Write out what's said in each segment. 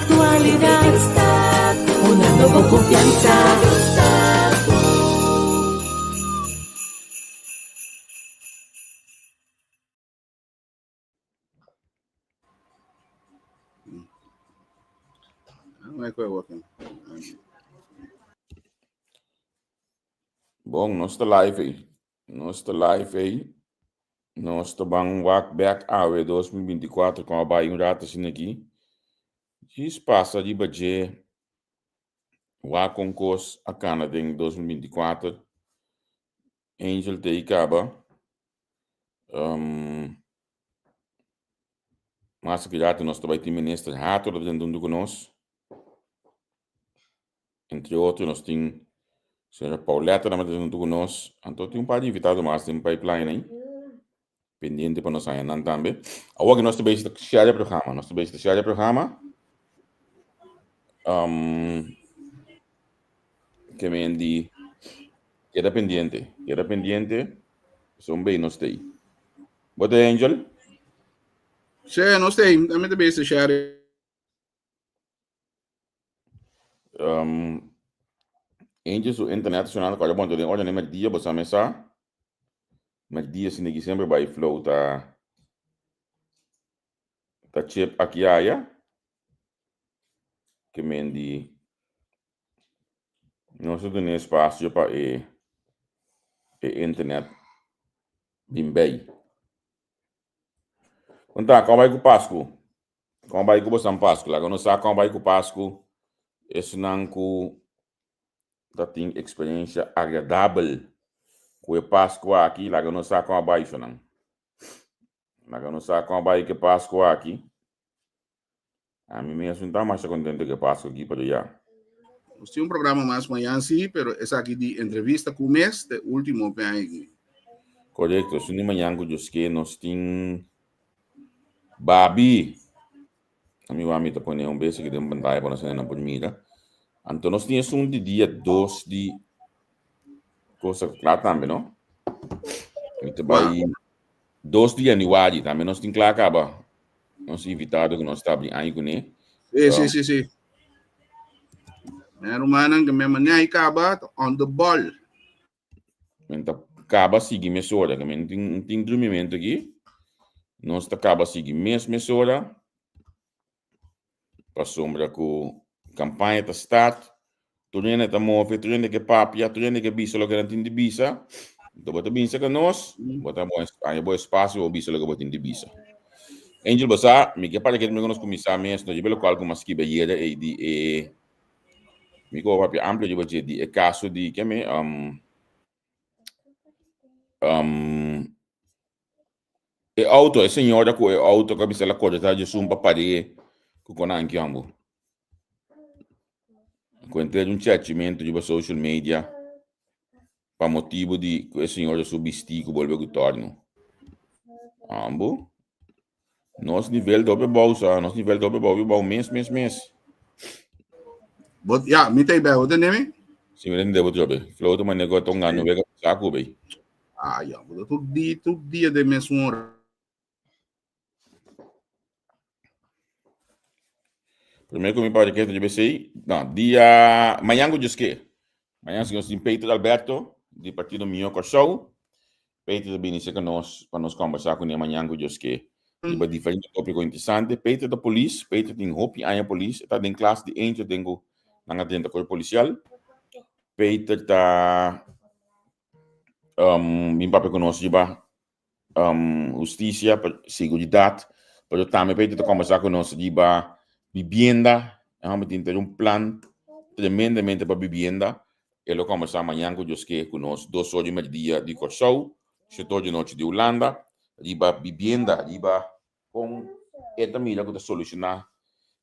aktualidat, Hunando bo konfiansa. Bon, nos ta live ei. Nos ta live ei. Nos ta ban wak bek awe 2024 kon a bai un rato asina aki. Djis pasa riba dje wak kon kos a kana den 2024. Angel ta ei kaba. Um, mas aki rato nos ta bai tin minister Hato ta den huntu ku nos. Entre otro nos tin señora Pauletta tambe ta huntu ku nos. Anto tin un par di invitado mas den pipeline ahí. Pendiente pa nos haña nan tambe. Awor nos ta bezig ta share e programa. Nos ta bezig ta share e programa. Um, ke men di keda pendiente. Keda pendiente. Son bay nos stay. Bo ta Angel? Sí, nos stay. Tambe ta bezig share. Um, Angel su internet sonando kòrda bon, den ora den merdia bo sa mesa. Merdia sin di semper bai flow ta ta chip aki aya. Ke men di nos ta duna espasio pa e e internet bin bei. Konta, kon bai ku Pasku? Kon bai ku bosan Pasku? Laga nos sa kon bai ku Pasku. Esnan ku ta tin eksperensia agradabel ku e Pasku aki, laga nos sa kon a bai shonan. Laga nos sa kon a bai ku e Pasku aki. Ami mes no ta masha kontento ku e Pasku aki, pero ya. Nos tin un programa mas mañan sí, pero esaki di entrevista ku mes ta e último pe aña aki. Korekto, esun di mañan ku Dios ke nos tin Babi. Ami wak mi ta pone un bes aki den pantaya pa nos hende nan por mira. Anto nos tin esun di dia dos di cosa kla tambe, no? Mi ta bai dos di januari tambe nos tin kla kaba. Nos invitado ku nos ta abri aña kuné. Sí, sí, sí, sí. Mi rumannan ke mi mañana i kaba on the ball. Men ta kaba sigui mesora, ke men tin tin drumimento aki. Nos ta kaba sigui mes mesora. Pasobra ku kampaña ta start, tur hende ta move, tur hende ke papia, tur hende ke bisa loke nan tin di bisa. Anto bo ta bin serka nos, bo ta bo haña bo espasio pa bo bisa loke bo tin di bisa. Angel, bo sa, mi ke para ke nos kuminsá mes, no djebe lokual ku mi a skibi ayera ei di e Mi ko papia amplio riba dje di e kaso di keme um, um, e auto, e señora ku e auto ka bisa la kore ta dje pa pare ku kona anki ambu. Ku entre un chachimento riba social media pa motibo di ku e señora su bisti ku bolbe ku torno. Ambu. Nos nivel ta hopi abou sa, nos nivel ta hopi abou, hopi abou mes, mes, mes. Bot, ja, mi ta bij, wat neem Si mi tende bo trobe. Flow ta mane ko tonga no beka saku bei. Ah, ja, but tur dia, tur dia de mes hora. Primer ku mi para ke ta sei, no, dia mañan ku Dios ke. Mañan si nos tin Peter Alberto di Partido Mihó Kòrsou. Peter ta bini serka nos pa nos kòmbersá kuné mañan ku Dios ke riba diferente tópiko interesante. Peter ta polis, Peter tin hopi aña polis, e ta den klas di eentje den ku nan a drenta kuerpo polisial. Peter ta um, bin papia ku nos riba um, hustisia, seguridat, pero tambe Peter ta kòmbersá ku nos riba bibienda. E hòmber tin ter un plan tremendamente pa bibienda. E lo kòmbersá mañan ku Dios ke ku nos dos or di merdia di Kòrsou, shete or di nochi di Hulanda, riba bibienda, riba kon e ta mira ku ta solushoná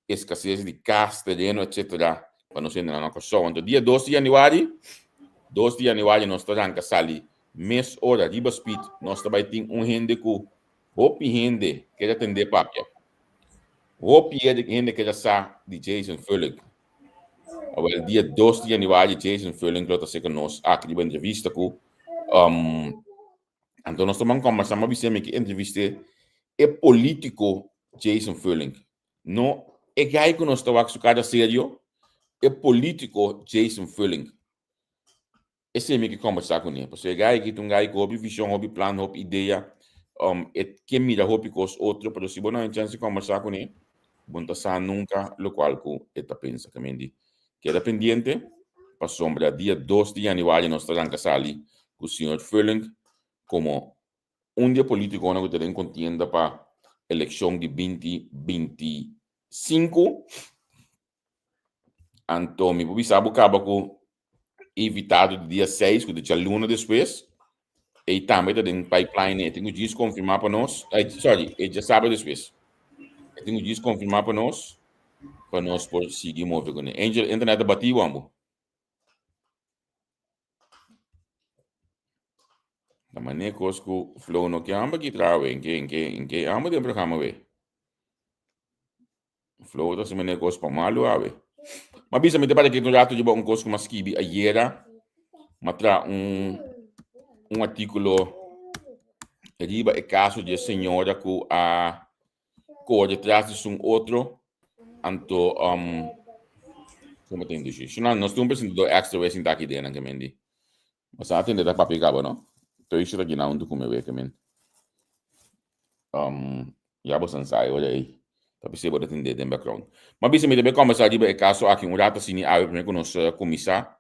eskases di kas, tereno etsetera pa nos hendenan na Kòrsou. Anto dia dos di yanüari, dos di yanüari nos ta ranka sali mes ora riba speed, nos ta bai tin un hende ku hopi hende keda tendé papia. Hopi hende keda sa di Jason Fullig. Awel dia dos di yanüari Jason Fullig lo ta seka nos aki riba entrevista ku um, anto nos ta ban kombersá, mi a bisa mi ke entrevist'é e polítiko Jason Fullig, no. E gai ku nos ta wak su kara serio, e polítiko Jason Fulling. Esei mi ke kombersá kuné, pasobra e gai aki ta un gai ku hopi vishon, hopi plan, hopi idea. E ke mira hopi kos otro, pero si bo no haña chèns di kombersá kuné, bo no ta sa nunka lokual ku e ta pensa. Kamendi keda pendiente, pasobra dia dos di yanüari nos ta ranka sali ku señor Fulling komo un di e politikonan ku ta den kontienda pa elekshon di 2025. Anto mi por bisa bo kaba ku invitado di dia 6 ku ta djaluna despues. Ei tambe ta den pipeline. E tin ku djis konfirmá pa nos. Ay, sorry, e djasabra despues. E tin ku djis konfirmá pa nos, pa nos por sigui move kuné. Angel, internet ta batí bo ambo? Ta mane kos ku Flow no ke amba ki traha we, en ke, en ke, en ke amba den programa we. Flow ta hasi mane kos pa malu awe. Ma bisa mi ta para kit un rato riba un kos ku m'a skibi ayera. M'a traha un un artíkulo riba e kaso di e señora ku a kore tras di sun otro. Anto, um, como te induci? Shona, nos tin un presentador extra we sinta aki den, ke mendi. Mas a tende ta papia kaba, no? Toi shita gina unto kume we, ke men. Um, ya bo san sai ora ei. Ta p'esei bo ta tende den background. Ma bisa mi ta be kombersá riba e kaso aki un rato asini awe promé ku nos kuminsá.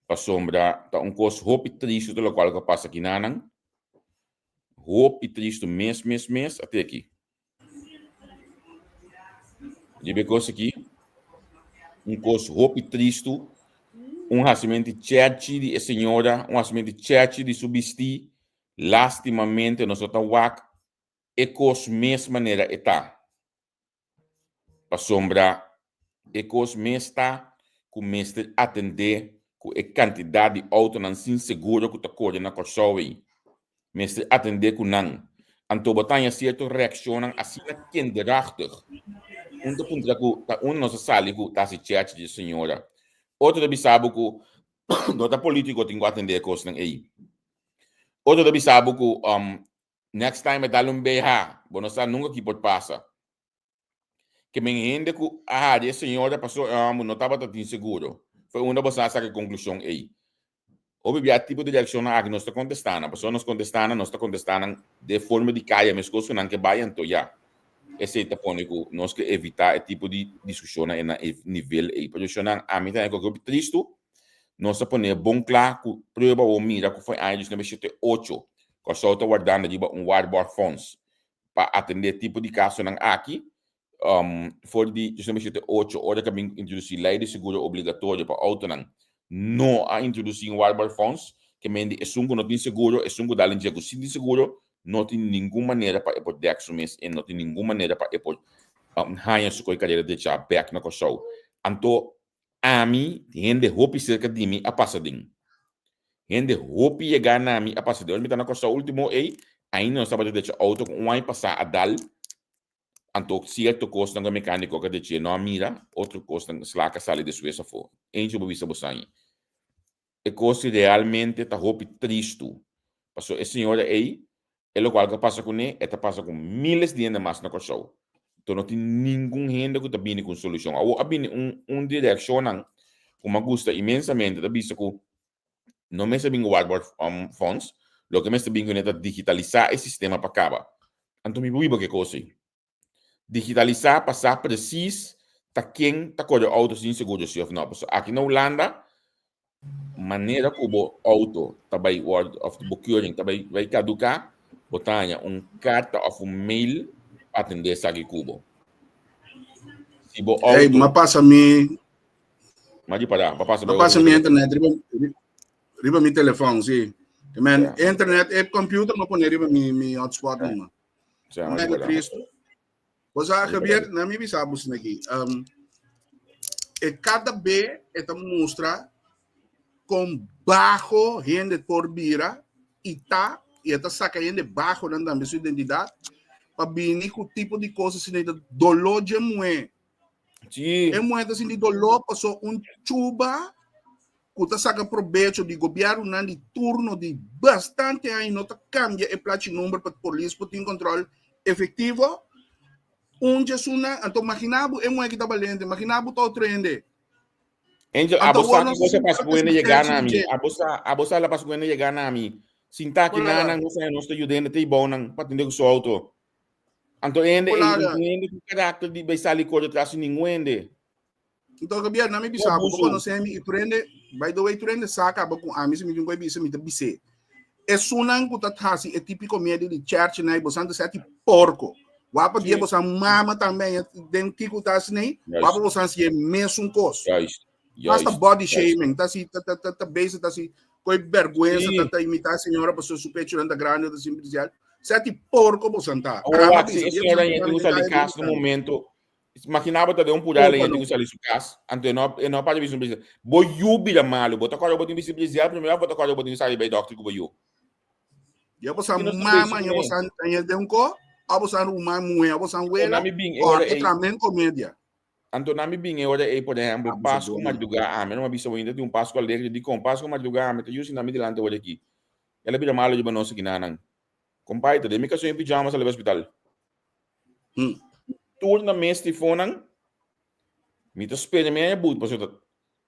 Pasobra ta un kos hopi tristu ta lokual ku a pasa kinanan. Hopi tristu mes mes mes a te aki. Riba e kos aki, un kos hopi tristu, un hasimentu chèchi di e señora, un hasimentu chèchi di su bistí, lastimamente nos no ta wak e kos mes manera e ta. Pasobra e kos mes ta ku mester atendé ku e kantidat di outonan sin seguro ku ta kore na Kòrsou ei. Mester atendé ku nan. Anto bo ta haña sierto reakshonnan asina kinderachtig. Un ta puntra ku ta unda nos a sali ku ta hasi chèchi di e señora. Otro ta bisa bo ku no ta polítiko tin ku atendé e kosnan ei. Otro ta bisa bo ku Next time e dal un BH, bo no sa nunca ki por pasa. Ke men hende ku a hari e señora paso e homber no tabata tin seguro. Foi unda bo sa saka e conclusion ey. Hopi bia tipo di reaccionnan aki nos ta contesta nan, pasobra nos contesta nan, nos ta contesta nan den forma di caya mescos cu nan ke bay anto ya. Esey ta pone cu nos ke evita e tipo di discusionnan na e nivel ey. Pero shonnan ami ta haña hopi tristo. Nos a pone bon cla cu prueba bo mira cu foi aña 1978 Kòrsou ta wardando riba un waarborgfonds pa atendé tipo di kasonan aki. For di 1978 ora ku a bin introdusí lei di seguro obligatorio pa outonan, no a introdusí un waarborgfonds. Ke mende esun ku no tin seguro, esun ku dal en dje ku si tin seguro, no tin ningun manera pa e por dèk su mes en, no tin ningun manera pa e por haña su koe karera drechá bèk na Kòrsou. Anto Ami, hende hopi serka di mi a pasa den. Hende hopi yega na mi a pasa den. Ora mi ta na Kòrsou último ei, ainda nos tabata decha outo ku un aña pasá a dal. Anto sierto kosnan ku e mekániko ka dech'é no a mira, otro kosnan slak a sali despues afó. Eentje bo bisa bo sañi. E kos realmente ta hopi tristu. Pasobra e señora ei, e lokual ku a pasa kuné, e ta pasa ku miles di hende mas na Kòrsou. Enton no tin ningun hende ku ta bini ku un solushon. Awor a bini un un di reakshonnan ku mi a gusta inmensamente ta bisa ku no mester bin ku waarborg fonds, loke mester bin kuné ta digitalisá e sistema pa kaba. Anto mi por biba ku e kos ei. Digitalisá pa sa presis ta ken ta kore outo sin seguro si òf no. Pasobra aki na Hulanda manera ku bo outo ta bai wòrdu òf bo keuring ta bai bai kaduká, bo ta haña un karta òf un mail pa atendé esaki ku bo. Si bo Ey, outo m'a pasa mi M'a di pará, pa pasa m'a bai pasa otro mi internet riba riba mi telefòn, si. Men Ya. internet e computer m'a pone riba mi mi hotspot numa. Mega Cristo. Bosa Javier, na mi bisa bos naki. Um, e cada be e ta mustra con bajo hende por bira y ta y e ta saca hende bajo nan tambe su identidad pa bini cu tipo di cosas asina ta dolor dje muhe. Sí. E muhe ta sinti dolor paso un chuba ku ta saka probecho di gobièrnunan di turno di bastante aña no ta kambia e plachi number pa polis por tin kòntròl efektivo. Un djesunnan, anto magina bo e muhé ki ta balente, magina bo ta otro hende. Angel, Anto abo sa awor ki nos cosa sinta pas ta buena sinti llega na si mi. dje. Abo sa, abo sa la pas buena llega na mi. Sinta ki Kolara, nanan, nos nos ta yudende te ibounan pa tende ku su auto. Anto hende, ei, kolara. un hende ku karakter di bai sali kore tras di ningun hende. Anto Gabriel, na mi Ku bisa bo, bo abuso. konosé mi i tur hende, by the way, tur hende sa kaba ku ami si mi tin ku e bisa, mi ta bis'é. Esunnan ku ta hasi e típiko medio di chèrchinan ei, bosan ta sèti porko. Wak pa dia Sí. bosan mama tambe aña den kiko ta hasi nei, wak pa Juist, bosan hasi e mesun kos. juist, Hasta juist, body juist. shaming, ta hasi, ta, ta, ta, ta bezig ta hasi koe bèrgwensa, ta, Sí. ta imitá señora pasobra su pechunan ta grandi o ta sin brisial. Sèti porko bosan ta. Awor Ami a wak, si bisa, e dia señora bosan aña ta tin ku den sali kaya kas na den momento, Imagina bo ta den un purá Opa en no. tin sali su cas, anto e no e no para bisti un Bo yu bira malo, bo ta kòrda bo tin bisti brisial primero of bo ta kòrda bo tin sali bai dòkter ku bo yu? Ya bo sa Ki nos ta mama, besi ya bo kuné? sa ya den un ko, o bo sa ruman muhé, o bo sa Anto wela, na mi bin e ora kòrda ei, tramen komedia. anto na mi bin e ora ei, por ehèmpel, Abusador Pasku man. madrugá ami, no a bisa bo ainda tin un Pasku alegre, dikon Pasku madrugá ami ta yu sinta mi dilanti ora aki. El a bira malo riba nos akinanan. Kompai, ta den mi kason i pijama sali bai hospital. Hmm. Tur na mes tifonan, mi ta spera mi aña but, pasobra ta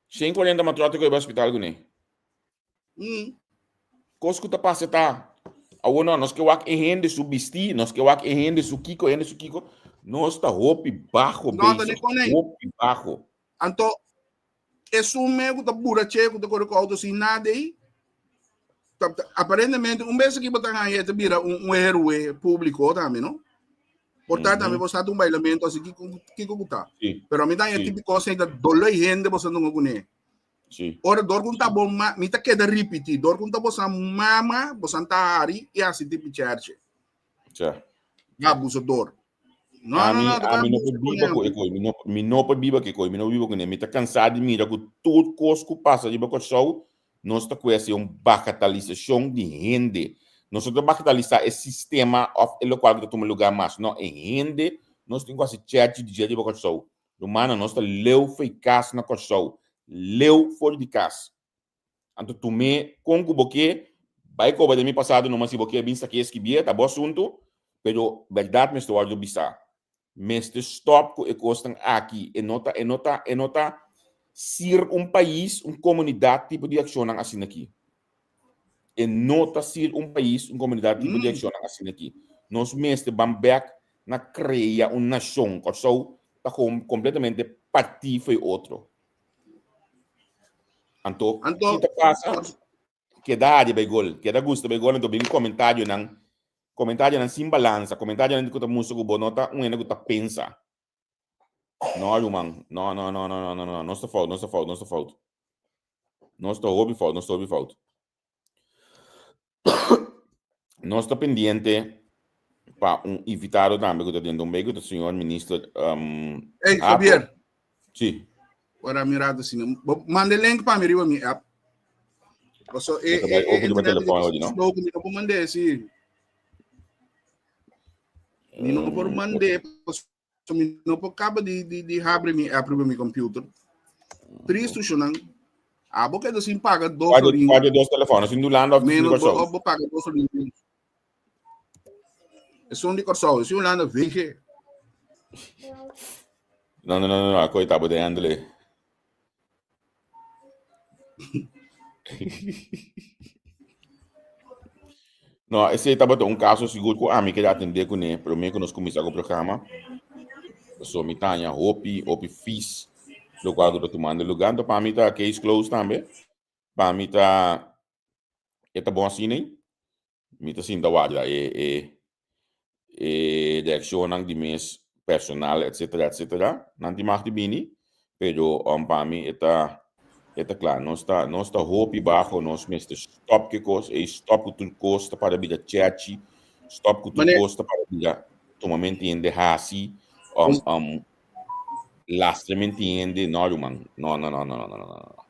140 matrote ku bai hospital kuné. Kos ku ta pasa ta, awor no, nos ke wak e hende su bistí, nos ke wak e hende su kiko, e hende su kiko, nos ta hopi baho No, ta ni bezig, konei. hopi baho. Anto, esun me ku ta burache, ku ta kore ku auto sin nada ei, ta, ta, aparentemente, un bes aki bo ta haña, e ta bira un, un héroe públiko tambe, no? Por ta tambe bo sa un bailamento así, kiko, kiko ku ta. Sí. Pero mi ta haña Sí. típiko así, ta dolo hende bo sa dunga kuné. Sí. Ora dor ku ta bo ma, mi ta keda ripití, dor ku ta bo sa mama, bo sa ta hari i hasi tipi cherche. Tja. Abusador. No, Ami, no, no, ta ami no por abuso biba ku kuné. e koi, mi no, mi no por biba ku e koi, mi no por biba kuné. Mi ta kansá di mira ku tur kos ku pasa riba Kòrsou, nos ta kue hasi un bagatalisashon di hende. Nos no ta bagatalisá e sistema òf e lokual ku ta tuma lugá mas, no, e hende nos tin ku hasi chèrchi di dje riba Kòrsou. Rumannan, nos ta leu for di kas na Kòrsou, leu for di kas. Anto tum'é kon ku bo ke, bai koba den mi pasado numa si bo ke bin saké skibié, ta bo asuntu, pero bèrdat mester wòrdu bisá. Mester stòp ku e kosnan aki, e no ta, e no ta, e no ta sir un pais, un komunidat tipo di akshonnan asina aki. E no ta sir un pais, un komunidat tipo di akshonnan asina aki. Nos mester ban bèk na krea un nashon. Kòrsou ta kompletamente partí fo'i otro. Anto, Anto, ki ta pasa? Keda ari bay gol, keda gusta bay gol, anto bin comentarionan, comentarionan sin balansa, comentarionan ku ta mustra ku bo no ta un hende ku ta pensa. No, ruman, no, no, no, no, no, no, no, nos ta fout, nos ta fout, nos ta fout. Nos ta hopi fout, nos ta hopi fout. Nos ta pendiente pa un invitado tambe ku ta den Don Bey, ku ta señor minister um, Hey, Apo. Javier. Sí. Ora mi rato sino. Manda link pa mi riba mi app. Paso e Esta bai e open e riba internet telefon hoy, no? slow ku mi no por mandé, sí. Mi no por mandé, paso mi no por kaba di di di habri mi app riba mi computer. Tristu shonan. Abo keda sin paga dos Cuatro, florin. cuatro dos teléfono, sin Hulanda of sin Menos bo, Kòrsou. bo paga dos florin. Esun di Kòrsou, esun Hulanda VG. No, no, no, no, no, akoi tabo de handle. No, esei tabata un kaso sigur ku ami kere atendé kuné promé ku nos kuminsá ku programa. Pasobra mi ta haña hopi, hopi fis lokual ku ta tumando lugá. Anto pa mi ta case closed tambe. Pa mi ta e ta bon asina ei. Mi ta sinta warda e e e reaccionnan di mes personal etcetera etcetera. Nan tin mag di bini pero um pa mi e ta e ta kla. Nos ta nos ta hopi baho nos mester stop ke kos ei stop ku tur kos ta para bira chechi stop ku tur Mane kos ta para bira tumamenti hende hasi um um lastra menti hende no ruman no no no no no no no no.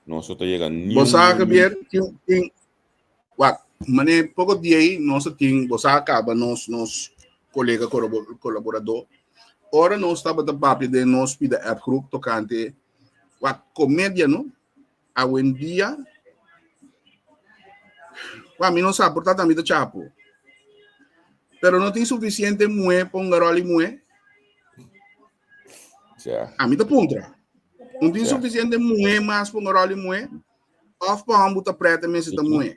Nos no ta yega Bo niun sa niun niun Javier tin tin Wak, mane poko dia ei nos a tin, bo sa kaba nos nos kolega kolaboradó. Ora nos tabata papia den nos pida app groep tokante wak komedia no, awendia wak mi no sa por ta tambe ta chapo. Pero no tin sufisiente muhé pa un garòli muhé. Sea. Ami ta puntra. Un tin Sea. suficiente muhé mas pa un rol di muhé? Of pa homber ta preta mester ta muhé?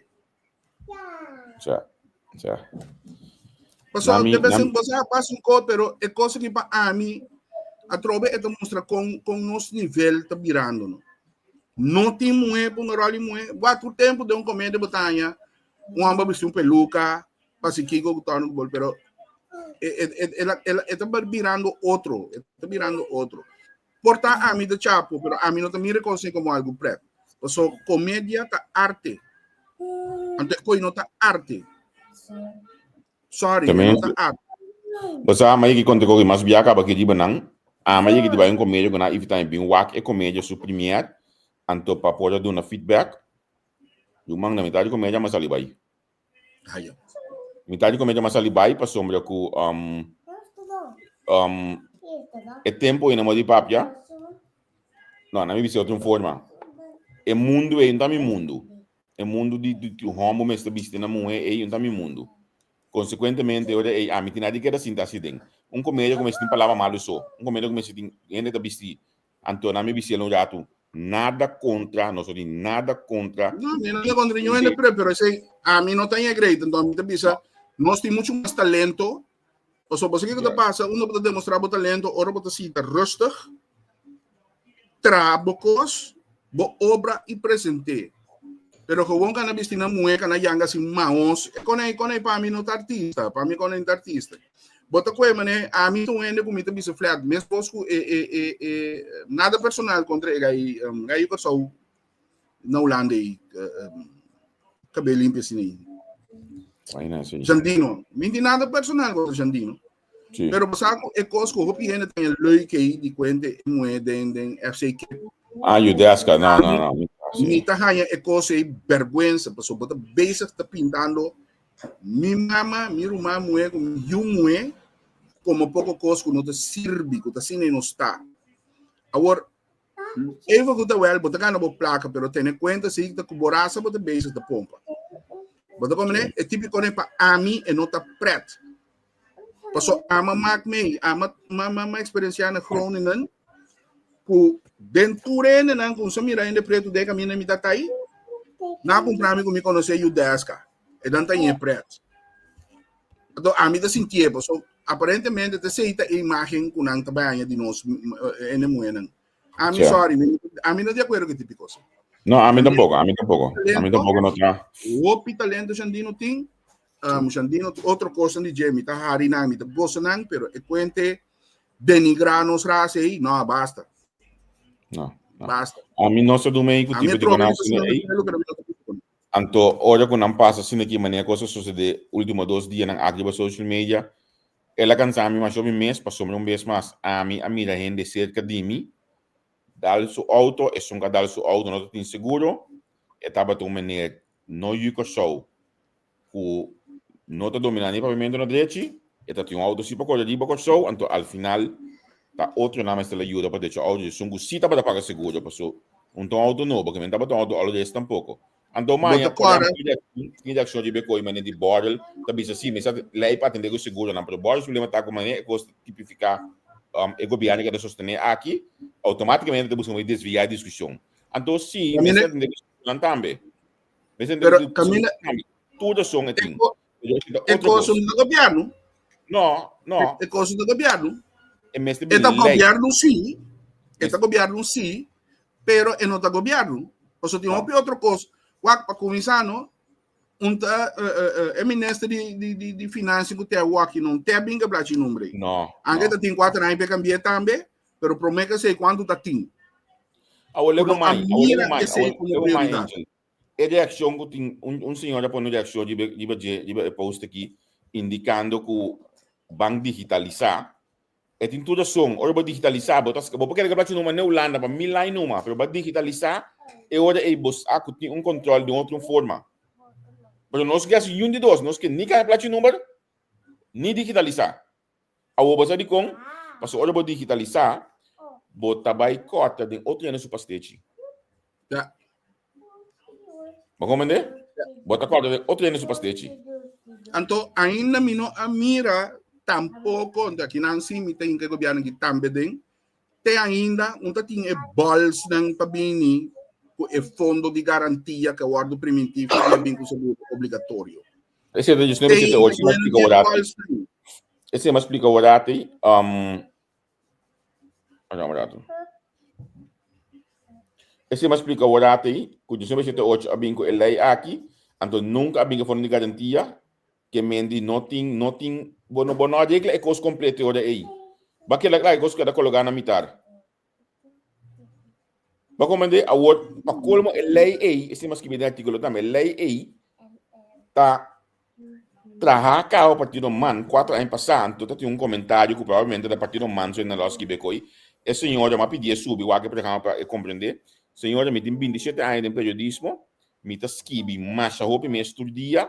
Sea. Sea. Paso, Nami- de vez nami- en cuando pasa un cos, pero e cosa que pa ami, a trobe e ta mustra con, con nos nivel ta birando, no. No tin muhé pa un rol di muhé. Wa tur tempo de un comedia botaña, un homber bisti un peluca, pasi kiko ku torno bol, pero e, e, e, e, e, e ta birando otro, e ta birando otro. Por ta ami ta chapo, pero ami no ta mira kos como algo pret. Paso comedia ta arte. Anto koi no ta arte. Sorry, También, no ta arte. Basta ama yeki konte koki mas biaka ba kiri banan. Ama yeki di bai un comedia kuna if tan bin wak e comedia su premier anto pa por duna feedback. Ruman na mitad di comedia ma sali bai. Haya. Mitad di comedia ma sali bai pasobra ku um, um, e tempo ina mo di papia. No, na mi bisa otro forma. E mundo ei no ta mi mundo. E mundo di, di, di homo mester bisti na muhe ei no ta mi mundo. Consecuentemente, ora ei ami tin nada di keda sinta así den. Un comedia ku mester tin palabra malo so. Un comedia ku mester tin hende ta bisti. Anto na mi bisa un ratu, nada kontra, nos no tin nada kontra. No, mi no ta kontra ningun hende, pero, pero esei, ami no ta in agree, enton mi ta bisa, nos tin mucho mas talento, pasobra bo sa kiko ta pasa, uno bo ta demostra bo talento ora bo ta sinta rustig, traha bo kos, bo obra i present'é. Pero gewoon kana bisti na muhé, kana yanga sin maos, e konei, konei pa mi no ta artista, pa mi konei no ta artista. Bo ta koe manera ami ta un hende ku mi ta bisa flat, meskos ku e e e e nada personal kontra e gai um, gai Kòrsou na Hulanda ei, um, kabel limpi asina ei. Vaina así. Jandino, mi tin nada personal kontra Jandino. Sí. Pero bo sa ku e kos ku hopi hende ta leuk ei di kuente e muhé den den FC Kip. Ah, Judeska, no, no, no. Mi, Mi ta haña e kos ei bèrgwensa, pasobra bo ta bezig ta pintando Mi mama, mi ruman muhé ku mi yu muhé komo poko kos ku no ta sirbi, ku ta asina i no sta. Awor, even ku ta wèl, bo ta gana bo plaka, pero tene kuenta si ta ku bo rasa bo ta bezig ta pompa. Bo ta komprendé? E típiko ne pa ami e no ta prèt. Paso ama mak mee, ama ma ma eksperensiá na Groningen ku den tur hendenan ku sa mira hende pretu den kaminda mi ta tai, nan a kumpra mi ku mi konosé Judeska. E dan ta ñe pret. Anto ami ta sintié, paso aparentemente ta esei ta e imagen ku nan ta bai haña di nos hende muhénan. Ami Sí. sorry, mi, ami no di akuerdo ku e tipo kos. No, ami tampoko, ami tampoko. Ami tampoko no ta. Hopi talento Shandino tin. Um, Shandino otro kosnan di dje, mi ta hari nan, mi ta gosa nan, pero e kuente denigrá nos rasa ei, no, basta. No, no. Basta. Ami no sa dun mei ku Ami tipo di atrobe konan mi ta asina sinti ei. pelo, pero mi no ta gusta con. Anto ora ku nan pasa asina ki manera kos a sosodé último dos dianan aki riba social media, el a kansa mi masha hopi mes pasobra un bes mas ami a mira hende serka di mi dal su outo, esun ku a dal su outo no ta tin seguro, e tabata un meneer no yu Kòrsou ku no ta dominá ni papiamentu no drechi, e ta tin un outo si pa kore riba Kòrsou, anto al final ta otronan mester la yuda pa drecha outo, esun ku si tabata paga seguro paso un ta un outo nobo, ke men tabata un outo alores tampoko. Anto Bo maña ta kòrda? tin reakshon riba e koi manera di bòrel ta bisa si mester lei pa atendé ku seguronan, pero bòrel su problema ta ku manera e kos ta tipifiká e gobièrnu ke ta sostené aki, outomátikamente ta buska manera di desviá e diskushon. Anto si mester atendé ku seguronan tambe. Pero caminda tur razón e tin. E cosa no ta gobierno. No, no. E cosa no ta gobierno. E mester E ta gobierno sí. E ta gobierno sí, pero e no ta gobierno. Paso tin hopi otro cos. Wak pa cuminsa no, un ta e minister di di di di financia ku te awaki no te binga blachi nombre. No. Anke ta tin 4 aña pe cambie tambe, pero prome que sei cuanto ta tin. Awor lego Ku no a mai, awor mira lego mai, esei awor komo lego mai, prioridat. Angel. E reakshon ku tin un, un señora pone un reakshon riba, riba dje, riba e post aki, indikando ku ban digitalisá. E tin tur rason. Ora bo digitalisá, bo ta, bo por kere ke plachi numa na Hulanda pa mil aña numa, pero bo a digitalisá, e ora ei bo sa ku tin un kòntròl di un otro forma. Pero nos ke hasi yun di dos, nos ke ni kambia plachi number, ni digitalisá. Awor bo sa dikon? Pasobra ora bo digitalisá, bo ta bai kòrta den otro hende su pastechi. Ja. Bo komprendé? Bo ta kòrta den otro hende su pastechi. Anto ainda mi no a mira tampoko, anto akinan sí mi ta hinka e gobièrnu aki tambe den. Te ainda un ta tin e bolsnan pa bini ku e fondo di garantia ku a wòrdu primintí for di a bin ku seguro obligatorio. Esei ta 19 siete ocho, mi a splika ora ati. Esei mi a splika ora ati. Um, un rato. Esei mi a splika ora ati ku 19 siete ocho a bin ku e lei aki, anto nunka a bin ku e fondo di garantia, Ke men di no tin, no tin, bo no, bo no a regla e kos kompleto e ora ei. Ba keda kla e kos keda kologá na mitar. Ba komprendé? Awor, pa kolmo e lei ei, esei mi a skibi den artíkulo tambe, e lei ei ta traha kaba Partido man kuater aña pasá, anto ta tin un komentario ku probablemente ta Partido man so e nan lo a skibi e koi. E señora, mi a pidié subi wak e programa pa e komprendé. Señora, mi tin bintishete aña den periodismo, Mi ta skibi masha hopi mes tur dia.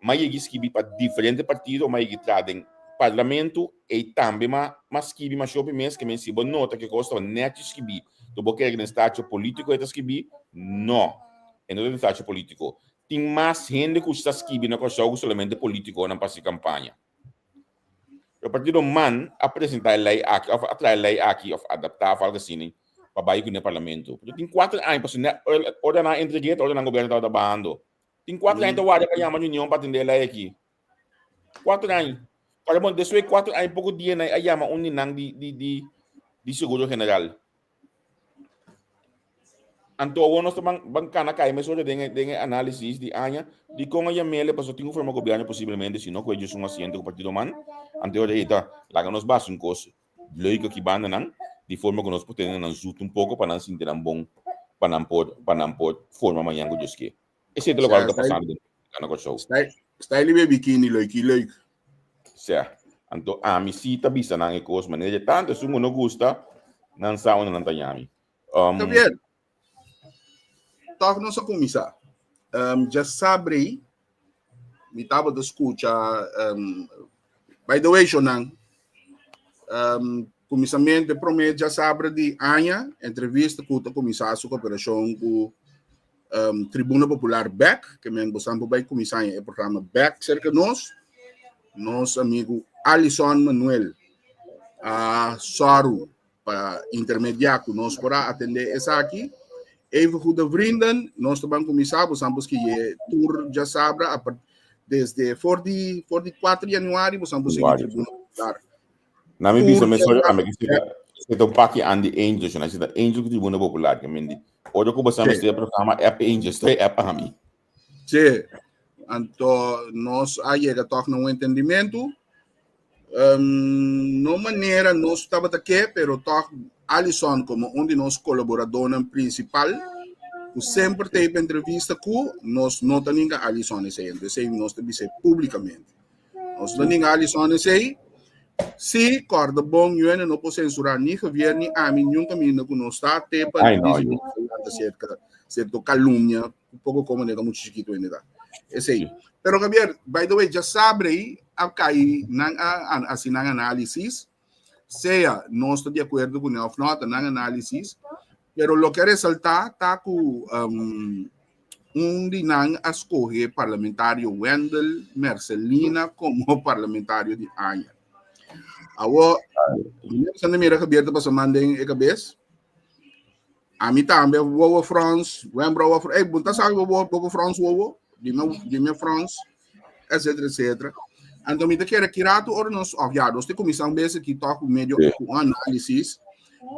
M'a yegi skibi pa diferente partido, m'a yegi traha den parlamento, ei tambe m'a m'a skibi masha hopi mes, ke men si bo nota ke kos ta nèchi skibí, to bo kere ke den stacho polítiko e ta skibí? No, e no ta den stacho polítiko. Tin mas hende ku sa skibi na Kòrsou ku solamente polítikonan pa hasi kampaña. E partido man a presenta e ley aki of a trae e ley aki of adapta of algo asina pa bay cu ne parlamento. Pero tin cuater aña pasobra ne ora nan a entregue ora nan gobierno tabata bahando. Tin cuater aña ta warda pa yama reunion pa atende e ley aki. Cuater aña. Ora bon despues di cuater aña poco dia nan a yama un di nan di di di di seguro general. Anto awor nos ta ban ban kana kai mesora den e den e análisis di aña dikon a yam'el pasobra tin un forma gobièrnu posiblemente si no ku e djis un asiento ku partido man anto e ora ei ta laga nos basa un kos leuk aki bandanan di forma ku nos por tene nan zoet un poko pa nan sinti nan bon pa nan por pa nan por forma mañan ku Dios ke. Esei ta lokual ku ta pasando den polítika na Kòrsou. Style be bikini leuki leuk. Sè, anto ami si ta bisa nan e kos manera dje tantu esun ku no gusta nan sa unda nan ta yami. Um, Javier, toch nos a kuminsá. Um, djasabre mi tabata skucha um, by the way shonnan um, kuminsamentu e promé djasabre di aña entrevista ku ta kuminsá su koperashon ku um, Tribuna Popular bek, ke men bosan por bai kuminsá e programa bek serka nos. Nos amigu Alison Manuel a sòru pa intermediá ku nos por a atendé esaki. Even goede vrienden, nos ta ban kuminsá, bosan por skiye tur djasabra a desde for di for di 4 januari bosan por sigui Tribuna Popular. Na mi bisa mesora tambe ke seta seta un paki an di Angels, na seta Angel ku Tribuna Popular ke men di. Ora ku bosan mester programa app Angels, ta e app ami. Sí, anto nos a yega tòg na un entendimentu. Um, no manera nos tabata ke, pero tòg Alison komo un di nos kolaboradónan prinsipal, ku semper ta pa entrevista ku nos no ta ninga Alison esei, anto esei nos ta bis'é públikamente. Nos no ninga Alison esei. Sí, kòrda bon, Yuene no por sensurá ni Javier ni ami niun kaminda ku nos ta te pa Ai, no, dice ku sierto, sierto kalumnia, un poco como nega mucho chiquito en edad. Esei. Pero Javier, by the way, ya sabe a kai nan a hasi nan análisis, sea no está de acuerdo con of no, nan análisis, pero lo que resalta ta ku um, un di nan a scoge parlamentario Wendel Mercelina como parlamentario di aña. Awo, mi mira Javier ta pasa manden e cabeza. Ami tambe wowo Frans, Wembro wowo Frans. Hey, bunta sabi wowo, wowo Frans wowo, dime, dime Frans, etcétera, etcétera. Anto mi ta kere kirato ora nos, of ja, nos te kuminsá un bes aki toch medio Sí. ku un análisis.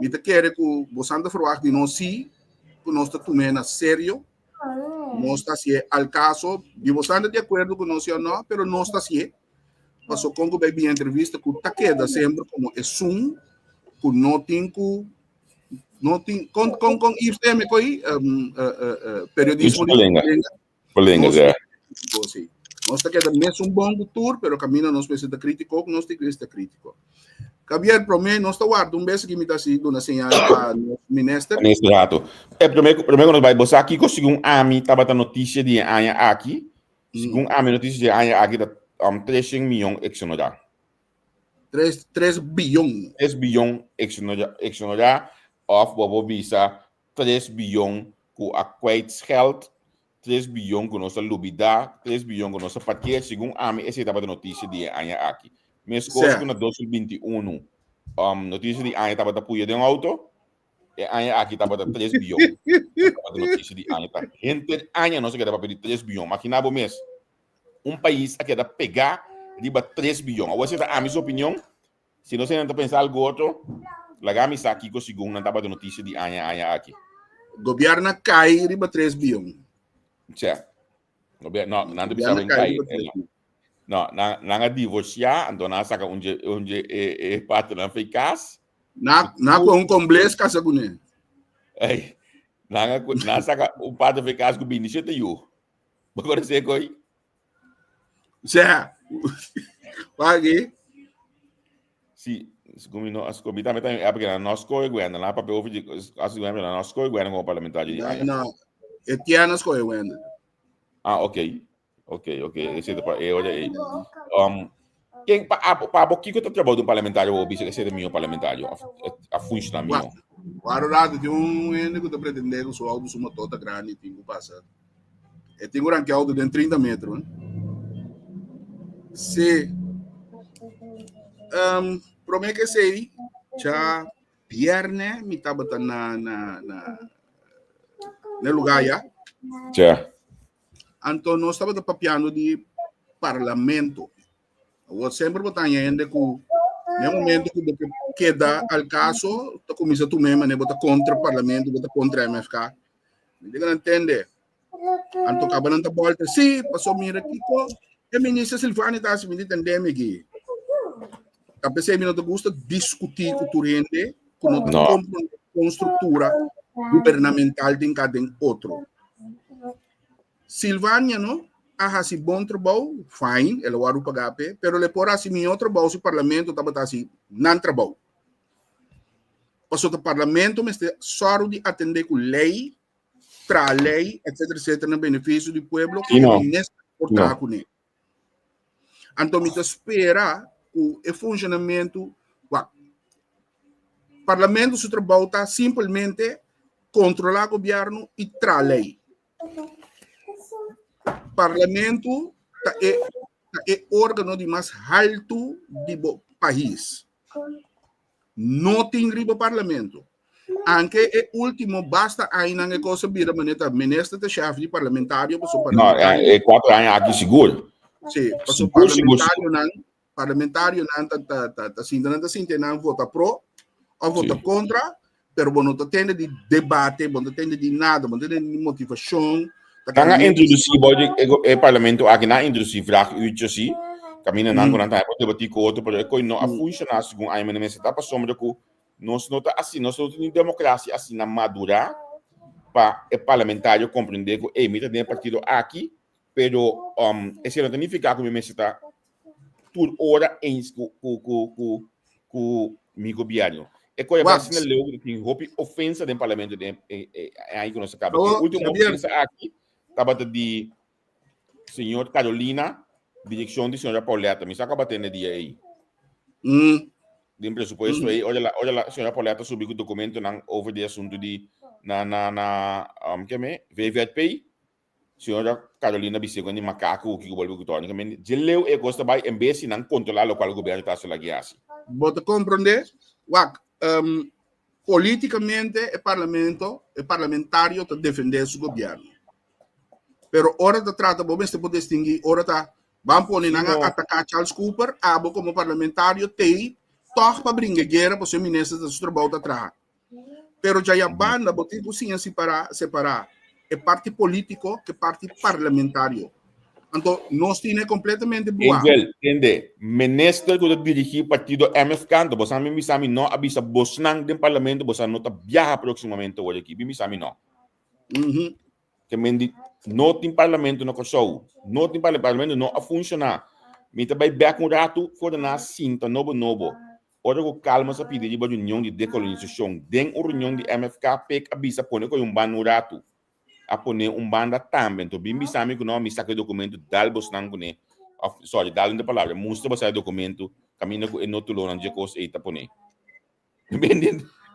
Mi ta kere ku bosan ta verwacht di nos sí, ku nos ta tum'é na serio. Nos ta hasié al kaso. Di bosan ta di akuerdo ku nos sí o no, pero nos ta hasié. Paso kon ku bai bin entrevista ku ta keda semper komo esun ku no tin ku no tin kon kon kon IFTM koi um, uh, uh, uh, periodismo di Lenga. Lenga, Nos, ja. sí. Nos ta keda mes un bon tour, pero camina nos mester ta crítico, nos ta ta crítico. Javier, promé nos ta warda un bes que mi ta así duna señal pa nos minister. Neste rato. E promé promé ku nos bai, bo sa kiko segun ami tabata notisia di e aña aki? Segun ami notisia di e aña aki ta um, 300 miyon exonerá. Tres, tres biyon. 3 biyon exonerá, exonerá of bo por bisa 3 biyon ku a kwijtscheld, 3 biyon ku nos a lubidá, 3 biyon ku nos a parkeer. Segun ami esei tabata notisia di e aña aki. Meskos Sè. ku na 2021. Um, notisia di aña tabata puya den auto. E aña aki tabata 3 bion. Tabata notisia di aña. Ta henter aña nos a keda papia di 3 bion. Magina bo mes. Un pais a keda pegá riba 3 bion. Awor esei ta ami su opinion. Si nos hende ta pensa algo otro, laga mi sa kiko segun nan tabata notisia di aña aña aki. Gobierno a kai riba 3 bion. Tja. Gobier- no, nan ta bisa Gobierno a wen kai kai. riba 3 bion. No, nan, nan a divorciá, anto nan a saka un dje, un dje e, e partnernan fei kas. Na, na ku un kombles kasa kuné. Ei, nan a, nan a saka un partner fei kas ku 27 yu. Bo konosé koi? Sea, waki. Si, segun mi no a skohe, mi tambe ta en época nan no a skohe Gwendel, nan a papia over di, a Gwendel, nan no a skohe Gwendel como parlamentario di aña. No, e tiana skohe Gwendel. Ah, ok. Ok, ok, ese ta pa e ora ei. Um, ken pa abo, pa abo kiko ta trabou di un parlamentario bo bisa ese ta mihó parlamentario of a funciona mihó? Wak, rato tin un hende ku ta pretende ku su auto su motor ta grandi tin ku pasa. E tin ku ranke auto den 30 metro. Eh? Sí. Um, prome ke sei, cha bierne mi tabata na na na na lugar ya. Cha. Anto nos tabata papiando di parlamento. Awor semper bo ta haña hende ku na e momento ku bo ke keda al kaso ta kuminsá tum'é manera bo ta kontra parlamento, bo ta kontra MFK. Mi tin ku nan tende. Anto kaba nan ta bòlta, sí, paso mira kiko e minister Silvania ta hasi, mi di tende mi aki. Ta p'esei mi no ta gusta diskutí ku tur hende ku no ta No. komprondé kon struktura gubernamental tin ka den otro. Silvania no a hasi bon trabou, fine, el a wòrdu pagá p'e, pero el por hasi mihó trabou si parlamento tabata hasi nan trabou. Pasobra parlamento mester sòru di atendé ku lei, traha lei, etcétera, etcétera, na benefisio di pueblo ku Sí, no. e minister por No. traha kuné. Anto mi ta spera ku e funshonamentu, wak, parlamento su trabou ta simpelmente kontrolá gobièrnu i traha lei. Parlamento ta e ta e órgano di mas haltu di bo pais. No tin riba parlamento. Anke e último basta añanan e kos a bira manera ta minister ta shef di parlamentario paso No, parlamentario. e 4 aña aki sigur. Sí, paso Sigur. parlamentarionan parlamentarionan ta ta ta ta sinta nan ta sinta nan vota pro of vota kontra, pero bo no ta tende di debate, bo no ta tende di nada, bo no ta tende di motivashon. Ta Nan a kende introdusí bo di e, e parlamento aki, nan a introdusí vraaguurtje sí, kaminda nan ku nan ta por debatí ku otro, pero e koi no a funshoná segun aña mene mester ta pasobra ku nos no ta asina, nos no tin demokrasia asina madurá pa e parlamentario komprendé ku, ey, mi ta den e partido aki, pero um, esei no ta nifiká ku mi mester ta tur ora eens ku ku ku ku ku mi gobierno. E koi a Wak. asina leu ku tin hopi ofensa den parlamento den e, e, e aña ku nos a kaba. Oh, E último Javier. ofensa aki tabata di señor Carolina, direkshon di señora Pauletta. Mi sa ku a tende dia ei. Den presupuesto ei, ora la señora Pauletta subi ku dokumentonan over di asuntu di na na na um, ke me? VVP. Señora Carolina bis'é ku di makaku kiko bolbe ku Tony. Men dje leu e kos ta bai en bes si nan kontrolá lokual gobièrnu ta hasi lagi hasi. Bo ta komprondé? Wak, um, polítikamente e parlamento, e parlamentario ta defendé su gobièrnu. Pero ora ta trata, bo mester por distinguí, ora ta ban pone nan a No. ataká Charles Cooper, abo komo parlamentario tei tòg pa bringa guera pasobra e minister ta su trabou ta traha. Pero djaya banda bo tin ku siña separá, separá e parti polítiko ku e parti parlamentario. Anto nos tine kompletamente buá. Angel, tende, minister ku ta dirigí partido MFK, anto bosan bin bisa mi no, a bisa bosnan den parlamento bosan no ta biaha próksimamente awor aki, bin bisa mi no. Ke men di no tin parlamento na Kòrsou, no tin parlamento, parlamento no a funshoná. Mi ta bai bèk un ratu for di nan a sinta nobo nobo. Ora ku Calmes a pidi riba reunion di dekolonisashon, den un reunion di MFK, Pek a bisa pone koe un banda un ratu. A pone un banda tambe. Anto bin bisa mi ku no, mi saka e dokumento dal bosnan kuné. Òf, sòri, dal no ta palabra, mustra boso e dokumento kaminda ku e notulonan dje kos ei ta pone.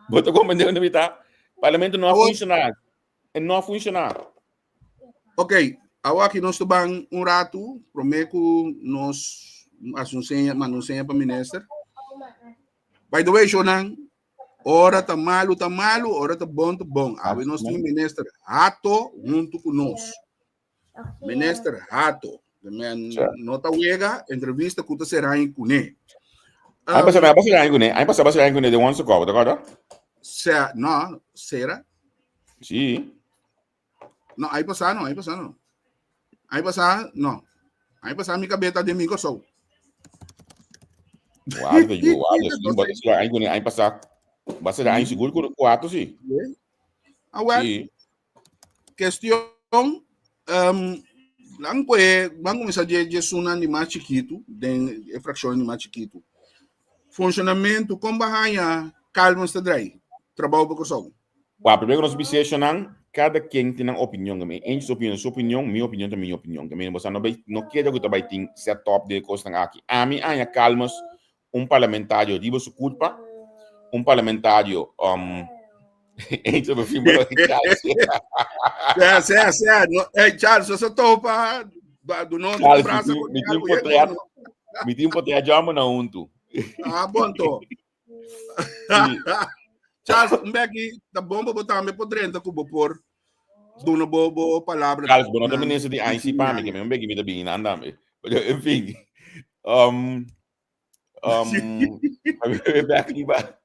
Bo ta komprendé unda mi ta? Parlamento no a funshoná. E no a funshoná. Ok, awor aki nos ta ban un ratu, promé ku nos hasi un seña, manda un seña pa minister. By the way, Shonan, ora ta malu ta malu, ora ta bon ta bon. Awe nos tin minister Hato huntu ku nos. Minister Hato. De men no ta wega, entrevista ku ta será in kuné. Ai pasa, ai pasa kuné, ai pasa pasa kuné de once ko, ta korda? Sea, no, sera. Sí. No, ai pasa no, ai pasa no. Ai pasa no. Ai pasa mi kabeta de mi kosou. Guarda, yo, guarda, sí, bota sera ai kuné, ai pasa. Basta ai sigur ku kuatro sí. Ah, well. Sí. Kestion, um, lan koe, ban kuminsá dje dje sunan di mas chikitu, den e frakshon di mas chikitu. Funshonamentu, kon ba haña kalma sta drai trabou pa Kòrsou? Wak, primero ku nos bisa eshonan, kada ken tin nan opinion. Ke men, su opinion ta su opinion, mi opinion ta mi opinion. Ke men, boso no bai, no kere ku ta bai tin set up den e kosnan aki. Ami haña Calmes un parlamentario riba su kurpa, un parlamentario, um, Eens op een fin Charles. Sea, sea, sea. No, hey, Charles, eso topa. Do no Charles, mi tin potea, mi tin potea jamo na untu. Ah, bonto. Charles, un beki, ta bon pa bo tambe por drenta ku bo por duna bo bo palabra. Charles, bo no ta minister di IC pa mi, ke mi un beki mi ta bini nan tambe. En fin. Um, um, back riba,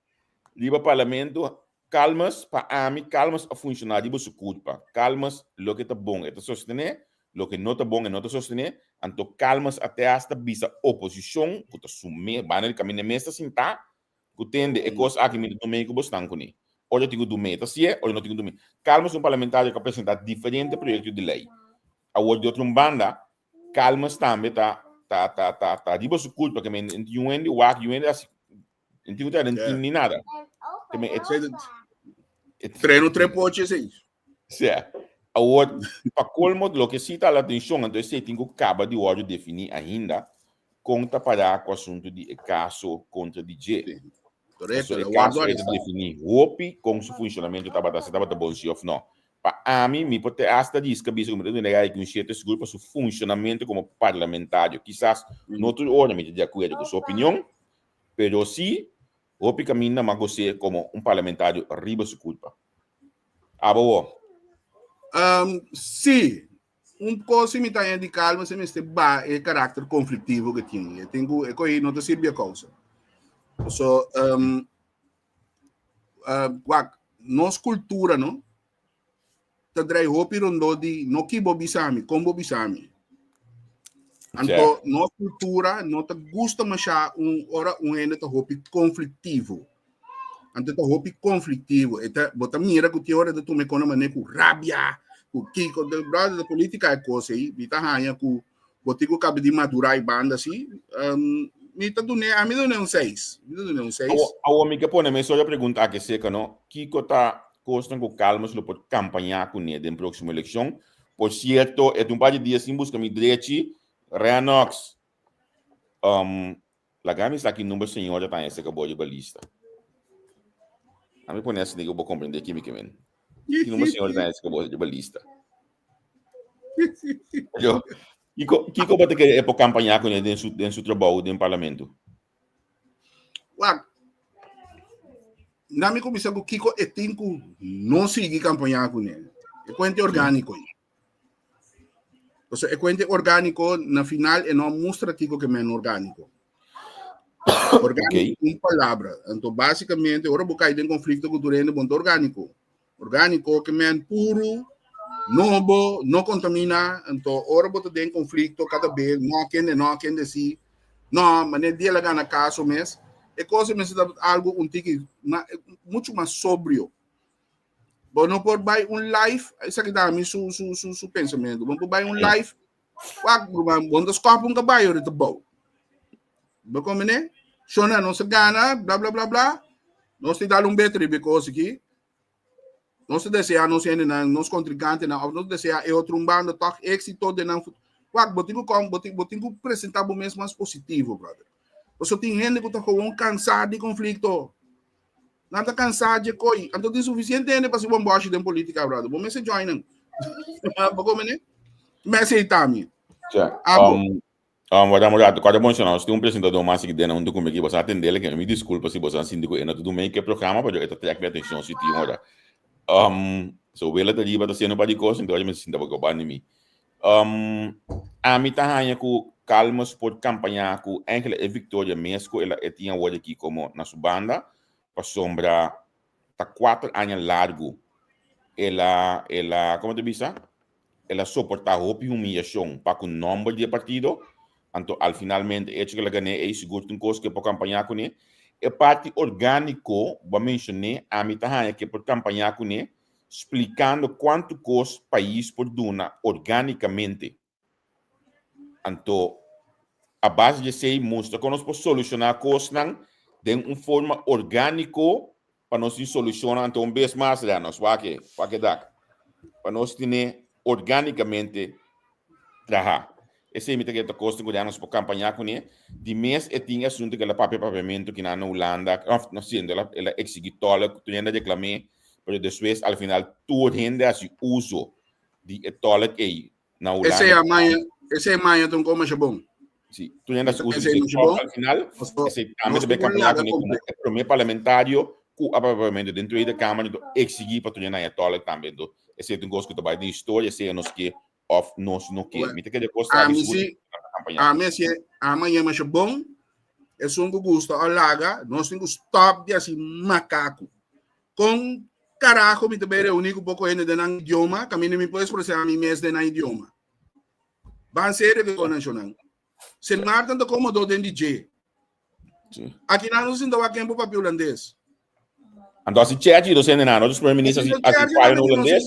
riba parlamento, Calmes, pa ami, Calmes a funciona riba su culpa. Calmes, loke ta bon, e ta sostene, loke no ta bon, e no ta sostene. Anto Calmes a te hasta bisa oposicion, cu ta su me, banda di caminda mes ta sinta, cu tende e cos aki mi ta dumei cu bo stan cune. Ora tin cu dumei e ta sie, ora no tin cu dumei. Calmes un parlamentario cu a presenta diferente proyecto di ley. Awor di otro un banda, Calmes tambe ta ta ta ta ta riba su culpa, ke men tin un hende wak, un hende hasi N tin ku traha den team ni nada. Ke men e Treno tre pochi esei. Sea. Awor, pa kolmo, loke si ta la atenshon, anto esei tin ku kaba di wòrdu definí ainda, kon ta pará ku asuntu di e kaso kontra di dje. Korekto, E kaso ei ta definí hopi kon su funshonamentu tabata, si tabata bon si òf nò. Pa ami, mi por te hasta riska bisa ku mi ta duna e un sierto sigur pa su funshonamentu komo parlamentario. Kisas no tur ora mi ta di akuerdo ku su opinion, Pero si, hopi caminda m'a gos'é como un parlamentario riba su culpa. Abo wo? Um, sí. Un cos si mi ta haña di calma si mester ba e karakter conflictivo que tin. E tin cu e coi no ta sirbi a causa. So, um, uh, wak, nos cultura, no? Ta drai hopi rondó di no ki bo bisa mi, kon bo bisa mi. Anto nos kultura no ta gusta masha un ora un hende ta hopi konfliktivo. Anto ta hopi konfliktivo. E ta, bo ta mira ku tin ora ta tuma e kona mane ku rabia, ku kiko, de brother, de politika e kos ei, mi ta haña ku bo tin ku kaba di madura i banda si. Um, mi ta dun'é, ami ta dun'é un seis. Mi ta dun'é un seis. Awo, awo mi ke pone mes ora pregunta aki seka no, kiko ta kosnan ku Calmes lo por kampañá kuné den próksimo elekshon? Por sierto, e ta un par di dia sin buska mi drechi, Renox, um, laga mi sa ki number señora ta haña seka bo riba lista. Ami pone asina ku bo komprendé ki mi ke men. Ki number señora ta haña seka bo riba lista. Yo, kiko, kiko bo ta kere e por kampañá kuné den su, den su trabou den parlamento? Wak, na mi kuminsá ku kiko e tin ku no sigui kampañá kuné. E kuente orgániko ei. Pasobra e kuente orgániko na final e no a mustra kiko ke men orgániko. Orgániko Ok. un palabra. Anto básikamente ora bo kai den konflikto ku tur hende bo no ta orgániko. Orgániko ke men puru, nobo, no kontamina. Anto ora bo ta den konflikto kada be no kende no kende si. No, manera di el a gana kaso mes. E kos mester ta algu un tiki ma, muchu mas sobrio. Bo no por bai un live, esaki ta mi su su su su pensamentu. Bo no por bai un live, wak ruman, bo no ta skòp un kabayo rita bou. Bo komprendé? Shona nos a gana, bla bla bla bla. Nos tin dal un bet riba e kos aki. Nos ta deseá nos hendenan, nos kontrinkantenan, òf nos ta deseá e otro un banda tòg éksito den nan futuro. Wak, bo tin ku kom, bo tin, bo tin ku presentá bo mes mas positivo, brother. Pasobra tin hende ku ta gewoon kansá di konflikto. Nan ta cansá dje koi. Anto tin suficiente hende pa si bon boshi den politica, brother. Bo mester join nan. Bo come ne? Mester itami. Ja. Abo. Wada un rato, kòrda bon shonau, si tin un presentadó mas aki den huntu ku mi aki, boso a atendé ke mi diskulpa si boso a sinti ku e no ta duna ke programa, pero e ta trèk mi atenshon si tin ora. So wela ta riba ta hasiendo un par di kos, enton mi ta sinta bo banda di mi. Ami ta haña ku Calmes por kampañá ku enkele e viktoria mes ku el a e tin awor aki komo na su banda, pasobra ta kuater aña largu el a el a komo ta bisa? El a soportá hopi humiyashon pa ku nòmber di e partido, anto al finalmente e hecho ku el a gané ei sigur ta un kos ku e por kampañá kuné. E parti orgániko bo a menshoné, ami ta haña ku e por kampañá kuné splikando kuantu kos pais por duna orgánikamente. Anto a base di esei mustra kon nos por solushoná kosnan den un forma orgániko pa nos tin solushonnan. Anto un bes mas lea nos wak e, wak e dak. Pa nos tene orgánikamente traha. Esei mi ta kere ta kos ku nos por kampañá kuné. Di mes e tin e asuntu ku el a papia papiamentu kinan na Hulanda, òf no siendo el a eksigí tòlk, tur hende a reklam'é, pero despues al final tur hende a hasi uso di e tòlk ei na Hulanda. Esei amaña, esei amaña ta un kos masha bon. Sí, tur hende a hasi uso di e tòlk al final. Esei tambe ta bai kampañá kuné komo e promé parlamentario ku a papia papiamentu den Tweede Kamer, anto eksigí pa tur hende haña tòlk tambe. Anto esei ta un kos ku ta bai den historia, sea nos ke of nos no ke. Mi ta kere kos sabi Ami si, ami si, ama yama masha bon. Esun ku gusta o laga, nos tin ku stop di hasi makaku. Kon karajo mi ta bai reuni ku poko hende den nan idioma, kaminda mi por ekspresá mi mes den nan idioma. Ban serio ke konan shonnan. Sint Maarten ta komodo den di dje. Sí. Aki nan no sinta wak tempo papia hulandes. Anto asi chechi dos hende nan, nos primer minister asi asi payo na hulandes.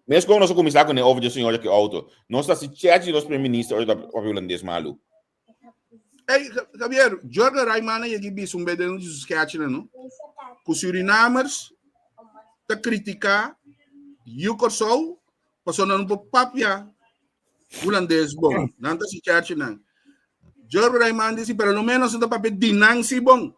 Mes kon nos a kuminsá kuné over dje señora ki outo. Nos ta hasi chèchi di nos primer minister ora ta papia hulandes malu. Ey, Javier, Jurgen Rijman a yega i bisa un bes den un di su sketchnan, no? Ku Surinamers ta kritiká yu Kòrsou pasobra nan no por papia hulandes bon. Nan ta hasi chèchinan. Jurgen Rijman disi, pero lo menos nan ta papia di nan si bon.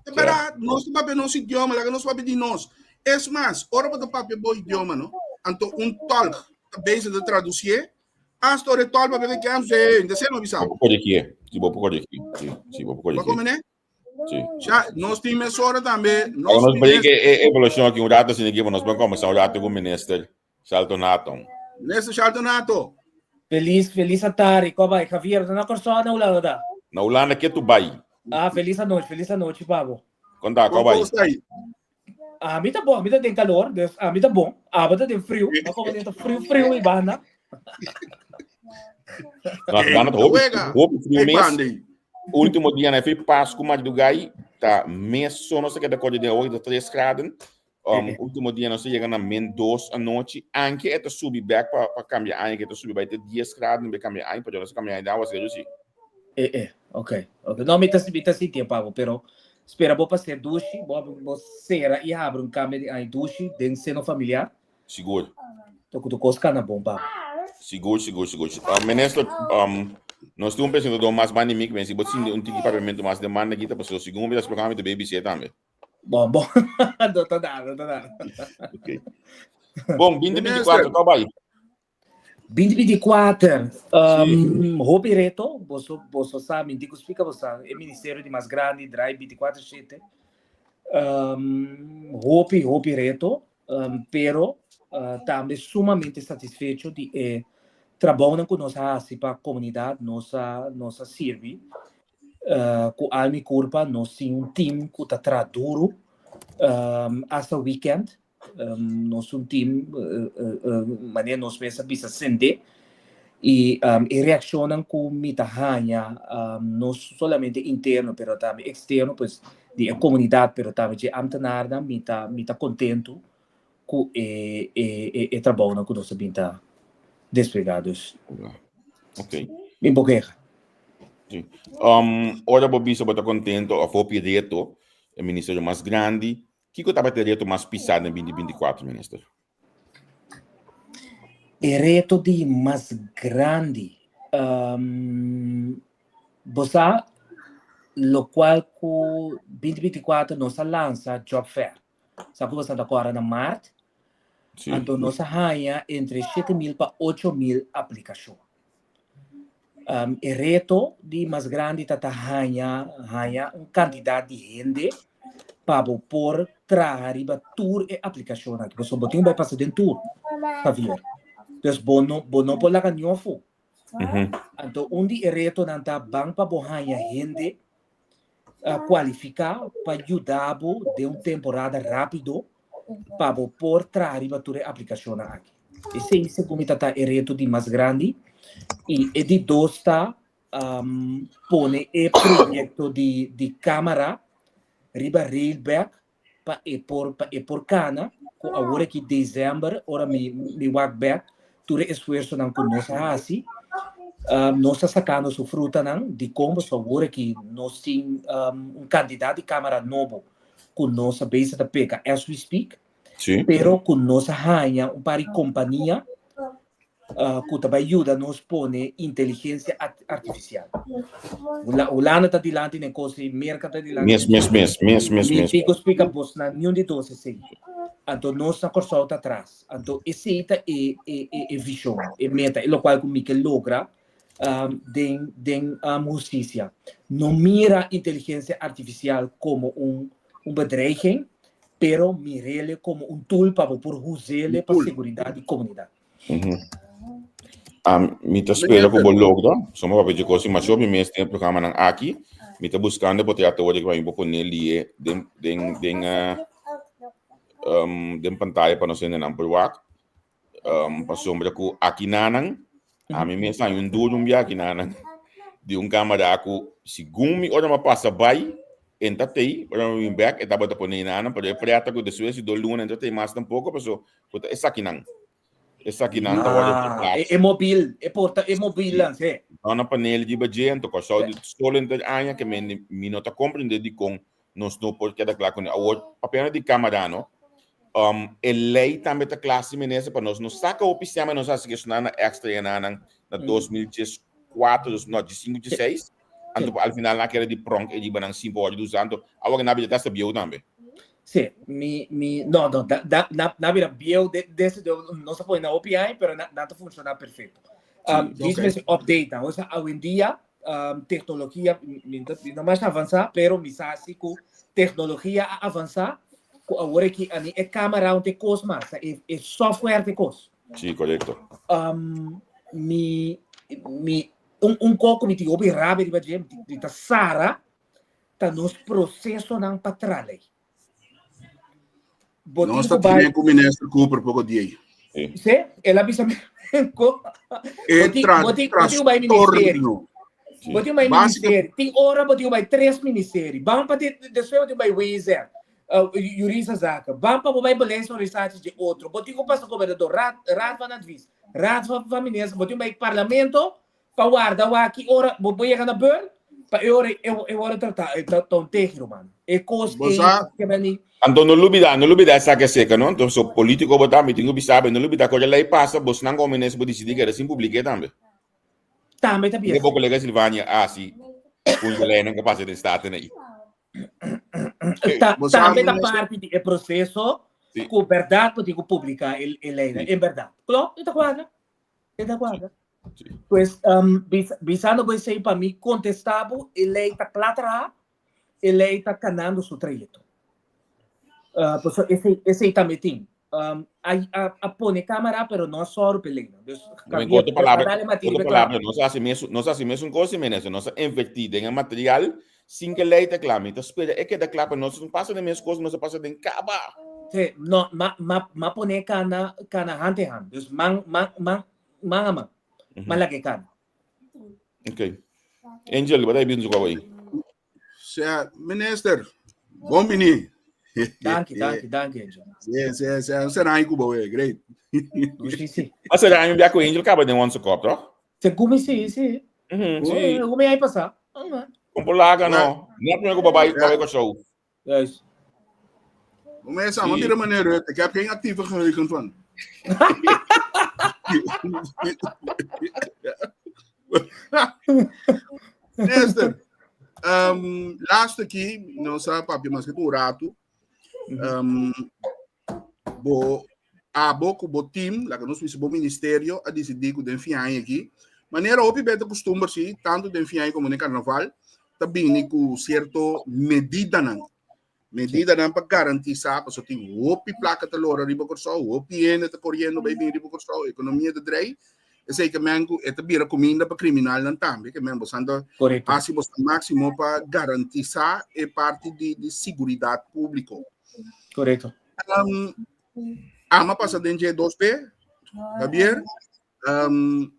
É verdad, nos ta papia nos idioma, laga nos papia di nos. Es mas, ora bo ta papia bo idioma, no? Anto un tolk ta bezig ta traducié, hasta ora e tolk papia ke kem, sí, de ser no bisa. Bo por corrigir, sí, bo por corrigir, sí, sí, bo por Ba corrigir. come, ne? Sí. Ja, nos tin mesora tambe, Nos nos nos tin break e evaluacion aki un rato, asina ki nos ban conversa un rato cu minister Shalto Nato. Minister Shalto Nato. Felis, felis atari. Ko bai, Javier, ta na Kòrsou o na Hulanda ta? Na Hulanda ke tu bai. Ah, felis anochi, felis anochi pa bo. Kon ta, ko bai? Kon ta ei? Ami ta bon, ami ta den kalor, dus ami ta bon. Abo ta den friu, ma komo den ta friu friu ei banda. Na banda ta hopi, hopi friu mes. Ultimo dia na fi Pasku madrugai ta mes so nos a keda kòrda den awo ta 3 graden. Ultimo dia nos a yega na min 2 anochi. Anke e ta subi bek pa pa kambia aña, ke ta subi bai te 10 graden be kambia aña, pero nos a kambia aña den awa serio si. Eh eh, ok, ok. No, mi ta mi ta sinti e pabo, pero spera bo pa ser dushi, bo bo sera i habri un kambia di aña dushi den seno familiar. Sigur. To ku tur kos kana bon pabo. Sigur, sigur, sigur. Minister, nos tin un presentador mas banda di mi, ku si bo sinti un tiki papiamentu mas den banda aki ta pasobra segun mi ta splika mi ta bay bis'é tambe. Bon, bon. No ta nada, no ta nada. Ok. Bon, 2024, kau bai? 2024, um, hopi reto, boso, boso sa, mi tin ku splika boso, e ministerio di mas grandi, draai 24/7. Um, hopi, hopi reto, um, pero uh, tambe sumamente satisfecho di e trabounan ku nos a hasi pa komunidat, nos a, nos a sirbi. Ku alma i kurpa nos tin un team ku ta traha duru asta weekend. Nos un team manera nos mes a bisa sende i e reakshonnan ku mi ta haña no solamente interno pero tambe eksterno pues di e komunidat pero tambe dje amtenarnan mi ta mi ta kontentu ku e e trabounan ku nos a bin ta desplegá dus mi por keha. Sí. Ora bo bisa bo ta contento of hopi reto, e ministerio mas grandi, kiko tabata e reto mas pisá den 2024, minister? E reto di mas grandi, um, bo sa lokual ku 2024 nos a lansa Job Fair. Sa ku bo sa ta kòrda na mart? Sí. Anto nos a haña entre 7000 pa 8000 aplikashon. E reto di mas grandi ta ta haña haña un kantidat di hende pa bo por traha riba tur e aplikashonnan aki. Pasobra bo tin ku bai pasa den tur, Javier. Dus bo no bo no por laga niun afó. Anto un di e retonan ta ban pa bo haña hende kualifiká pa yuda bo den un temporada rápido pa bo por traha riba tur e aplikashonnan aki. Esei segun mi ta ta e reto di mas grandi. I e di dos ta pone e proyekto di di kámara riba rail bèk pa e por pa e por kana ku awor aki december ora mi mi wak bek tur e esfuersonan ku nos a hasi nos ta sakando su frutanan dikon pasobra awor aki nos tin un kantidat di kamera nobo ku nos a bezig ta peka as we speak pero ku nos a haña un par di kompania ku ta bai yuda nos pone inteligensia artifisial. Hulanda ta dilanti den kos ei, Merka ta dilanti. Mes, mes, mes, mes, mes, Mi mes. tin ku splika bos na niun di dos esei. Anto nos na Kòrsou ta atras. Anto esei ta e e e e vishon, e meta, e lokual ku mi ke logra den den hustisia. No mira inteligensia artifisial komo un un bedreiging, pero mir'ele komo un tool pa bo por us'ele pa seguridat di komunidat. Mi ta spera ku bo logra. Somo papia dje kos i masha hopi mes den e programanan aki. Mi ta buskando por trata ora ku mi por pone lié den den den den pantaya pa nos hendenan por wak. Pasobra ku akinanan ami mes haña un duru un bia akinanan di un kamara ku segun mi ora mi a pasa bai e ta tei ora mi bin bek e tabata pone enanan pero e preta ku despues di dos luna e ta tei mas tampoco paso ku ta esakinan esakinan ta wòrdu Ah, e, e mobil, e porta e mobil lan, sí. Dona panel di baje anto Kòrsou di solo henter aña ke men mi no ta komprende dikon nos no por keda kla kuné. Awor papia di kamara no e lei tambe ta kla si minister pa nos no saka hopi sema nos hasi kestioná na extra yenanan na 2014 no 15 16 anto al final nan a keda di pronk e riba nan sin por wòrdu usa anto awor nan a bira ta hasta bieu tambe. Sí, mi, mi, no, no, da, da, na, na bira bieu de, desde de, no se pone na hopi aña, pero na, na ta funciona perfecto. Um, Sí, okay. Dies update, o sea, hoy en día, um, tecnología, mi, mi no mas avanza, pero mi sa si ku tecnología a avanza, ku awor aki ani e cámara un te kos mas, e, e software te kos. Sí, correcto. Um, mi, mi, un, un koko mi tin hopi rabia riba dje, mi ta sara, ta nos procesonan pa tra ley. Bo Nos ta tine ku minister Cooper poko dia. Sí, el a bisa mi ko. E tra trastorno. Bo tin bai ministerio. Tin ora bo tin bai tres ministerio. Ban pa despues bo tin bai WZ. Uh, juridische zaken. Ban pa bo bai beleidsorganisatie de otro. Bo tin ku pasa gobernador, raad, raad van advies, raad van, van minister. Bo tin bai parlamento Pa warda wak ki ora bo por yega na beurt, pa e ora e worde tratá. E ta un tehi, ruman. E kos Bo sa. ei ke ni. Anto no lubida, no lubida esaki aserka, no? Anto so politico bo ta, mi tin ku bisa bo, no lubida ku ora lei pasa, bosnan komo minister bo disidí keda sin publik'é tambe. Tambe ta Ke bier. bo kolega Silvania a hasi ku e leinan ku a pasa den Staten ei. Ta, Bo sa, tambe ta minister. parti di e proseso Sí. ku bèrdat bo tin ku publiká e e leinan, Sí. en bèrdat. Klopt, e ta kuadra. E ta kuadra. Sí. Pues, um, bis, bisando bo esei pa mi contesta bo, e lei ta kla traha, e lei ta kanando su trayecto. Uh, pues esei, esei tambe tin. Um, a, a, a pone cámara, pero no a sòru p'e leinan. Dus, No, en Javier, otro palabra, dale Matilde otro kla. palabra, nos hace mes, nos hace mes un cosa, minister, nos a invertir den e material sin que lei ta kla. Mi ta spera e keda kla, pero nos no pasa den mes cosa, nos a pasa den kaba. Sí, no, ma, ma, ma pone kana, kana hand in hand. Dus man, man, man, Man a man. Man lage kan. Ok. Angel, wat heb je zo gauw? Sea, minister, bon bini. Danki, danki, danki, Angel. Sí, sí, sí. Un será in Cuba, wey. Great. Sí, sí. Maar será un biaco Angel kaba den onze kop, toch? Según mi sí, sí. Sí. Según mi ahí pasa. Kom laga no. Net meer op bij bij show. Juist. Mensen, want die meneer Rutte, ik heb geen actieve geheugen van. Minister, um, laatste keer, no sa papia mas que un rato. Um, bo abo ku bo team, laga nos bisa bo ministerio a disidí ku den fin aña aki, Manera hopi beta kustumber si, tantu den fin aña komo den karnaval, ta bini ku sierto medidanan. Medidanan pa garantisá, pasobra tin hopi plaka ta lora riba Kòrsou, hopi hende ta koriendo bai bini riba Kòrsou, ekonomia ta drei. Esei ke men ku e ta bira kuminda pa kriminalnan tambe, ke men bosan ta Korekto. hasi bosan máksimo pa garantisá e parti di di siguridat públiko. Korekto. Um, ama pasa den dje 2B, Javier. Um,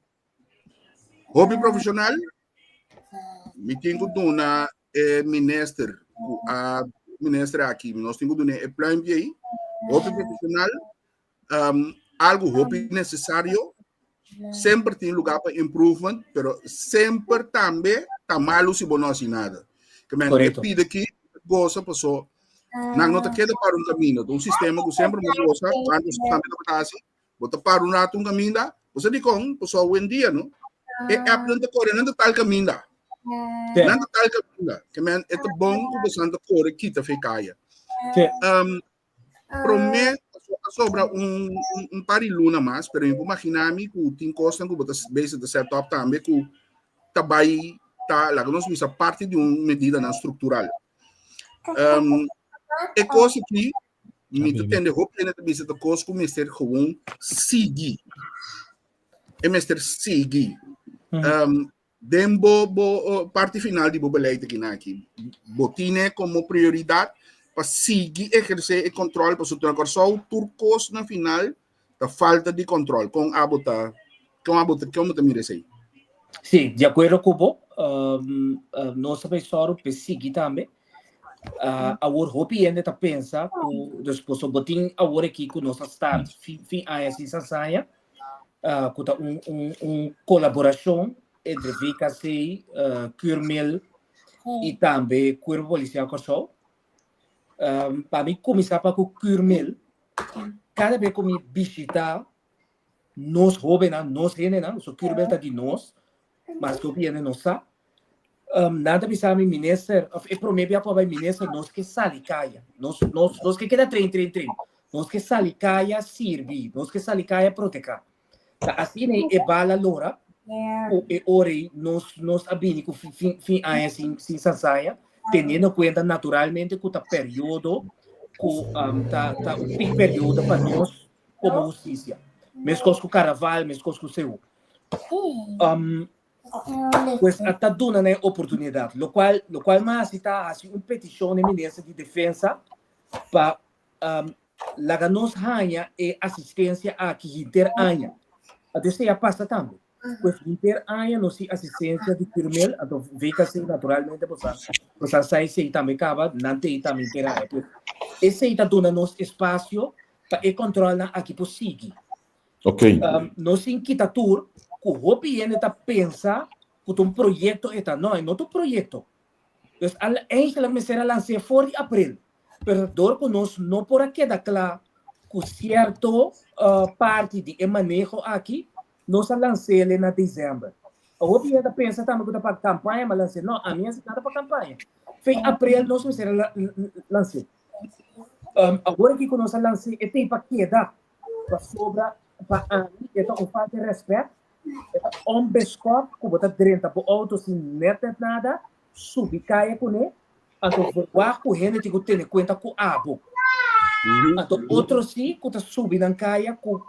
hopi profesional, mi tin ku duna e minister ku a minister aki, nos tin ku duna e pluimpje ei. Hopi profesional, um, algo hopi necesario. Semper tin lugar pa improvement, pero semper tambe ta malo si bo no hasi nada. Que men Correcto. pide ki goza paso nan no ta keda para un camino. Un sistema ku semper mo goza, antes tambe tabata hasi. Bo ta para un rato un caminda, bo sa dikon, paso awendia no, e app nan ta kore, nan ta tal caminda. Sí. Nan ta tal caminda. Ke men, e ta bon ku bosan ta kore kita fe kaya. Sí. Prome a sobra un, un, un par di luna mas, pero mi por imagina mi ku tin kosnan ku bo ta bezig ta set up tambe ku ta bai ta, laga nos bisa, parti di un medidanan struktural. E kos aki Mi ta tende hopi hende ta bisa ta kos ku mester gewoon sigui. E mester sigui. Den bo bo parti final di bo beleid aki na aki, bo tine komo prioridat pa sigui ehersé e kòntròl pasobra na Kòrsou tur kos na final ta falta di kòntròl. Kon abo ta kon abo ta kon bo ta mira esei? Sí, di akuerdo ku bo. Nos ta bai sòru pa e sigui tambe. Awor hopi hende ta pensa ku dus pasobra bo tin awor aki ku nos a start fin fin aña sin sansaña ku ta un un un kolaborashon entre VKC, Curmil i tambe Kuerpo Polisial Kòrsou. Pa mi kuminsá pa ku Curmil, kada bes ku mi bishita nos hóbennan, nos hendenan, so Curmil ta di nos, maske hopi hende no sa. Nan ta bisa mi minister, of e prome bia ku a bai minister, nos ke sali kaya. Nos, nos, nos ke keda train, train, train. Nos ke sali kaya sirbi, nos ke sali kaya proteka. Ta asina ei e bala lora, ku e ora ei nos, nos a bini ku fin, fin, fin aña sin, sin sansaña, teniendo kuenta naturalmente ku ta periodo ku um, ta, ta un peak periodo pa nos komo hustisia. Meskos ku karaval, meskos ku seú. Um, Pues a ta duna nan e oportunidad, locual locual mi a haci ta haci un peticion na e minister di defensa pa um, laga nos haña e asistencia aki henter aña. Anto esei a pasa tambe. Pues henter aña nos tin asistencia di Curmel, anto VKC naturalmente bo sa, bo sa sa esei tambe caba, nan t'ei tambe henter aña. Pues esei ta duna nos espacio pa e controlnan aki por sigui. Ok. Um, nos tin kita tur ku hopi hende ta pensa ku ta un proyekto e ta. No, e no ta un proyekto. Dus al, eigenlijk mester a lans'é for di april. Pero dor ku nos no por a keda kla ku sierto uh, parti di e maneho aki, nos a lans'é na december. Hopi hende ta pensa tambe ku ta pa kampaña, ma lans'é. No, ami a hasi nada pa kampaña. Fin april nos mester a lans'é. Um, awor aki ku nos a lans'é, e tin pa keda. Pasobra pa ami e ta un falta di rèspèt, e ta onbeskòp ku bo ta drenta bo outo sin nèt nèt nada, subi kaya kuné, anto verwagt ku hende tin ku tene kuenta ku abo. Anto otro si ku ta subi nan kaya ku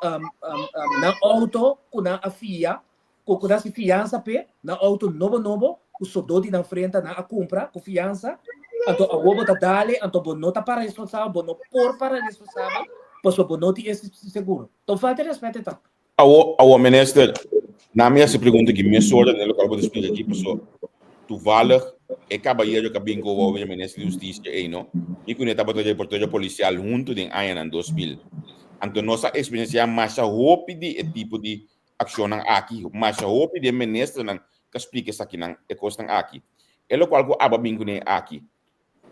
nan outo ku nan a fia, ku ku nan hasi fiansa p'e, nan outo nobo nobo, ku sodó di nan frenta nan a kumpra ku fiansa, anto awor bo ta dale, anto bo no ta para responsabel, bo no por para responsabel, pasobra bo no tin e seguro. Ta un falta di rèspèt e ta. Awor, awor minister, na mi hasi pregunta aki mesora den lokual bo ta splika aki, pasobra toevallig e kabayero ku a bin ku awor bira minister di hustisia ei no, mi kuné tabata reportero polisial huntu den añanan 2000. Anto nos a eksperensiá masha hopi di e tipo di Akshonnan aki, masha hopi di e ministernan ta splika esakinan, e kosnan aki. E lokual ku aba bin kuné aki,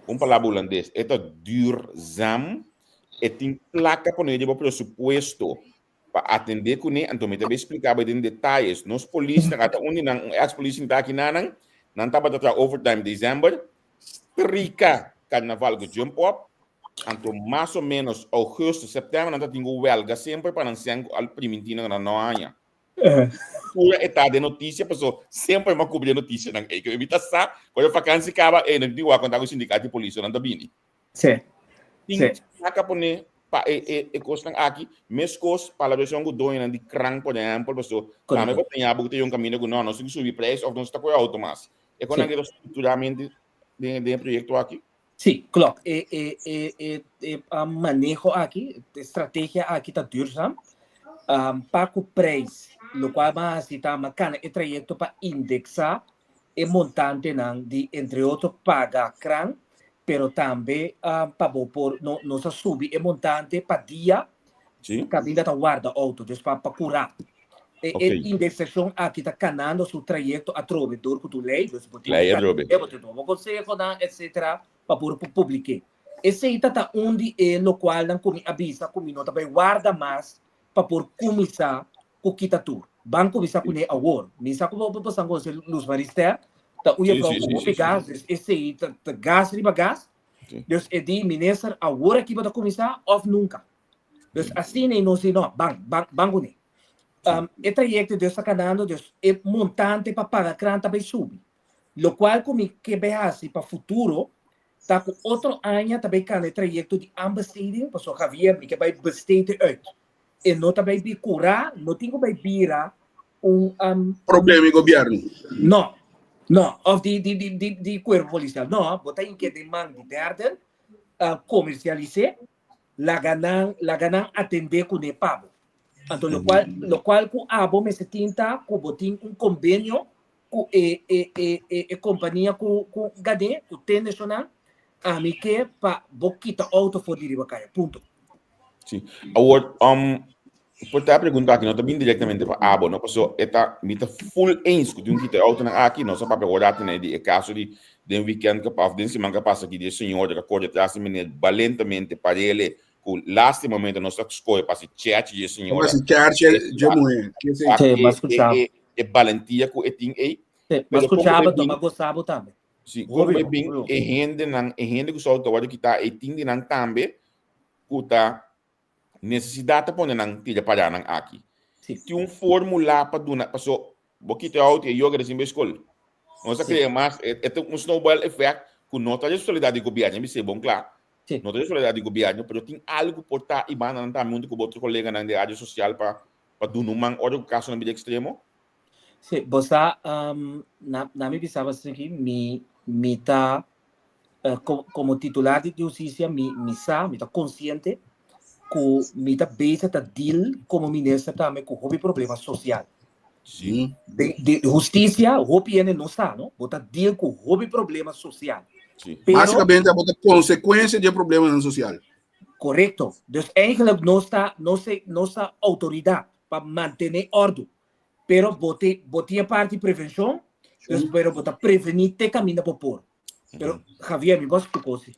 un palabra hulandes, e ta duurzaam, e tin plaka pone riba presupuesto pa atendé kuné, anto mi ta bay splika bo den detayes. Nos polisnan, ata un di nan, un ex polis sinta aki nanan, nan tabata traha overtime december, strika karnaval ku jump up, Anto mas o menos augustus, september nan ta tin ku welga semper pa nan sèn ku al primintí nan nan no haña. Pura e ta den noticia, paso semper mi a cubri e noticianan ei. Ke mi ta sa, cuando vakantie caba, ei, no tin wak conta cu sindicato di polis nan ta bini. Tin saca pone pa e e e cosnan aki, mescos palabracion cu doñonan di kran, por ehempel, paso tambe bo ta ña bo cu ta yon caminda cu no, nos tin cu subi prijs of nos ta coge auto mas. E con nan keda structuralmente den den e proyecto aki? Sí, klopt. E e e e e maneho aki, e strategia aki ta duurzaam. Pa ku prijs, lokual bo a hasi ta makana e trayekto pa indeksá e montantenan di entre otro paga kran, pero tambe pa bo por no nos a subi e montante pa dia kaminda ta warda outo, dus pa pa kurá. E e indeksashon aki ta kanando su trayekto atrobe dor ku tur lei, dus bo tin ku bo tin tuma bo konsehonan etsetera pa por por publik'é. Esei ta ta un di e lokualnan ku mi a bisa ku mi no ta bai warda mas pa por kuminsá ku kita tur. Ban kuminsá kuné awor. Mi sa ku bo bo san konosé Luz Marie Ster, ta un juffrouw ku hopi gas, dus esei ta ta gas riba gas. Dus e di, Minister, awor aki bo ta kuminsá òf nunka. Dus asina i nos di no, ban, ban, ban kuné. E trayekto dus ta kanando, dus e montante pa paga krant ta bai subi. Lokual ku mi ke bai hasi pa futuro ta ku otro aña ta bai kana e trayekto di aanbesteding, pasobra Javier mi ke bai besteed e uit. E no ta bai bi kurá, no tin ku bai bira un Problema di gobièrnu. No, no, òf di di di di di kuerpo polisial. No, bo ta hinke den man di derden, komersialis'é, laga nan laga nan atendé kuné pa bo. Anto lokual lokual ku abo mester tin ta ku bo tin un kombenio ku e e e e e kompania ku ku gané, ku tende eshonan, ami ke pa bo kita outo for di riba kaya. Punto. Sí. Awor, um, por ta pregunta aki no ta bin directamente pa abo, no? Paso e ta, mi ta full eens ku tin un kita autonan aki, nos a papia awor dati na di e kaso di den weekend ka of den siman ka pasa aki di e señor ka kore atrás di meneer balentamente parele ku laatste momento nos ta skohe pa hasi church di e señora. Pa hasi church dje muhé. Sí, m'a skuchaba. E, e balentia ku e tin ei. Sí, m'a skuchaba, to m'a gosabo tambe. Sí, kon bai bin e hendenan, e hende ku su auto ta wòrdu kitá, e tin di nan tambe ku ta nesesidat ta pone nan tira pará nan aki. Tin un fórmula pa duna, paso bo kita e auto i e yoga recién bai skol. Nos a krea mas, e ta un snowball effect ku no ta responsabilidat di gobièrnu, mi bisa e bon kla. No ta responsabilidat di gobièrnu, pero tin algu por ta i banda nan tambe huntu ku bo otro koleganan den área sosial pa pa duna un man ora ku kasonan bira ekstremo. Sí, bo sa, na na mi bisa bo asina mi mi ta komo titular di hustisia mi mi sa, mi ta konsiente ku mi ta bezig ta deal komo minister tambe ku hopi problema sosial. Sí. De, de hustisia hopi hende no sa, no? Bo ta deal ku hopi problema sosial. Sí. Pero, Básicamente, bo ta konsekuensia di e problemanan sosial. Korekto. Dus eigenlijk nos ta nos nos ta outoridat pa mantené òrdu. Pero bo te bo tin e parti prevenshon, dus pero bo ta prevení te kaminda bo por. Pero Javier, mi bo a splika osi.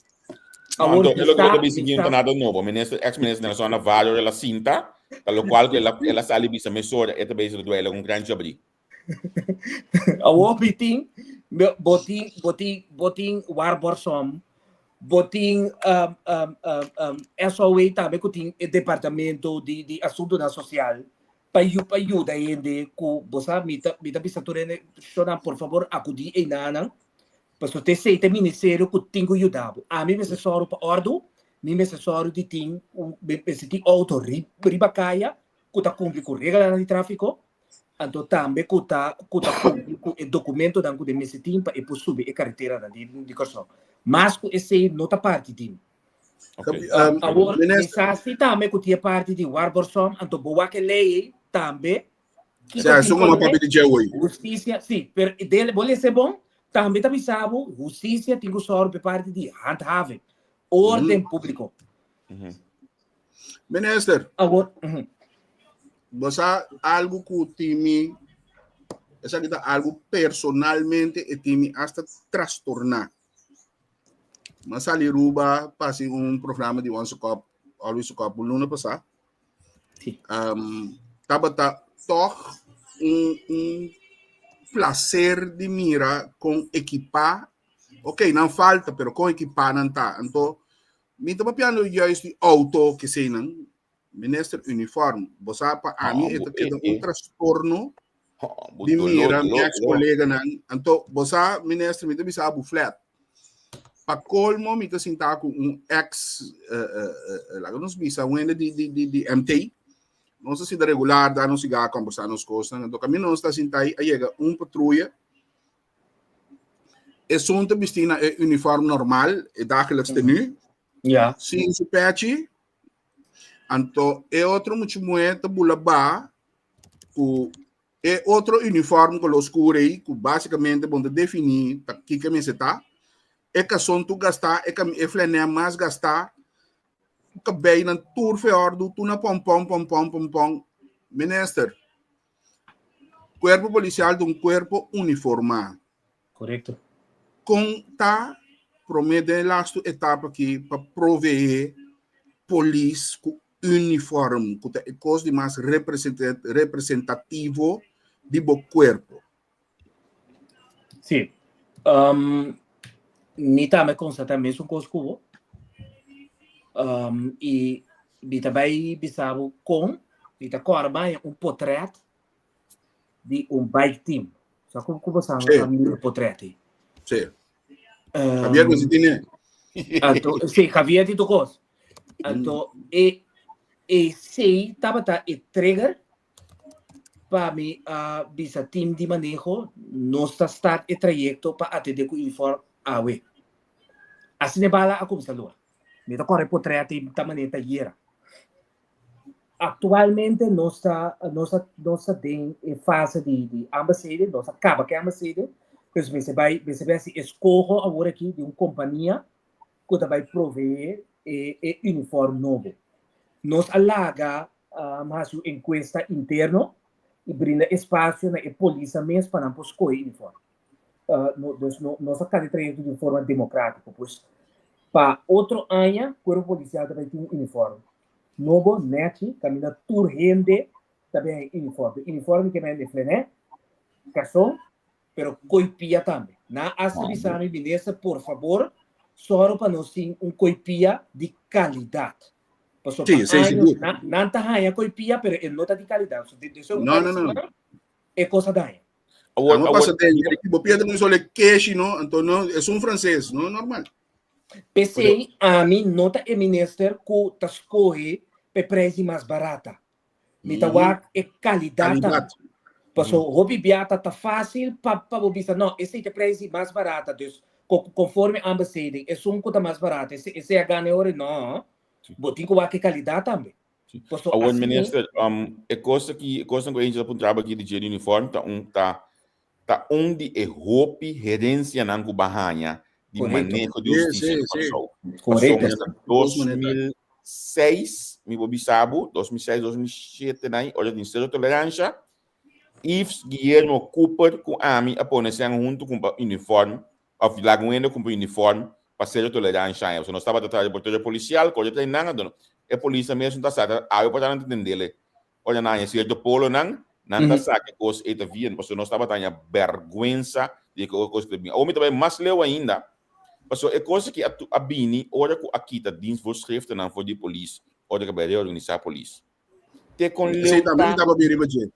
No, Awor anto, mi e loke bo sa ta bisa mi ki no sa ta nada nobo. Minister, ex minister Nelson Navarro el a sinta, ta lokual ku el a el a sali bisa mesora e ta bezig ta duele un gran chabrí. Awor mi tin bo tin bo tin bo tin waarborgsom, bo tin um, um, um, um, SOA tambe ku tin e departamento di di asuntunan sosial pa yu pa yuda hende ku bo sa mi ta mi ta bisa tur hende shownan por fabor akudí einanan pasobra te esei ta e ministerio ku tin ku yuda bo. Ami mester sòru pa òrdu, mi mester sòru di tin un mester tin outo riba kaya ku ta kumpli ku reglanan di tráfiko, anto tambe ku ta ku ta kumpli ku e dokumentonan ku den mester tin pa e por subi e kareteranan di di Kòrsou. Mas ku esei no ta parti di mi. Okay. Awor, mi sa si tambe ku tin e parti di waarborgsom, anto bo wak e lei ei tambe. Kiko Sa, tin esun como pone? papia di dje hoy. Hustisia, si, pero dele, bo lesa e bon, tambe ta bisa bo, hustisia tin ku sòru pa e parti di handhaving, orden públiko. Minister. Awor, mhm. Bo sa algo ku tin mi, esaki ta algo personalmente e tin mi hasta trastorná. M'a sali Aruba pa hasi un programa di Once a Cup, Always a Cup, un luna pasá. Sí. Um, tabata tòg un, un placer di mira kon ekipá, ok, nan falta, pero kon ekipá nan ta. Anto, Mi ta papiando juist di auto keseinan. Minister uniform, bo sa pa ami e ta keda un trastorno di mira mi ex coleganan. Anto bo sa minister mi ta bisa bo flat. Pa colmo mi ta sinta ku un ex laga nos bisa un hende di di di di MT. Nos ta sinta regular da nos siga kombersa nos kosnan. Anto kaminda nos ta sinta a yega un patruya. Esun ta bisti na e uniform normal, e dagelijks tenue. Ja. Sin su pechi. Anto e otro mucha muhé ta bula ba ku e otro uniform koló skur ei, ku básikamente bon ta definí ta kiko mester ta. E kason tur gastá, e e flanel mas gastá, ku kabeinan tur feòrdu, tur na pòmpòn, pòmpòn, pòmpòn. Minister, kuerpo polisial ta un kuerpo uniformá. Korekto. Kon ta promé den e lastu etapa aki pa proveé polis ku uniform ku ta e kos di mas representativo di bo kuerpo? Sí. Mi tambe konstatá mesun kos ku bo. I mi ta bai bisa bo kon mi ta kòrda baña un potrèt di un bike team. Sa ku ku bosan Sí. a mira portret ei. Sí. Javier, um, tiene. Anto, sí, Javier tin kos. Anto, e e sei tabata e trigger pa mi a bisa team di maneho nos ta start e trayecto pa atende ku uniform awe. Asina e bala a kumsa lora. Mi ta kore portret ei ta manera ta yera. Actualmente nos ta nos ta nos ta den e fase di di aanbesteding, nos a caba cu e aanbesteding, pues mester bay mester bay haci escoho awor aki di un compania cu ta bay provee e e uniform nobo. Nos a laga haci un encuesta interno y brinda espacio na e polisnan mes pa nan por scoge uniform. No, dus no, nos a casi trayecto di un forma democrático. Pues, pa otro aña, cuerpo policial ta bay tin un uniforme nobo, nechi, caminda tur hende ta bay hay uniforme. Uniforme ke men de flené, carson, pero koi pia tambe. Na hasta bisa mi minister, por favor, soro pa nos tin un koi pia di calidad. Paso Sí, pa sí, años, seguro. na, nan ta haya koi pia, pero e no ta di calidad. So, de, de, so, No, no, no. E kos a daña. Awor, Amo awor, pasa den, bo pierde un sole keshi, no? Anto no, es un francés, no normal. P'esei ami no ta e minister ku ta skohe p'e prijs di mas barata. Mi ta wak e kalidat tambe. Paso hopi bia ta ta fásil pa pa bo bisa no, esei ta e prijs di mas barata, dus konforme aanbesteding esun ku ta mas barata esei a gana e ora, no, bo tin ku wak e kalidat tambe. Paso Awor, asina- minister, e kos aki, e kosnan ku Angel a puntraba aki di dje di uniform ta un ta ta un di e hopi herensianan ku bo a haña di Korekto. maneho di Sí, hustisia sí, di sí. Kòrsou. Korekto. Pasobra na 2006, mi por bisa bo, 2006, 2007 nan, ora tin sero toleransha, Yves Guillermo Cooper ku ami a pone esnan huntu kumpra uniform Of laga un hende cumpra uniform pa cero tolerancia aña. Pasobra nos tabata traha reportero policial, cu ora trae nan anto e polisnan mes no ta sa, ta awe por ta nan ta tendele. Ora nan haña cierto polonan, nan ta sa ke cos ey ta bien, pasobra nos tabata haña berguensa di e cos cu ta bin. Awor mi ta bay mas leu ainda, pasobra e cos aki a bini ora cu a kita dienstvoorschriftennan for di polis, ora cu a bay reorganisa polis. Te kon Sí, leu tambe mi ta taba bin riba dje.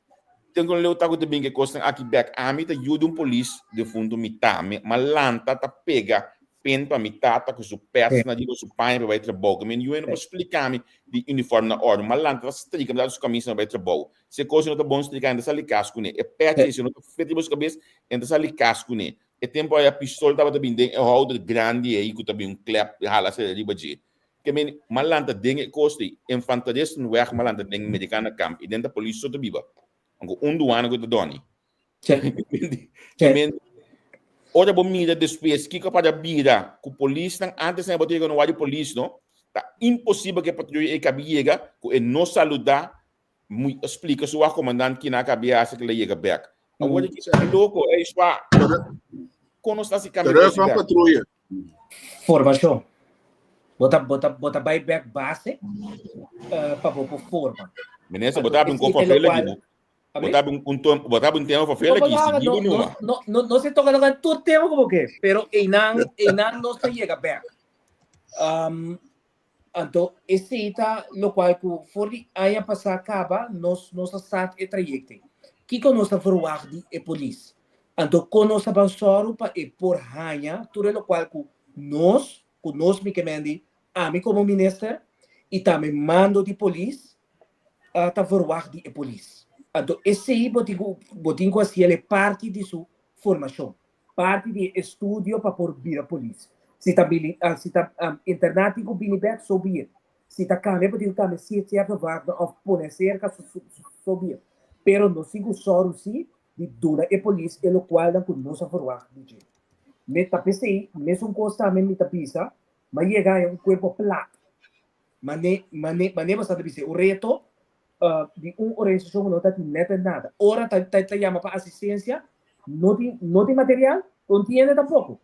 Te kon leu ta ku ta bin ke kosnan aki bek. Ami ta yuda un polis defuntu mi ta. Mi a lanta ta pega pen pa mi tata ku su pets na riba su paña pa bai trabou. Ke mi yu no por splika mi di uniform na òrdu. Mi a lanta ta strika mi tata su kamisa pa bai trabou. Si e kos no ta bon strika, e ta sali kas kuné. E pèchi si no ta fit riba su kabes, e ta sali kas kuné. E tempu aya pistol tabata bin den e houder grandi ei ku ta bin un klep hala sera riba dje. Ke men m'a lanta den e kos di infanteristenweg m'a lanta den Amerikanekamp i den ta polis so ta biba. Anko un duana ku ta dòni. Ke men ora bo mira despues kiko a para bira ku polisnan antes nan bo ta yega no wari polis no ta imposibel ku e patruya ei kabi yega ku e no saluda Muy a splika su wak komandant kina a kabia hasta ku el a yega bek. Awor aki ta loko, ey swa. Kon nos ta hasi kambio Terug kosi van bek? patruya. Formashon. Bo ta bo ta bo ta bai bek base pa bo por forma. Minister, bo ta habri un kos papel aki bo. Bo ta habri un bo ta habri un tema papel aki, sigui bo numa. No no no se toka toka tur tema ku bo ke, pero einan einan nos ta yega bek. Anto esei ta lokual ku for di aña pasá kaba nos nos a start e trayekto. Kiko nos ta verwagt di e polis? Anto kon nos ta ban sòru pa e por haña tur e lokual ku nos, ku nos mi ke mendi ami komo minister i tambe mando di polis ta verwagt di e polis. Anto esei bo tin ku bo tin ku hasiel e parti di su formashon. Parti di e estudio pa por bira polis. Si ta bini, si ta interná tin ku bini bèk, so be it. Si ta kambia bo tin ku kambia sierto vaknan òf pone serka, so be it. Pero nos tin ku sòru sí di duna e polis e lokualnan ku nos a verwagt di dje. Mi ta p'esei, mesun kos tambe mi ta bisa, m'a yega haña un kuerpo plat. Mane, mane, mane bo sa ta bisa, un reto di un organisashon ku no ta tin nèt nada. Ora ta ta yama pa asistensia, no tin no tin material, no tin hende tampoko.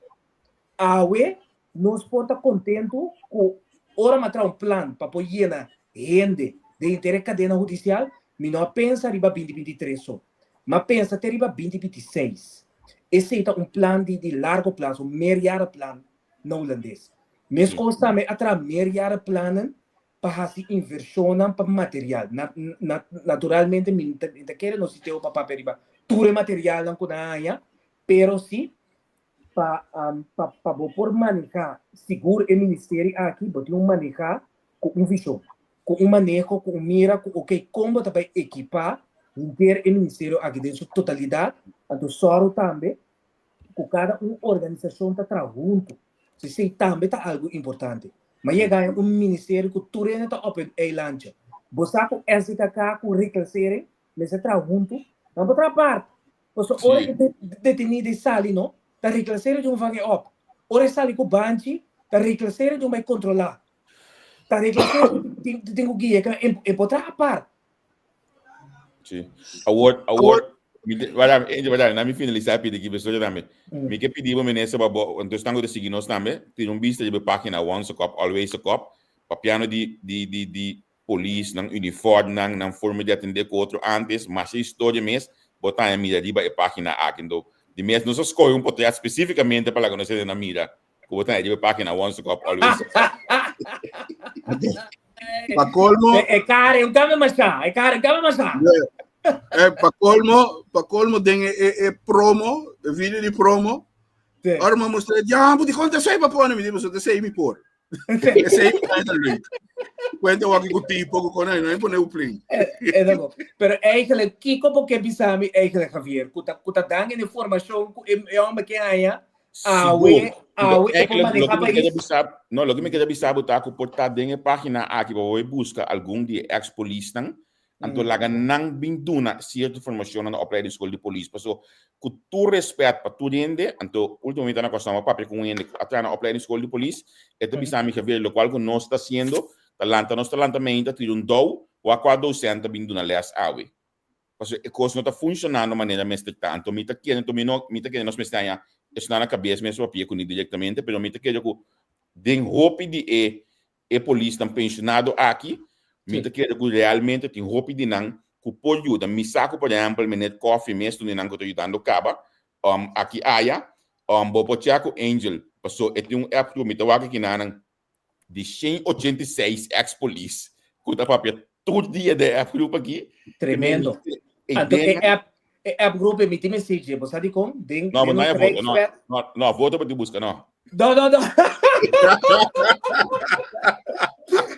Awe nos por ta kontentu ku ora mi a traha un plan pa por yena hende den henter e kadena hudisial, mi no a pensa riba binti 23 so, mi a pensa te riba binti 26. Esei ta un plan di di largo plaso, un meerjarenplan na hulandes. Meskos tambe a traha meerjarenplannen pa hasi invershonnan pa material. Naturalmente mi ta kere nos siteo pa papia riba tur e materialnan ku nan haña, pero si pa pa bo por maneha sigur e ministerio aki bo tin un maneha ku un vishon, ku un maneho, ku un mira ku oke kon bo ta bai ekipá henter e ministerio aki den su totalidat, anto sòru tambe ku kada un organisashon ta traha huntu. Esei tambe ta algu importante. Ma yega un ministerio ku tur hende ta op hun eilandje. Bo sa ku SDKK ku Reclassering mester traha huntu, nan por traha apart. Pasobra ora e detenido e sali no, ta Reclassering di un vang e op. Ora e sali ku banchi, ta Reclassering di un bai kontrolá. Ta Reclassering tin ku guia. E por traha apart. Sí. Awor, awor, mi te, wala, Angel, wala, na mi finalisá pidi ki besoja tambe. Mi ke pidi bo minister pa bo, entonces tango te sigui nos tambe, tira un bista riba e página Once a Cop, Always a Cop, papiando di, di, di, di polis, nan uniformnan, nan forma di atendé ku otro antes, masha historia mes, bo ta haña mira riba e página aki. Entonces, di mes nos a skohe un potret spesífikamente pa laga nos hende nan mira Ku bo ta riba página Once a Cop, Always a Cop. Pa colmo. E cara, un cambio mas e cara, un cambio mas Eh, pa colmo, pa colmo den e, e, e promo, e video di promo. Sí. Ora me mostra, ja, moet ik gewoon te pa pone, mi digo, te sei mi por. Te sei mi ta leuk. Cuenta wat ik tipo ku kon no pone un plin. Eh, Pero eigenlijk, kiko porque bisami eigenlijk Javier, kuta kuta dan in information ku e hombre que haya Awe, awe e por maneha pais. No, loke mi keda bisa bo ta ku por ta den e página aki bo por buska algun di e ex polisnan, anto laga nan bin duna sierto informashonnan na opleidingsschool di polis. Paso ku tur respèt pa tur hende, anto ultimo mi ta na Kòrsou mi a papia ku un hende ku a traha na opleidingsschool di polis, e ta bisa mi Javier lokual ku nos ta hasiendo ta lanta nos ta lanta meinta tira un dou, wak kua dosent ta bin duna lès awe. Pasobra e kos no ta funshonando manera mester ta. Anto mi ta kere, anto mi no, mi ta kere nos mester haña esnan na kabes mes papia kuné direktamente, pero mi ta kere ku den hopi di e e polisnan penshonado aki, mi ta kere ku realmente tin hopi di nan ku por yuda. Mi sa ku por ehèmpel meneer Coffie mes ta un di nan ku ta yudando kaba aki aya. Bo por chèk ku Angel, paso e tin un app ku mi ta wak akinanan di 186 ex polis ku ta papia tur dia den app groep aki. Tremendo. Anto e app e app groep e mi tin message, bo sa dikon? Den No, den no, no, no, no, no, voto pa ti buska, no. No, no, no.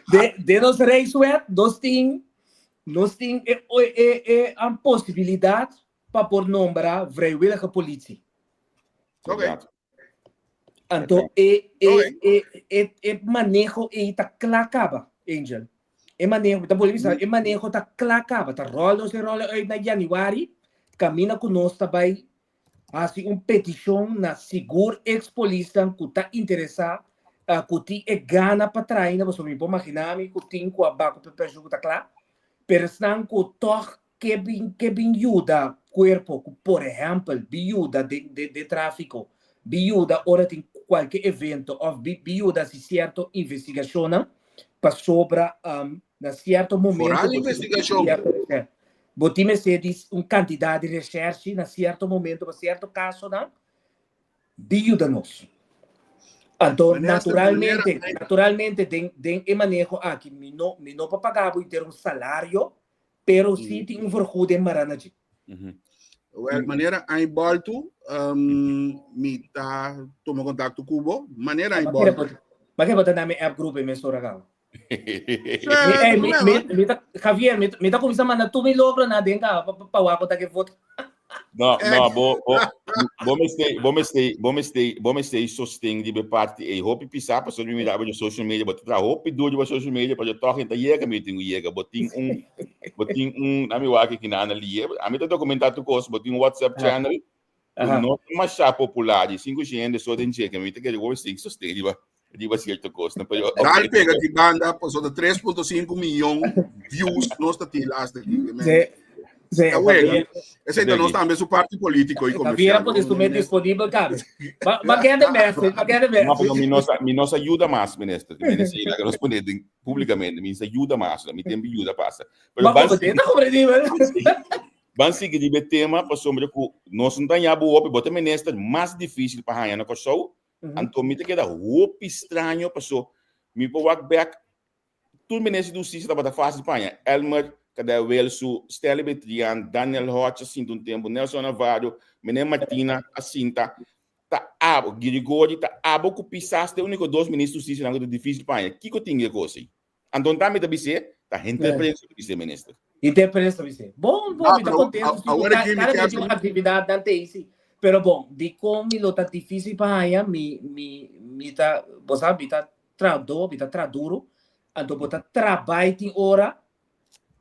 De, den nos Rijkswet, nos tin, nos tin e, e, e, e posibilidad pa por nombra vrijwillige politie. Okay. Anto e e e e e maneho ei ta kla kaba, Angel. E maneho, ta bolbe bisa, e maneho ta kla kaba. Ta rol nos e rol uit na januari, kamina ku nos ta bai hasi un petishon na sigur ex-polisnan ku ta interesá, uh, ku tin e gana pa traina, pasobra mi por imaginá mi ku tin ku a bako pe penshun ku ta kla, pero esnan ku tòg Ke bin ke bin yuda kuerpo ku por ehèmpel bin yuda den den den tráfiko, bin yuda ora tin kualke evento òf bin bin yuda hasi sierto investigashonnan pasobra na sierto momento Foral bo tin investigashon. sierto reshè bo tin mester di un kantidat di reshèrshi na sierto momento pa sierto kasonan bin yuda nos. Anto naturalmente, naturalmente den den e maneho aki mi no mi no por paga bo henter un salario, pero si tin un vergoeding mará na dje. Wel, manera ai boltu, um, mi ta tuma contacto cu bo. Manera ai boltu. Ma ke bo ta na mi app group e mesora gaba? Hey, mi, mi, mi ta, Javier, mi, mi ta comienza manda tu mi logro na den ka pa pa wako ta ke voto. No, no, bo, bo, bo me stay, bo me stay, bo me stay, bo me stay sosten di be parti e hopi pisa pa so mi mira bo social media, bo tra hopi duro bo social media pa yo toch ta yega mi tin yega, bo tin un bo tin un na mi waki kina na lie, a mi ta documenta tu cos, bo tin un WhatsApp channel, no masha popular, di cinco gente so den cheque, mi ta kere bo stay sosten riba riba cierto cos. No, pero, okay. Dal pega di banda, paso de 3.5 miljoen views nos ta tin laatste keer. Sí. Sí, Ta wega. Ese ta nos tambe su parte político y comercial. Javier pone su mes disponibel, cabe. Va, va get the message, va get the message. No, pero mi nos, mi nos ayuda más, minister. Mi la que responde públicamente, mi nos ayuda más, mi tempo ayuda pasa. Pero van, van sigui di tema, pasobra ku nos no ta ya bo hopi, bo ta minister mas difícil pa haña na Kòrsou. Anto mi ta keda hopi straño paso mi por wak bek tur minister di hustisia tabata fácil pa haña. Elmer Kadè Welsu, Stanley Betrian, Daniel Hodge a sinta un tempu, Nelson Navarro, Meneer Martina a sinta. Ta abo, Girigori, ta abo ku Pisas ta e úniko dos minister di hustisianan ku ta difícil pa haña. Kiko tin e kos ei? Anto ta mi ta bis'é, ta henter prensa ta bis'é, minister. Henter prensa ta bis'é. Bon, bon, mi ta contento si cu cada vez tin un actividad nan ta ey, Pero bon, dicon mi lo ta dificil pa haya, mi, mi, mi ta, bo sa, mi ta trahador, mi ta traha duro, anto bo ta trabay tin ora,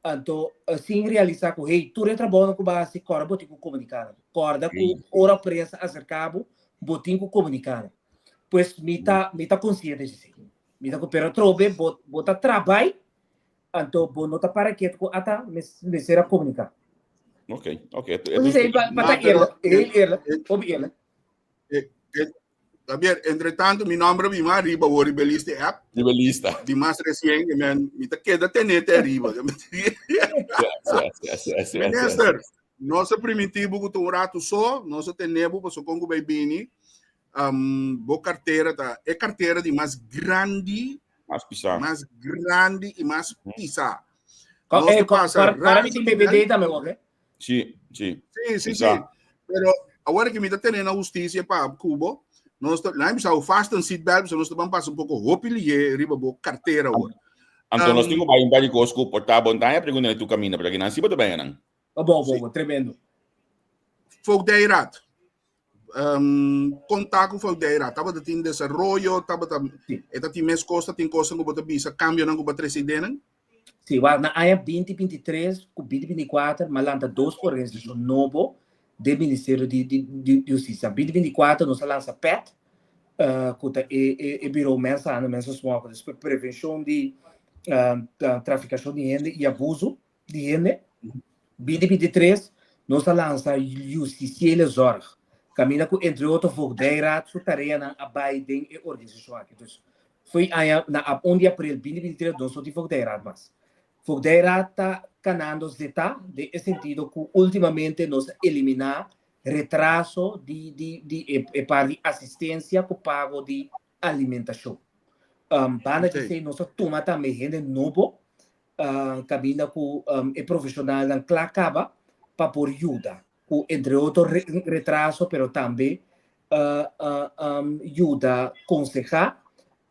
anto sin realisa cu, hey, tur e trabounan cu bo a haci, corda bo tin cu comunica nan. Corda cu ora prensa acerca bo, bo tin cu comunica nan. Pues mi ta, mi ta consciente di esey. Mi ta ku pero atrobe bo bo ta trabay anto bo no ta para ketu ku ata mester a komuniká. Ok, ok. Pues pa pa ta eerlijk, heel eerlijk, hopi eerlijk. Javier, entre tanto mi nombre mi mas riba hoor riba lista app. Riba lista. Di mas recien, que men, mi ta queda tenete arriba. Minister, nos a primitivo ku un rato so, nos a tenebo paso con ku bay bini. Um, bo cartera ta e cartera di mas grandi, mas pisá, mas grandi y mas pisá. Nos eh, pasa para mi tin BBD tambe ok? Sí, sí. Sí, sí, sí. Pero ahora que mi ta tene na justicia pa Cubo, nos ta, la bisa fasten seatbelt, so nos ta van pasa un poco hopi lié riba bo cartera hoor. Anto nos tingo bai un par di cos ku por ta bon taña pregunta na tu camina, pero aquí nan sí bo ta bai nan. Oh, bon, bon, bon, tremendo. Voogdijraad. Um, konta ku Voogdijraad. Tabata tin desaroyo, tabata Sí. e ta tin mes kos, ta tin kosnan ku bo ta bisa, kambionan ku bo trese idenan. Sí, wak, na aña 2023 ku 2024 m'a lanta dos organisashon nobo den Ministerio di, di, di, di Hustisia. 2024 nos a lansa PET, uh, ku ta e, e, e Bureau Mensen Handel, Mensen Smokkel, dus pa prevenshon di uh, trafikashon di hende i abuso di hende. 2023 nos a lansa Justitiële Zorg, kaminda ku entre otro Voogdijraad su tareanan a bai den e organisashon aki. Dus fo'i aña na 1 di april 2023 nos no tin Voogdijraad mas. Voogdijraad ta kanando zetá den e sentido ku últimamente nos a eliminá retraso di di di e e par di asistensia ku pago di alimentashon. Banda di esei nos a tuma tambe hende nobo kaminda ku e profeshonalnan kla kaba pa por yuda ku entre otro retraso pero tambe yuda konsehá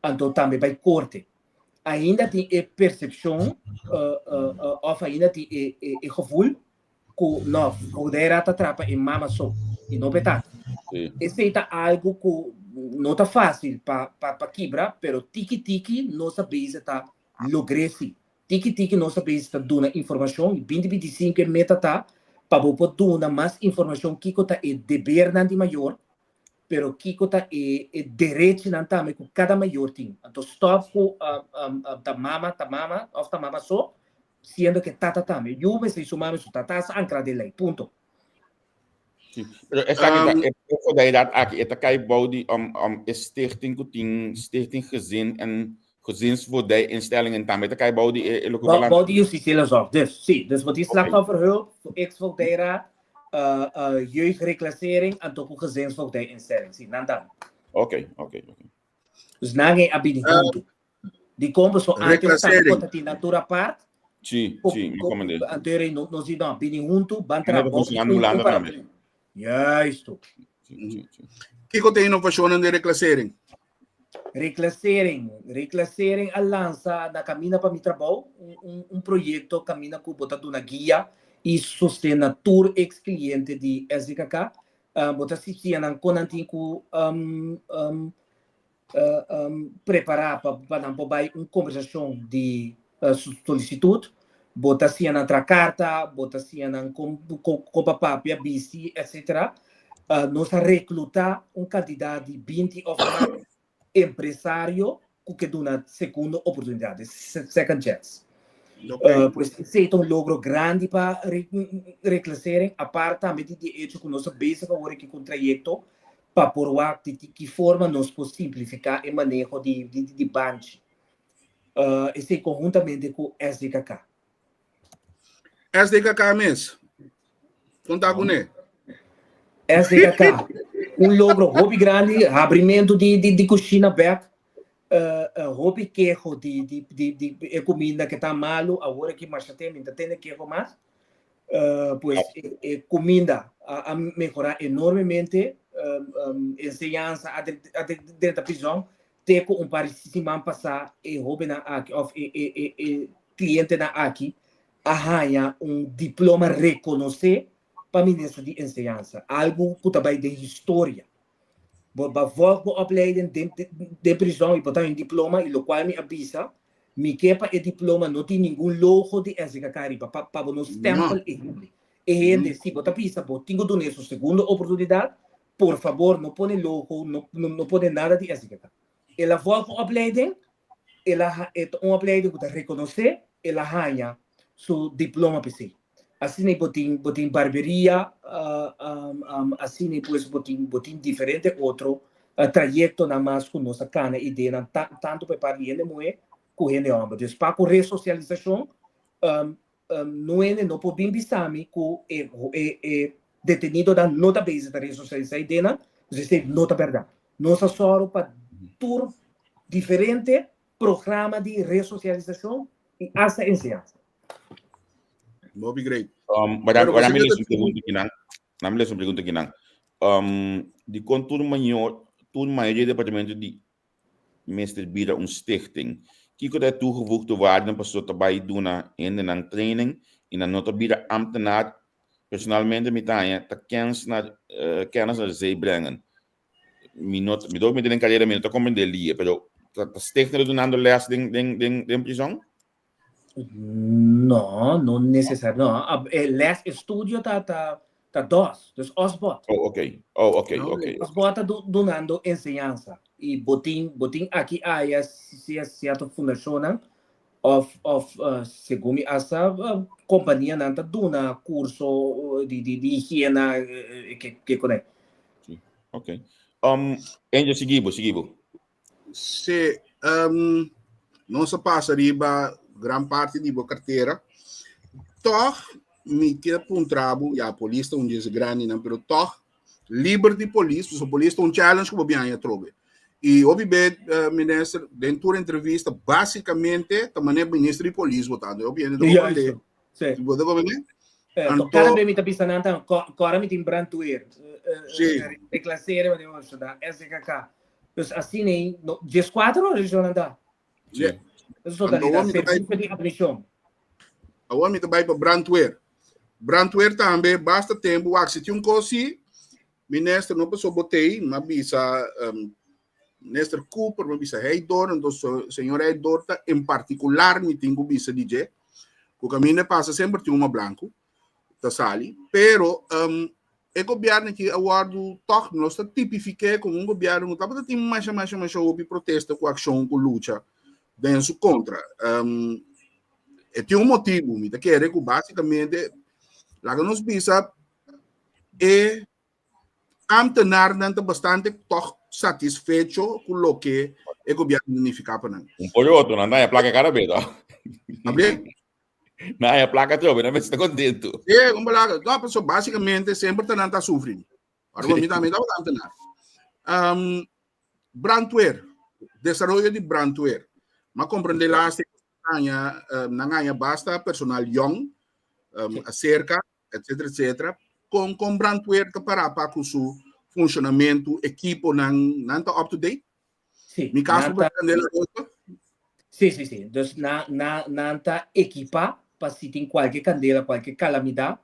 anto tambe bai korte. Ainda tin e persepshon òf ainda tin e gevoel ku no, Voogdijraad ta trapa e mama so i no pa e tata. Esei ta algu ku no ta fásil pa pa kibra pero tiki tiki nos a bezig ta Logr'é si. Tiki tiki nos a bezig ta duna informashon i 2025 e meta ta pa bo por duna mas informashon kiko ta e debernan di mayor, pero kiko ta e e derechinan tambe ku kada mayor tin. Anto stòp ku ta mama ta mama òf ta mama so, siendo ke tata tambe. Yu mester su mama i su tata a ankra den lei. Punto. Sí, pero esaki ta e voogdijraad aki e ta kai bou di um, um, e stichting ku tin Stichting Gezin en Gezinsvoogdijinstellingen tambe ta kai bou di e, e loke Bou, bou di Justitiële Zorg. Dus, sí, dus bo tin Slachtofferhulp, ex-voogdijraad, uh, uh, jeugdreclassering en toch ook gezinsvoogdijinstelling. Sí, nan tambe. Oké, oké, oké. Dus nan a bini huntu. Di kon so antes Reclassering. tambe tin natura apart. Si, si, mi komende. Antes no nos di no, bini huntu, ban En dat traha funciona Hulanda tambe. Juist. Si, si, si. Kiko ta innovacion den reclassering? Reclassering. Reclassering a lansa na Camina pa Mi Trabou, un proyecto camina cu bo ta duna guia y sosten na tur ex cliente di SDKK. Bo ta siña nan con nan tin cu prepara pa nan por bay un conversacion di solicitud. Bo ta siña nan tra carta, bo ta siña nan con pa papia, bisti, etcetera. Nos a recluta un cantidad di 20 of mas empresario cu ke duna segundo oportunidad, second chance. Pues esey ta un logro grandi pa Reclassering, apart tambe di e hecho cu nos ta bezig awor aki cu un trayecto pa por wak di ki forma nos por simplifica e maneho di banchi. Esey conhuntamente cu SDKK. SDKK mes. Konta kuné. SDKK. Un logro hopi grandi, habrimento di kushina bek. Hopi keho di e kuminda ke ta malu, awor aki masha tempu mi ta tende keho mas. Pues e kuminda a mehorá enormemente. Enseñansa a drenta prizòn te ku un par di siman pasá e hóbennan aki òf e klientenan aki a haña un diploma rekonosé pa Minister di Enseñansa, algu ku ta bai den historia. Bo ba vòlg bo opleiding den prizòn i bo ta haña un diploma i lokual mi a bisa, mi ke pa e diploma no tin ningun logo di SDKK ariba pa bo no stèmpel e hende. E hende si bo ta bisa bo tin ku dun'é su segundo oportunidat, Por fabor no pone logo, no no pone nada di SDKK. El a volg un opleiding, el a e ta un opleiding ku ta rekonosé, el a haña su diploma p'esei. Asina bo tin bo tin barberia, asina pues bo tin bo tin diferente otro trayektonan mas ku nos a kana ideanan tantu pa e parti di hende muhé ku hende hòmber. Dus pa ku resosialisashon Nuene no por bin bisa mi ku e e detenidonan no ta bezig ta resosialisá ideanan, pues esei no ta bèrdat. Nos a sòru pa tur diferente programa di resosialisashon i asta enseñansa. Hopi great. Pero mi les un pregunta kinan. Mi les un pregunta kinan. Dikon tur mayor, tur mayoria departamento di mester bira un stichting. Kiko ta e toegevoegde waarde paso ta bai duna hendenan training y nan no ta bira ambtenaar? Personalmente mi ta haña ta kens na kennis naar de zee brengen. Mi no mi dor mi den carera mi no ta comprende lie pero ta stichting ta dunando les den den den den prison? No, no necesario. No, les estudio ta ta ta dos, dus osbot. Oh, ok. Oh, ok, ok. Osbot ta dunando enseñansa. Y botin botin aki aya si cierto fundacionnan of of uh, segun mi hasta uh, companianan ta duna curso di di di higiena eh, ke ke kone. Sí. Ok. Um, Angel, siguibo, siguibo. Si, um, nos a pasa riba gran parti di bo cartera. Toch, mi ke puntra bo, ja, polis ta un djes grandinan, pero toch, Liberty Police, so polis ta un challenge ku bo biaña atrobe. I hopi be, uh, minister, den tur entrevista, basicamente, ta mane minister di polis bo ta. Hopi hende ta Juist. Sí. Bo ta comprende? Anto, cada vez mi ta bisa nan tan, kora mi tin brandweer. Sí. Reclasseren, wat jongens, da SKK. Dus asina ei, no, 14 ora zo nan da. Sí. Dus totalidad, servicio di admisión. Awor mi ta bai pa brandweer. Brandweer tambe basta tempo wak si tin un kos si minister no paso botei ma bisa um, minister Cooper ma bisa Heidor entonces señor Heidor ta en particular mi tin ku bisa di dje ku kaminda pasa semper tin uma blanco ta sali pero um, E gobièrnu aki a wòrdu tòg nos ta tipifik'é komo un gobièrnu ku tabata tin masha masha masha hopi protesta ku akshon ku lucha den su kontra. E tin un motibu, mi ta kere ku basikamente laga nos bisa e ámtenarnan ta bastante tòg satisfecho ku loke e gobièrnu ta nifiká pa nan. Un por otro, nan ta haña plaka kada bes, no? Abie? Nan haña plaka trobe, nan mester ta kontentu. Sí, un plaka. No, paso básicamente semper ta nan ta sufri. Ahora mi también tabata ambtenaar. Um, brandweer. Desaroyo di brandweer. M'a komprendé laatste aña nan haña basta personal yòn aserka etcetera etcetera. Kon kon brandweer ta pará pa ku su funshonamentu, ekiponan, nan ta up to date? Sí. Mi kaso Nan pa ta kandela rosa. Sí, sí, sí. Dus nan nan nan ta ekipá pa si tin kualke kandela, kualke kalamidat,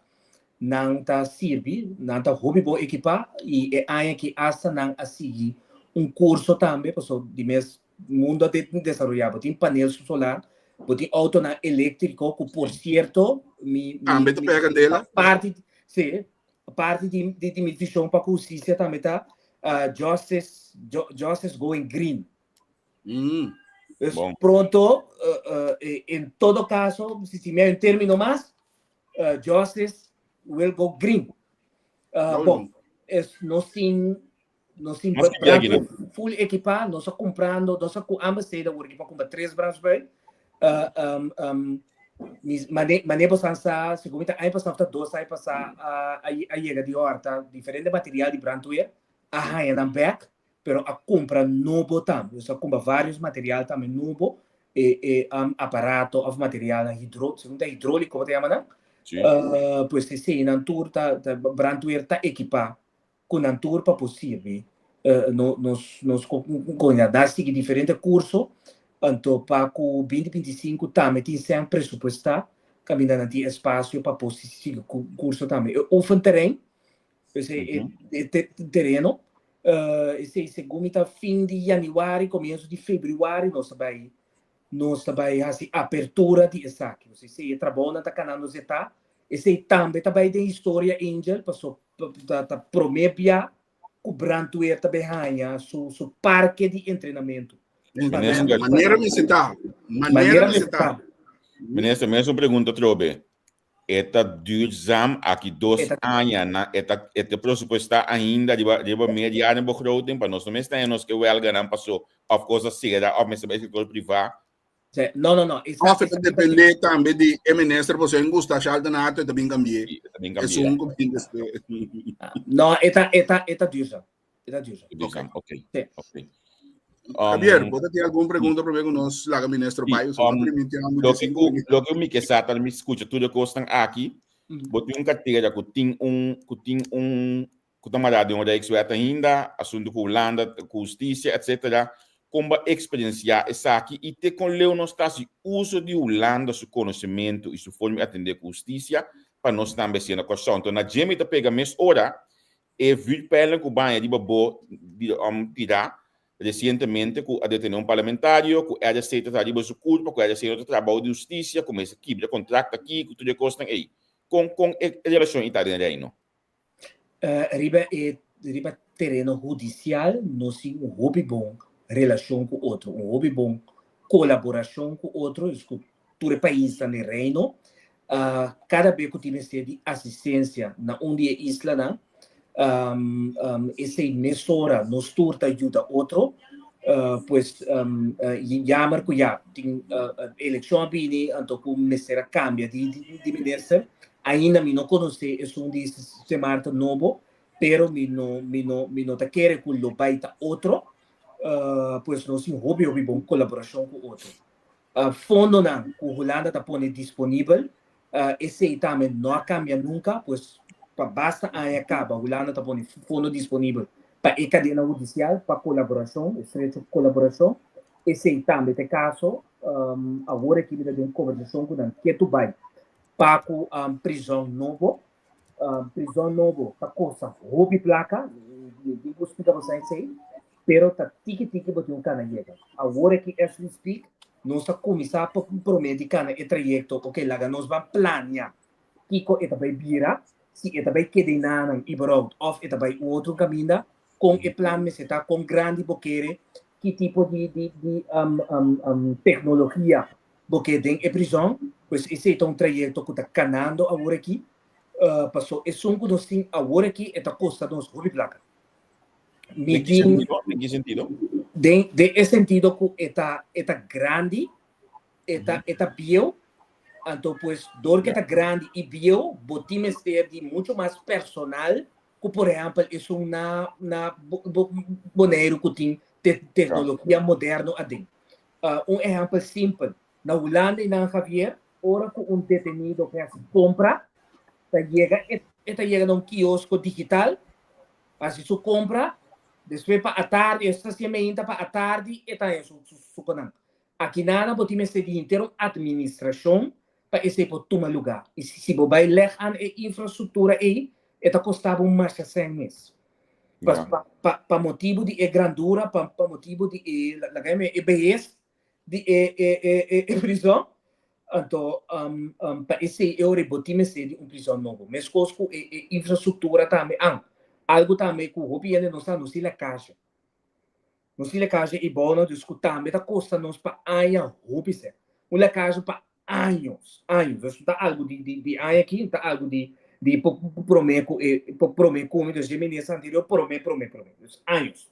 nan ta sirbi, nan ta hopi bon ekipá i e aña aki asta nan a sigui un kurso tambe, pasobra di mes mundo a desaroyá, bo tin panel solar, bo tin outonan eléktriko ku por sierto mi mi Tambe ta mi pega kandela. parti sí, parti di di di mi vision pa ku hustisia tambe ta justice justice going green. Dus Bon. pronto, en todo caso, si si mi hay un término mas, justice will go green. Bon, es nos tin nos tin Mas que viaje, brandweer full equipá, nos a comprando, nos a ku ambas steden awor pa compra tres brandweer. Mis mane mane bosan sa, segun mi ta aña pasá of ta dos aña pasá a a yega di horta diferente material di brandweer, a haña nan bek, pero a kumpra nobo tambe. Nos a kumpra varios material tambe nobo, e e aparato of materialnan hidro, segun ta hidróliko bo ta yama nan? Sí. Pues eseinan tur ta ta brandweer ta ekipá ku nan tur pa por sirbi nos nos komunidat. Nan a sigui diferente kurso, anto pa ku binti binti i sinku tambe tin sèn presupuestá kaminda nan tin espasio pa por sigui kurso tambe. E oefenterrein, pues e tereno, esei segun mi ta fin di yanüari, komienso di febrüari nos ta bai nos ta bai hasi apertura di esaki. Esei e trabounan ta kanando zetá. Esei tambe ta bai den historia Angel paso ta ta prome bia ku brandweer ta bai haña su su parke di entrenamentu. Minister, Manera mi sentá. Manera Manera mi mi sentá. sentá. Minister, mesun pregunta atrobe. E ta duurzaam aki dos E ta aña na e ta e ta presupuestá ainda riba riba meerjarenbegroting pa nos no mester haña nos ke welganan paso òf kos a sera òf mester bai sektor privá. Sí, no, no, no. Esa, Of e ta esa, depende tambe di e minister, pasobra en gusta Shalton Hato e ta bin cambié. Sí, e ta bin cambié. Esun ku bin despues. No, e ta, e ta, e ta duurzaam. E ta duurzaam. Duurzaam, ok. Sí. Ok. Javier, bo ta tin algun pregunta promé ku nos laga minister Sí, bai? Usted primintí amo loke 15 ku minuut. loke mi ke sa ta mi skucha tur e kosnan aki, bo tin un kartera ku tin un ku tin un ku ta mará den un Rijkswet ainda, asuntu ku Hulanda, ku hustisia, etcetera. Kon bo a eksperensiá esaki i te kon leu nos ta hasi uso di Hulanda su konosementu i su forma di atendé ku hustisia pa nos tambe hasié na Kòrsou? Anto na dje mi ta pega mes ora e vuurpijlnan ku baña riba bo di tirá resientemente ku a detené un parlamentario ku RC ta traha riba su kurpa, ku RC no ta traha bou di hustisia, ku mester kibra kontrakt aki, ku tur e kosnan ei. Kon kon e relashon ei ta den Reino? Riba e riba tereno hudisial nos tin un hopi bon relashon ku otro, un hopi bon kolaborashon ku otro, dus ku tur e paisnan den Reino. Kada be ku tin mester di asistensia na un di e islanan, esei mesora nos tur ta yuda otro. Pues yamer ku ya tin elekshon a bini anto ku mester a kambia di di minister. Ainda mi no konosé esun di Sint Maarten nobo, pero mi no mi no mi no ta kere ku lo bai ta otro. Pues nos tin hopi hopi bon kolaborashon ku otro. Fondonan ku Hulanda ta pone disponibel, esei tambe no a kambia nunka, pues pa basta aña kaba Hulanda ta pone fondo disponibel pa e kadena hudisial, pa kolaborashon, estrecho kolaborashon. Esei tambe ta e kaso. Awor aki mi ta den kombersashon ku nan ketu bai pa ku prizòn nobo. Prizòn nobo ta kosta hopi plaka, mi tin ku splika boso esei, pero ta tiki tiki bo tin un kana yega. Awor aki as we speak nos ta kuminsá pa promé di kana e trayekto, ok laga nos ban plania kiko e ta bai bira, si e ta bai keda enanan überhaupt òf e ta bai un otro kaminda, kon e plan mester ta, kon grandi bo kere, ki tipo di di di teknologia bo ke den e prizòn, pues esei ta un trayekto ku ta kanando awor aki, paso esun ku nos tin awor aki e ta kosta nos hopi plaka. Mi Den ki tin sentido? Den ki sentido? Den den e sentido ku e ta e ta grandi, e ta e ta bieu, anto pues dor ku e ta grandi i bieu bo tin mester di mucho mas personal ku por ehèmpel esun na na Boneiru ku tin. Te teknologia moderno aden. Un ehèmpel simpel, na Hulanda i nan Javier, ora ku un detenido ke hasi kompra, ta yega e e ta yega na un kiosko digital, hasi su kompra, despues pa atardi, esei ta hasié meinta pa atardi e ta haña su su konan. Akinana bo tin mester di henter un administrashon pa esei por tuma lugá. I si bo bai lèg an e infrastruktura ei, e ta kosta bo masha sèn mes. Pa, pa, pa motibu di e grandura, pa, pa motibu di e, laga mi, e behes di e, e, e, e, e prizòn. Anto, um, um, pa esei e ora bo tin mester di un prizòn nobo. Meskos ku e, e infrastruktura tambe an. Algu tambe ku hopi hende no sa, nos tin lèkazje. Nos tin lekaje i bono dus ku tambe ta kosta nos pa aña hopi sèn. Un lekaje pa años, años. Dus no ta algu di di di aña aki, no ta algu di di promé ku e promé ku mi, dus dje minister anterior promé promé promé. Dus años.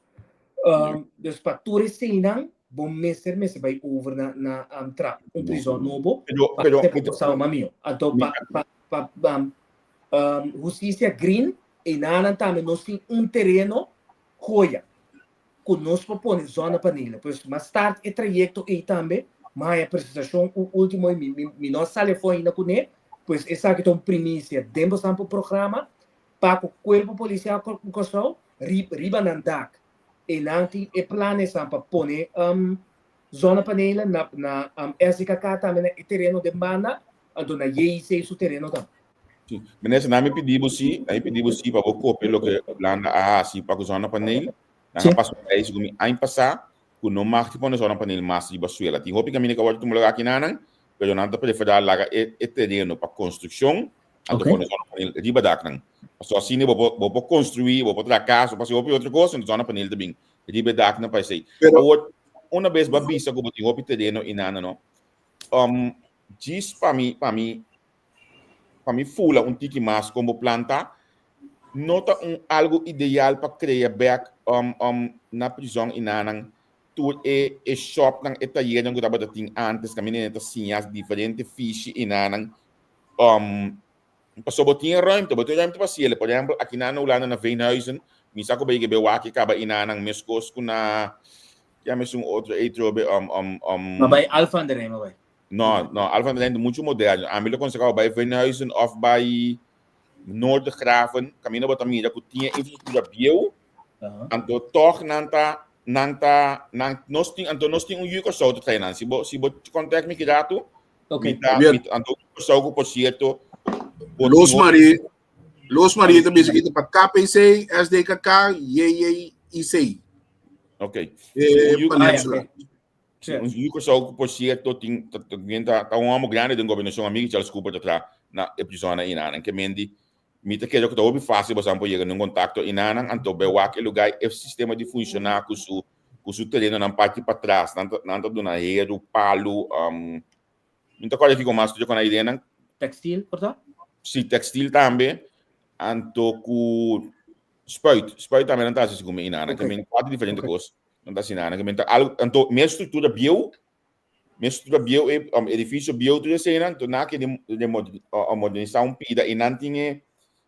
Dus pa tur eseinan bo mester mester bai over na na tra un prizòn nobo Pero pa pero esei por kostaba mas mihó. Anto pa pa pa hustisia green einanan tambe nos tin un tereno joya ku nos por pone zonnepanelen. Pues mas start e trayekto ei tambe, mi haña presentashon u ultimo i mi mi mi no a sali afó ainda kuné, pues esaki ta un primisia den bosan por programa pa ku Kuerpo Polisial Kòrsou riba nan dak. Einan tin e planesan pa pone zonnepanelen na na SDKK tambe na e tereno den banda, anto na JIC su tereno tambe. Sí. Minister, na mi pidi bo sí, na mi pidi bo sí pa bo kopia loke Hulanda a hasi pa ku zonnepaneel. Nan a pasa un lei segun mi aña pasá ku no mag di pone zonnepaneel mas riba suela. Tin hopi kaminda ku a wòrdu tuma lugá aki nanan, pero nan ta preferá laga e e tereno pa konstrukshon anto pone zonnepaneel riba daknan. Pasobra asina bo por bo por konstruí, bo por traha kas, bo por hasi hopi otro kos, anto zonnepaneel ta bin riba e daknan pa esei. Awor, una bes bo a bisa ku bo tin hopi tereno einan no, djis pa mi pa mi pa mi fula un tiki mas kon bo plan ta, no ta un algo ideal pa krea bek um, um, na prizòn i nanan tur e, e shopnan, e tayernan ku tabata tin antes, kaminda hende ta siña diferente fishi i nanan. Um, pasobra bo tin e ruimte, bo tin ruimte pa hasiel. Por ehempel, aki na Hulanda na Veenhuizen, mi sa ku bo yega be wak kaba i nanan meskos ku na, ya mes un otro ei trobe, um, um, um, Ma bai Alphen aan de Rijn, ma bai. No, no, Alphen aan de Rijn ta mucho moderno. Ami lo konsehá bo bai Veenhuizen òf bai Noordergraven, kaminda bo ta mira ku tin e infrastruktura bieu, anto tòg nan ta, nan ta, nan, nos tin, anto nos tin un yu Kòrsou ta trae nan. Si bo, si bo kòntèkt mi ki ratu, mi ta, mi ta, anto Kòrsou ku por sierto, bo tin Luz hopi. Marie, Luz Marie ta bisa ki ta pa KPC, SDKK, JJIC. Ok. Eh, Un yu Peninsula. Sí, un yu Kòrsou ku por sierto tin ta ta bien ta ta un hòmber grandi den gobernashon amigu Charles Cooper ta traha na e prizòn einanan. Ke mendi mi ta kere ku ta hopi fásil boso por yega na un kontakto einanan anto bai wak e lugá e sistema di funshoná ku su ku su terenonan parti patras. Nan ta nan ta duna heru, palu, mi no ta kòrda kiko mas tur e ideanan. Tekstil por ta? Sí, tekstil tambe anto ku spuit. Spuit tambe nan ta hasi segun mi einanan. Ke men kuater diferente kos. Nan ta asina, nan ta algo, anto mi estructura bieu, mi estructura bieu, e um, edificio bieu tur eseinan, anto nan ke de modernisa un pida y nan tin e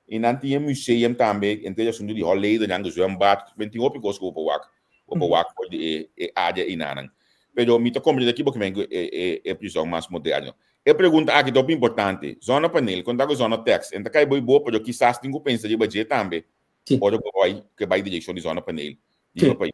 y nan tin e museum tambe, entre e asunto di Holleder, nan zwembad, men tin hopi kos ku bo por wak, bo por wak for di e e area einanan. Pero mi ta comprende aki bo kimen ku e e e prison mas moderno. E pregunta aki ta hopi importante, zonnepaneel kontra ku zonnetex, en ta kai bo i bo, pero kisas tin ku pensa riba dje tambe. Sí. Ora bo bai, ke bai direkshon di zonnepaneel di Sí. bo pais.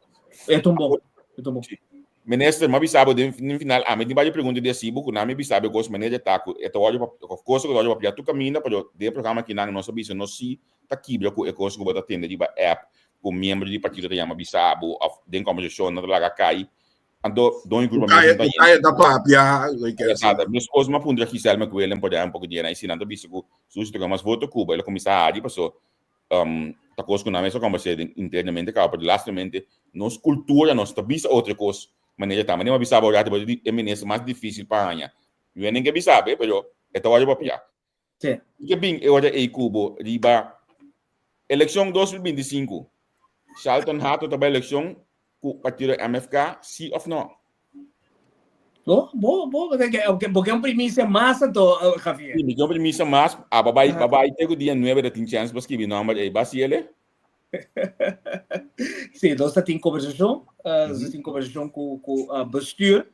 E ta un bon. E ta un bon. Sí. Minister, m'a bisa bo den den final, ami tin varios pregunta di hasi bo, ku nan mi bisa bo e kos manera ta ku e ta wòrdu pa, of kos ku ta wòrdu papia tur kaminda, pero den e programa akinan nos a bisa nos si ta kibra ku e kos ku bo ta tende riba app, ku miembro di partido ta yama bisa bo, òf den kombersashon nan ta laga kai. Anto, don e grupo Kaya, mes no ta kaya ta papia, lo ke Sa ta meskos m'a puntra Giselle McWilliam por ehempel ku dia nan si nan ta bisa ku Susi ta gana mas voto ku bo, el a kuminsá hari paso um, ta kos ku nan mes a kombersé internamente kaba, pero lastimamente nos kultura nos ta bisa otro kos manera ta. Manera mi a bisa bo rato, bo di e minister mas difísil pa haña. Yu hende ke bisa be, pero e ta wòrdu papia. Sí. Ke bin e ora ei ku bo riba elekshon 2025, Shalton Hato ta bai elekshon ku partido MFK, sí òf no? Bo, bo, bo, bo ke un primisia mas anto, Javier? Mi ke un primisia mas, aba bai, aba bai te ku dia nuebe ta tin chèns pa skibi nòmber ei. Ba si ele? Sí, nos ta tin conversacion, nos ta tin conversacion cu cu bestuur,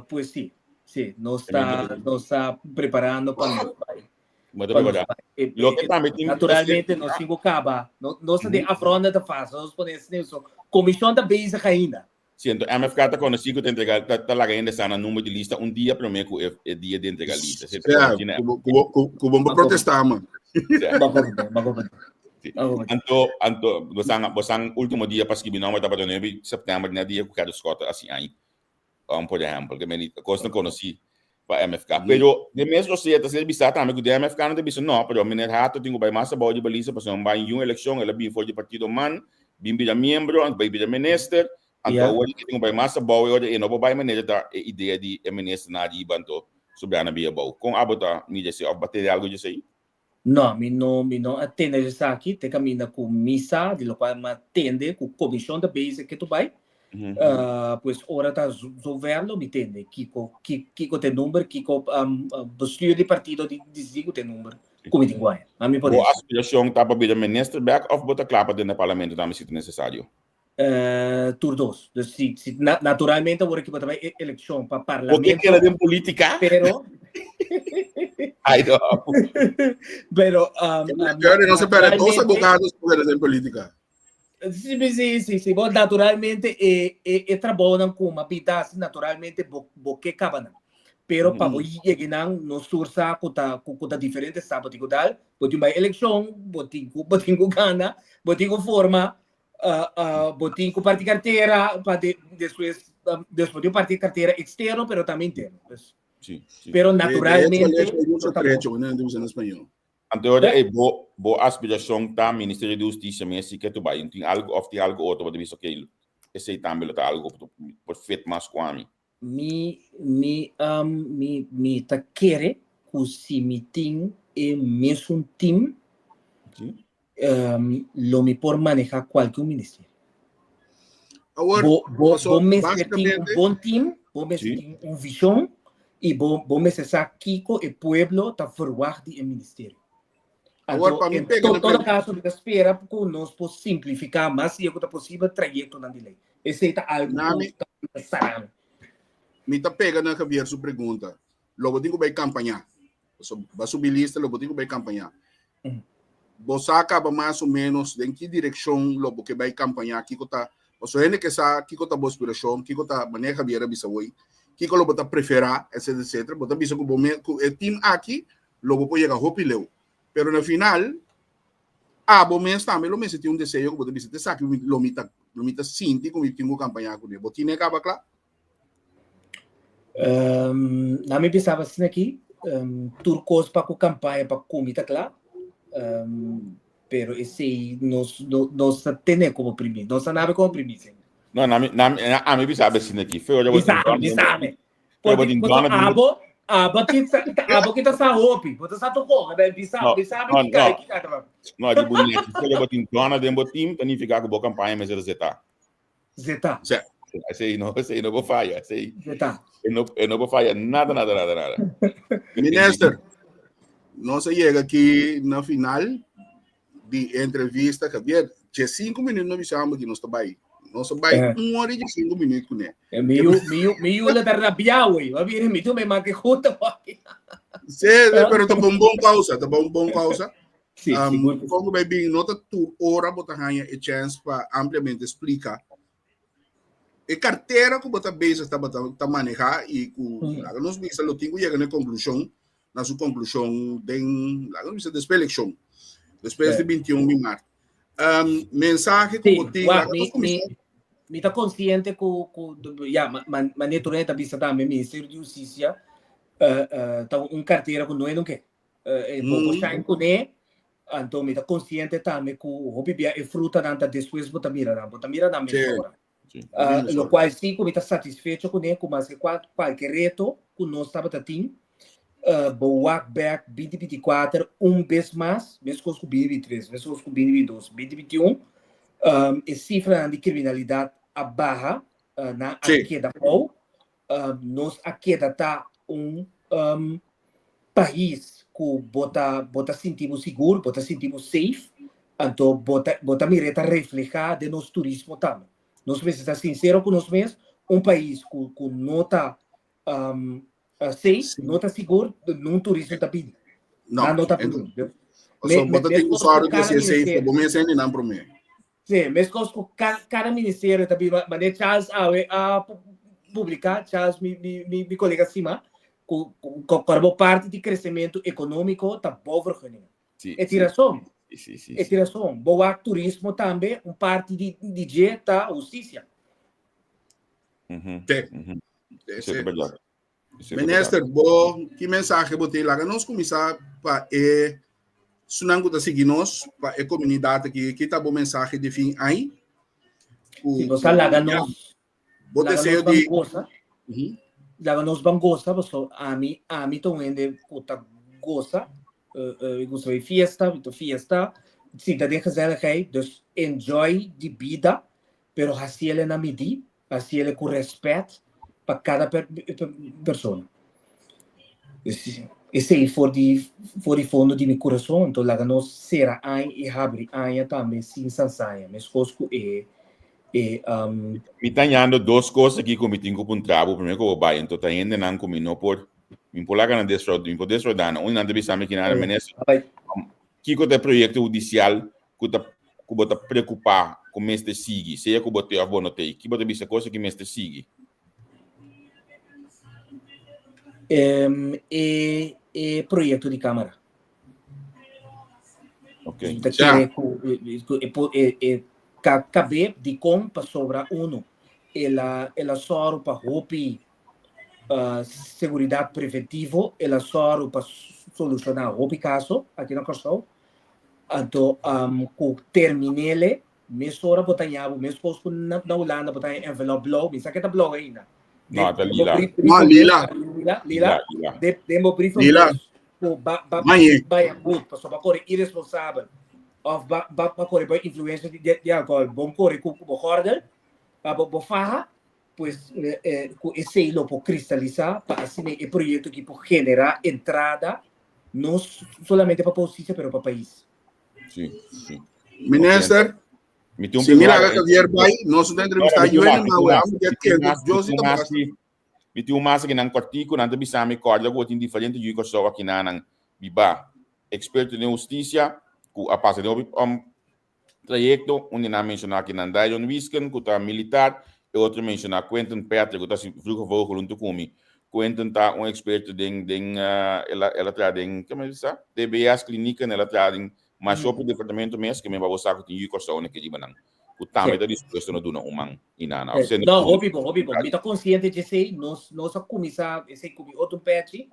pues sí, sí, nos ta nos ta preparando pa nos bai. Bo ta prepará. Loke tambe tin Naturalmente nos tin cu caba, nos ta den afronda ta fase, nos pone esei so, comision ta bezig ainda. Sí, anto MFK ta konosí ku ta entrega, ta, ta laga hende sa nan number di lista un dia promé ku e, e dia di entrega lista. Sí, ta Ja, konosí na ku bo, ku bo, ku, ku bo Mako, protestá, man. Ja. mako, mako, Sí. mako. Anto, anto, bosan, bosan último dia pa skibi nomber tabata 9 september, na dia ku Gerrit Schotte hasi aña. Por ehempel, ke meni kosnan konosí pa MFK. Pero de mes Rosé ta ser bisá tambe ku de MFK no ta bisa no, pero meneer Hato tin ku bai mas abou di balisa pasobra un bai un elekshon, el a bin for di partido man, bin bira miembro, anto bai bira minister, anto awor e tin ku bai mas abou e ora e no por bai manera ta e idea di e ministernan ariba anto sobrá na bia abou. Kon abo ta mira esei òf bo a tende algu di esei? No, mi no mi no a tende esaki te kaminda ku mi sa, di lokual mi a tende ku komishon ta bezig ke tu bai. Pues ora ta zover lo mi tende kiko kiko ta e number, kiko bestuur di partido di disidi ku ta e number ku mi tin ku haña. A mi por Bo eso. aspirashon ta pa bira minister bek òf bo ta kla pa denter parlamento tambe si ta nesesario? Tur dos. Dus si, si na, naturalmente awor aki bo ta bai e elekshon pa Bo ke parlamento. keda den politika? Pero Ay, no. Pero, um, um, Jerry, no se perde dos naturalmente abogados por queda den politika. Sí, sí, sí, sí. Bo naturalmente e, e, e trabounan ku m'a bita hasi naturalmente bo, bo ke kaba nan. Pero pa bo yega nan, nos tur sa ku ta, ku, ku ta diferente stap bo tin ku dal. Bo tin bai elekshon, bo tin ku, bo tin ku gana, bo tin ku forma bo tin ku parti kartera pa de, despues despues tin parti kartera externo pero tambe interno. Pues, Sí, sí. Pero De hecho, naturalmente hay mucho no ta trecho, bueno, en español. Anto ora e bo bo aspiracion ta Ministerio di Husticia mes si ke tu bai. Tin algo of tin algo otro bo ta bisa okay, esei tambe lo ta algo ku por fit mas ku ami. Mi mi um, mi mi ta kere ku si mi tin e mesun team Sí. um, lo mi por maneha kualke un ministerio. Awor, Bo bo paso, bo mester tin un básicamente, bon team, bo mester Sí. tin un vision y bo bo mester sa kiko e pueblo ta verwacht di e ministerio. Awor, Anto, pa mi en pega to na todo pre- caso mi ta spera ku nos por simplifiká mas si ku ta posibel trayektonan di lei. Esei ta algu Na ku mi- ta sarami. Mi ta pega na Javier su pregunta. Lo bo tin ku bai kampañá. So, ba subi lista, lo bo tin ku bai kampañá. Bo sa kaba mas o menos den ki direkshon lo bo ke bai kampañá, kiko ta, pasobra hende ke sa kiko ta bo aspirashon, kiko ta, manera Javier a bisa hoy, kiko lo bo ta preferá, etcetera, etcetera. Bo ta bisa ku bo me, ku e team aki lo bo por yega hopi leu. Pero na final, abo mes tambe lo mester tin un deseo ku bo ta bisa, te esaki lo mi ta, lo mi ta sinti ku mi tin ku kampañá kuné. Bo tine kaba kla? Um, na mi pensaba asina aki, um, tur kos pa ku kampaña pa ku mi ta kla. Um, pero esei nos, no, nos ta tene komo primisia. Nos ta nabe komo primisia. No, na mi, na mi, na ami bisa asina aki. Feo, Bisa, bisame. Pero bo tin Porque dona di abo, abo ki sa, abo ki ta sa hopi, bo ta sa toko, be bisa, No, bisa no, ki kai no. ki kai ta. No, di buneki. Feo, bo tin dona den bo team, ta nifica ku bo campaña mester zeta. Zeta. Sea, esei no, esei no por falla, esei. Zeta. E no, e no por falla nada, nada, nada, nada. Minister, nos a yega aki na final di entrevista, Javier, dje 5 minuut no bisamos que nos ta bai. Nos ta bai un hora y 5 minuut kuné. Eh, mi yu, mi yu, mi yu le ta rabiá, wey. Va viene mi tu me manque justo. Sí, pero ta un bon causa, ta un bon causa. Sí, sigur. Como bij bin, no ta tur ora bo ta haña e chance pa ampliamente explica e cartera ku bo ta bezig ta, ta, ta maneha y ku laga nos bisa lo tin ku yega na e conclusion na su conclusion den, laga nos bisa, despues eleccion, despues di 21 di maart. Mensahe ku Sí, bo tin, wak, laga mi, nos mi, kuminsá. mi ta consciente ku, ku, ya, ma, ma, manera tur hende ta bisa tambe, Ministerio di Husticia, ta un cartera ku no e no ke. E bo por shine kuné, anto mi ta consciente tambe ku hopi bia e frutanan ta despues bo ta mira nan, bo ta mira nan mesora. Locual sí cu mi ta satisfecho cune cu maske cualke reto cu nos tabata tin, bo wak bek binti binti kuater un bes mas, mescos cu binti binti tres, mescos cu binti binti dos, binti binti un, e cifranan di criminalidad a baha, nan a keda bou, nos a keda ta un pais cu bo ta bo ta sinti bo sigur, bo ta sinti bo safe. Anto bo ta bo ta mira e ta reflehá den nos turismo tambe. Nos mester ta sinsero ku nos mes, un pais ku ku no ta safe, no ta sigur, nun turismo ta bini. No, Nan no ta bini. So, bo ta tin ku sòru di hasi safe pa bo mes hendenan promé. Sí, meskos ku kada ministerio ta biba, manera Charles awe a publiká, Charles mi mi mi mi kolega stima, ku ku ku bo parti di kresementu ekonómiko ta bouwvergunningen. Sí, E tin sí. rason. Sí, sí, sí, E sí. tin rason. Bo wak turismo tambe, un parti di di dje ta hustisia. Mhm, Sí. mhm. Sí, Esei sí. ta bèrdat. Esei ta Minister, bèrdat. bo ki mensahe bo tin? Laga nos kuminsá pa e sunan ku ta sigui nos, pa e komunidat aki. Ki ta bo mensahe di fin aña? Ku Si bo sa laga ya, nos, bo laga deseo nos ban di gosa. Mhm. Laga nos ban gosa, paso ami, ami ta un hende ku ta gosa. Eh, eh, mi gusta bai fiesta, mi ta fiesta, sinta den gezelligheid, dus enjoy di bida, pero hasiele na midí, hasiele ku rèspèt pa kada persona. Esei for di for di fondo di mi kurason, anto laga nos sera aña i habri aña tambe sin sansaña, meskos ku e e Mi ta hañando dos kos aki ku mi tin ku puntra bo promé ku bo bai, anto ta hendenan ku mi no por mi por laga nan desfraudá, mi por desfraudá nan. Un di nan ta bisa mi kina, Minister, kiko ta e proyekto hudisial ku ta ku bo ta preokupá ku mester sigui, sea ku bo te òf bo no te? Ki bo ta bisa kos ki mester sigui? E e proyekto di kámara. Ok. Mi ta kere ku e e e kab'é dikon pasobra uno el a el a sòru pa hopi seguridat preventivo, el a sòru pa solushoná hopi kaso aki na Kòrsou. Anto ku terminele mesora bo ta haña bo meskos ku na Hulanda bo ta haña envelop blou, mi sa ke ta blou ainda. No, ta lila. No, lila. Lila, lila. Lila. Den bo brief Lila. ku ba ba Mañe. bai a boet pasobra bo a kore iresponsabel òf ba ba kore por influensia di alkohòl, bo kore ku bo gòrdel, bo bo faha. Pues ku esei lo por kristalisá pa asina e proyekto aki por generá entrada no solamente pa Pausisia pero pa pais. Sí, sí. Minister, Mi tin un si mi pregunta. laga Javier bai, nos ta entrevistá Mi tin un Yuene mas, mi na tin un we, mas, amo mi dia tin un kende, mas, mi Dios tin ta un mas basta. di- mi tin un mas aki nan kòrtiku, nan ta bisa mi kòrda ku bo tin diferente yu Kòrsou aki na nan bibá. Eksperto den hustisia ku a pasa den hopi um, trayekto, un di nan menshoná aki nan Dairon Wisken ku ta militar, e otro menshoná Quentin Patrick ku ta si Vroege Vogel huntu ku mi. Quentin ta un eksperto den den el a el a traha den ke mi bisa? TBS klinieken, el a traha den masha hopi departamento mes ke mi pa bo sa ku tin yu Kòrsou na ke riba nan ku tambe ta dispuesto na duna un man i nan. Òf sende No, hopi bon, hopi bon. Mi ta konsiente dje esei, nos nos a kuminsá esei ku mi otro pechi,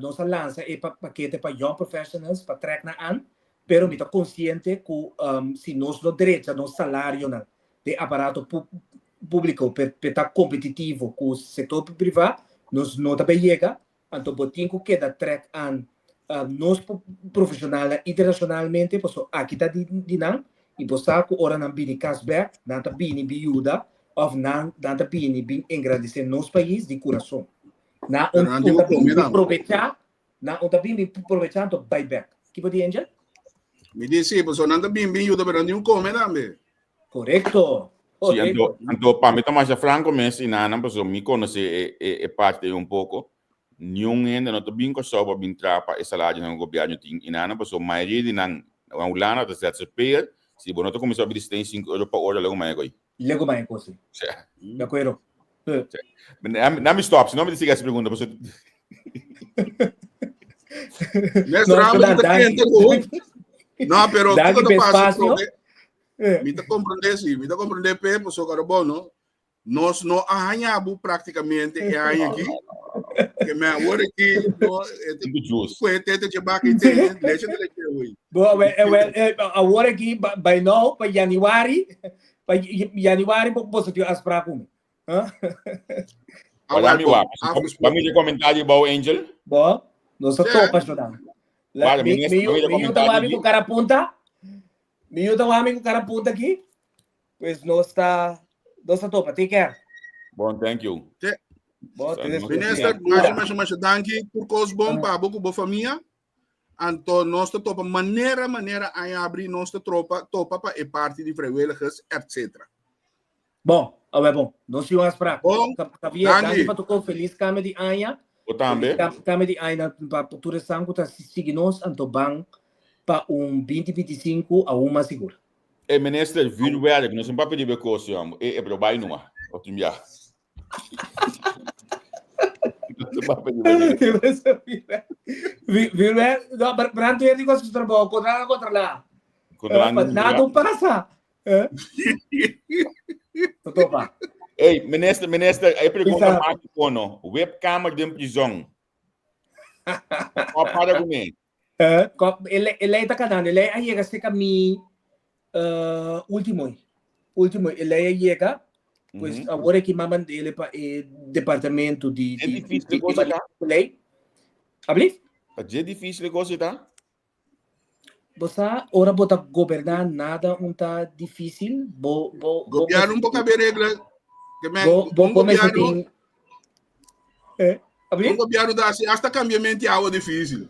nos a lansa e pakete pa young professionals pa trèk nan an, Pero mi ta konsiente ku si nos no drecha nos salarionan den aparato públiko p'e ta kompetitivo ku sektor privá, nos no ta bay yega. Anto bo tin ku keda trèk an nos profeshonalnan internashonalmente, pasobra aki ta di nan i bo sa ku ora nan bini kas bèk, nan ta bini bin yuda òf nan nan ta bini bin engrandesé nos pais di kurason. Nan un ta bini bin probechá Nan un ta bin bin probecha anto bai bek. Ki bo di Angel? Mi di si, pasobra nan ta bin bin yuda pero nan tin un come tambe. Korekto. Si, anto, anto pa mi ta masha franco mes i nanan pasobra mi conoce e, e, e parte ei un poco. Niun hende no ta bin Kòrsou pa bin traha pa e salarionan ku gobièrnu tin i nanan pasobra mayoria di nan na Hulanda ta ZZP'er, si bo no ta kuminsá bini 75 euro pa ora lego maña koi. Lego maña koi, si. Sí. De acuerdo. Na mi stop, si no mi siga esa pregunta. Paso... Nesta no, ramo ta kente ku. No, pero Danki kiko pe ta pasa espacio. trobe? Mi ta comprende si, mi ta comprende pe, paso karo bon, no? Nos no a haña bu prácticamente e aña aquí. Que me awor aquí, no, Think it's juice. kue tete che baka i te, leche te leche hoy. Bo, we, eh, we, eh, awor aki, by now, pa januari, pa januari bo boso tin afspraak ku mi. Wala mi wak. Ba mi de comentario bou Angel. Bo, nos a topa shodan. Vale, Mi mi mi mi mi yuta wami ku cara punta. Mi yuta wami ku cara punta aquí. Pues nos ta nos ta topa. Take care. Bon, thank you. Te. Bo, te Minister, masha masha masha danki. Tur kos bon pa bo ku bo famia. Anto nos ta topa manera manera aña abri nos ta tropa topa pa e parti di vrijwilligers etc. Bon, awe bon. Nos tin un afspraak. Bon, Javier, danki. danki pa tu feliz cambio di aña. Bo tambe. Feliz cambio di aña pa tur esnan ku ta sigui nos anto ban pa un 2025 aún mas sigur. E minister vuurwerk, nos no papia di be kos, jong. E e pero bai numa. Of tin bia. Vuurwerk, no, brandweer di kos su trabou, controla, controla. Controla. Nada no pasa. Eh? Topa. Hey, minister, minister, e pregunta Isa. mágico no. Webkamer den prison. Wat para ku me? Eh, e lei ta kanando, e lei a yega cerca mi último. Último, e lei a yega, pues awor aki m'a mandele pa e departamento di É di difícil di, cosa di ta? lei. Alblieft? Ta je difícil cosa ta? Bo sa, ora bo ta goberná nada un ta difícil, bo bo bo Gobierno un poco cabe regla. Que men, bo bo un bo mester gobierno, tin Eh, un alblieft? gobierno da así, hasta cambiamento de agua difícil.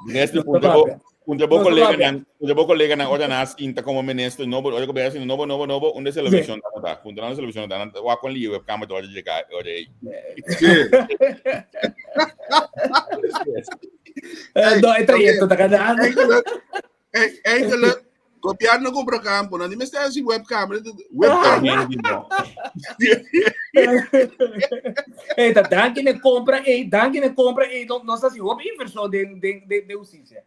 Minister, Nos ta puntra bo, papia. puntra bo Nos ta colega papia. nan, puntra bo colega nan ora nan sinta como minister nobo, ora gobierno sinta nobo, nobo, nobo, unda celebracion ta ta. Puntra nan celebracion ta, nan wak con liye webcam ta ora llega, ora ei. Sí. Eh, no, e trayecto ta ganando. Eigenlijk, eigenlijk, gobierno compra campo, no, die mester así webcam, webcam. Hey, ta danki ne compra, hey, danki ne compra, hey, no, no sa si hopi inversor den den den den justicia.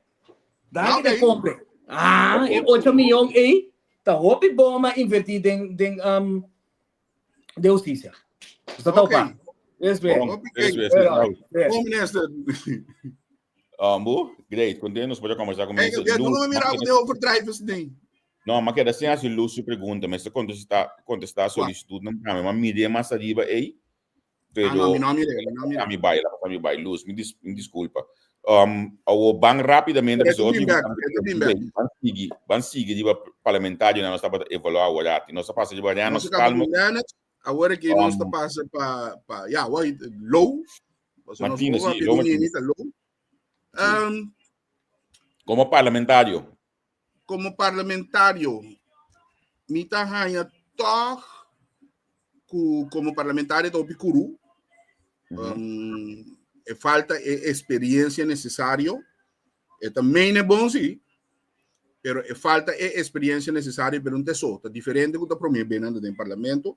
Danki ne compra. Ah, e 8 miljoen, hey, ta hopi bon ma invertir den den den justicia. Sta Ok. topa. Yes, be. Bom, Ok. yes, yes, yes. Bom, minister. Bu, great. Contento nos por conversar con Hey, minister. gobierno, Luz, no me mira ma de overdrijven ese ding. No, ma queda sin haci Luz su pregunta. Mester contesta, contesta solicitud nan kame. Ma mire mas arriba ei. Ah, no, Pero mi no mire, mi no mire. mi bai, la mi bai. Luz, mi, dis, mi disculpa. Awo ban rapidamente Eto pasobra bin otro back, eto bin back. ban sigui, ban sigui riba parlamentario nan nos tabata evaluá awor. Nos a pasa riba Nos Renos acaba Calmo. con Lennox, awor aki nos ta pasa pa, pa, ja, wai, Low. Pasobra nos Martinez, por sí, papia Low di Martinez. Nenita Low. Como parlamentario. Como parlamentario, mi ta haña toch ku como parlamentario ta hopi kuru. E falta e experiencia necesario. E ta mene bon sí, pero e falta e experiencia necesario, pero un teso. Ta diferente ku ta prome benen den parlamento.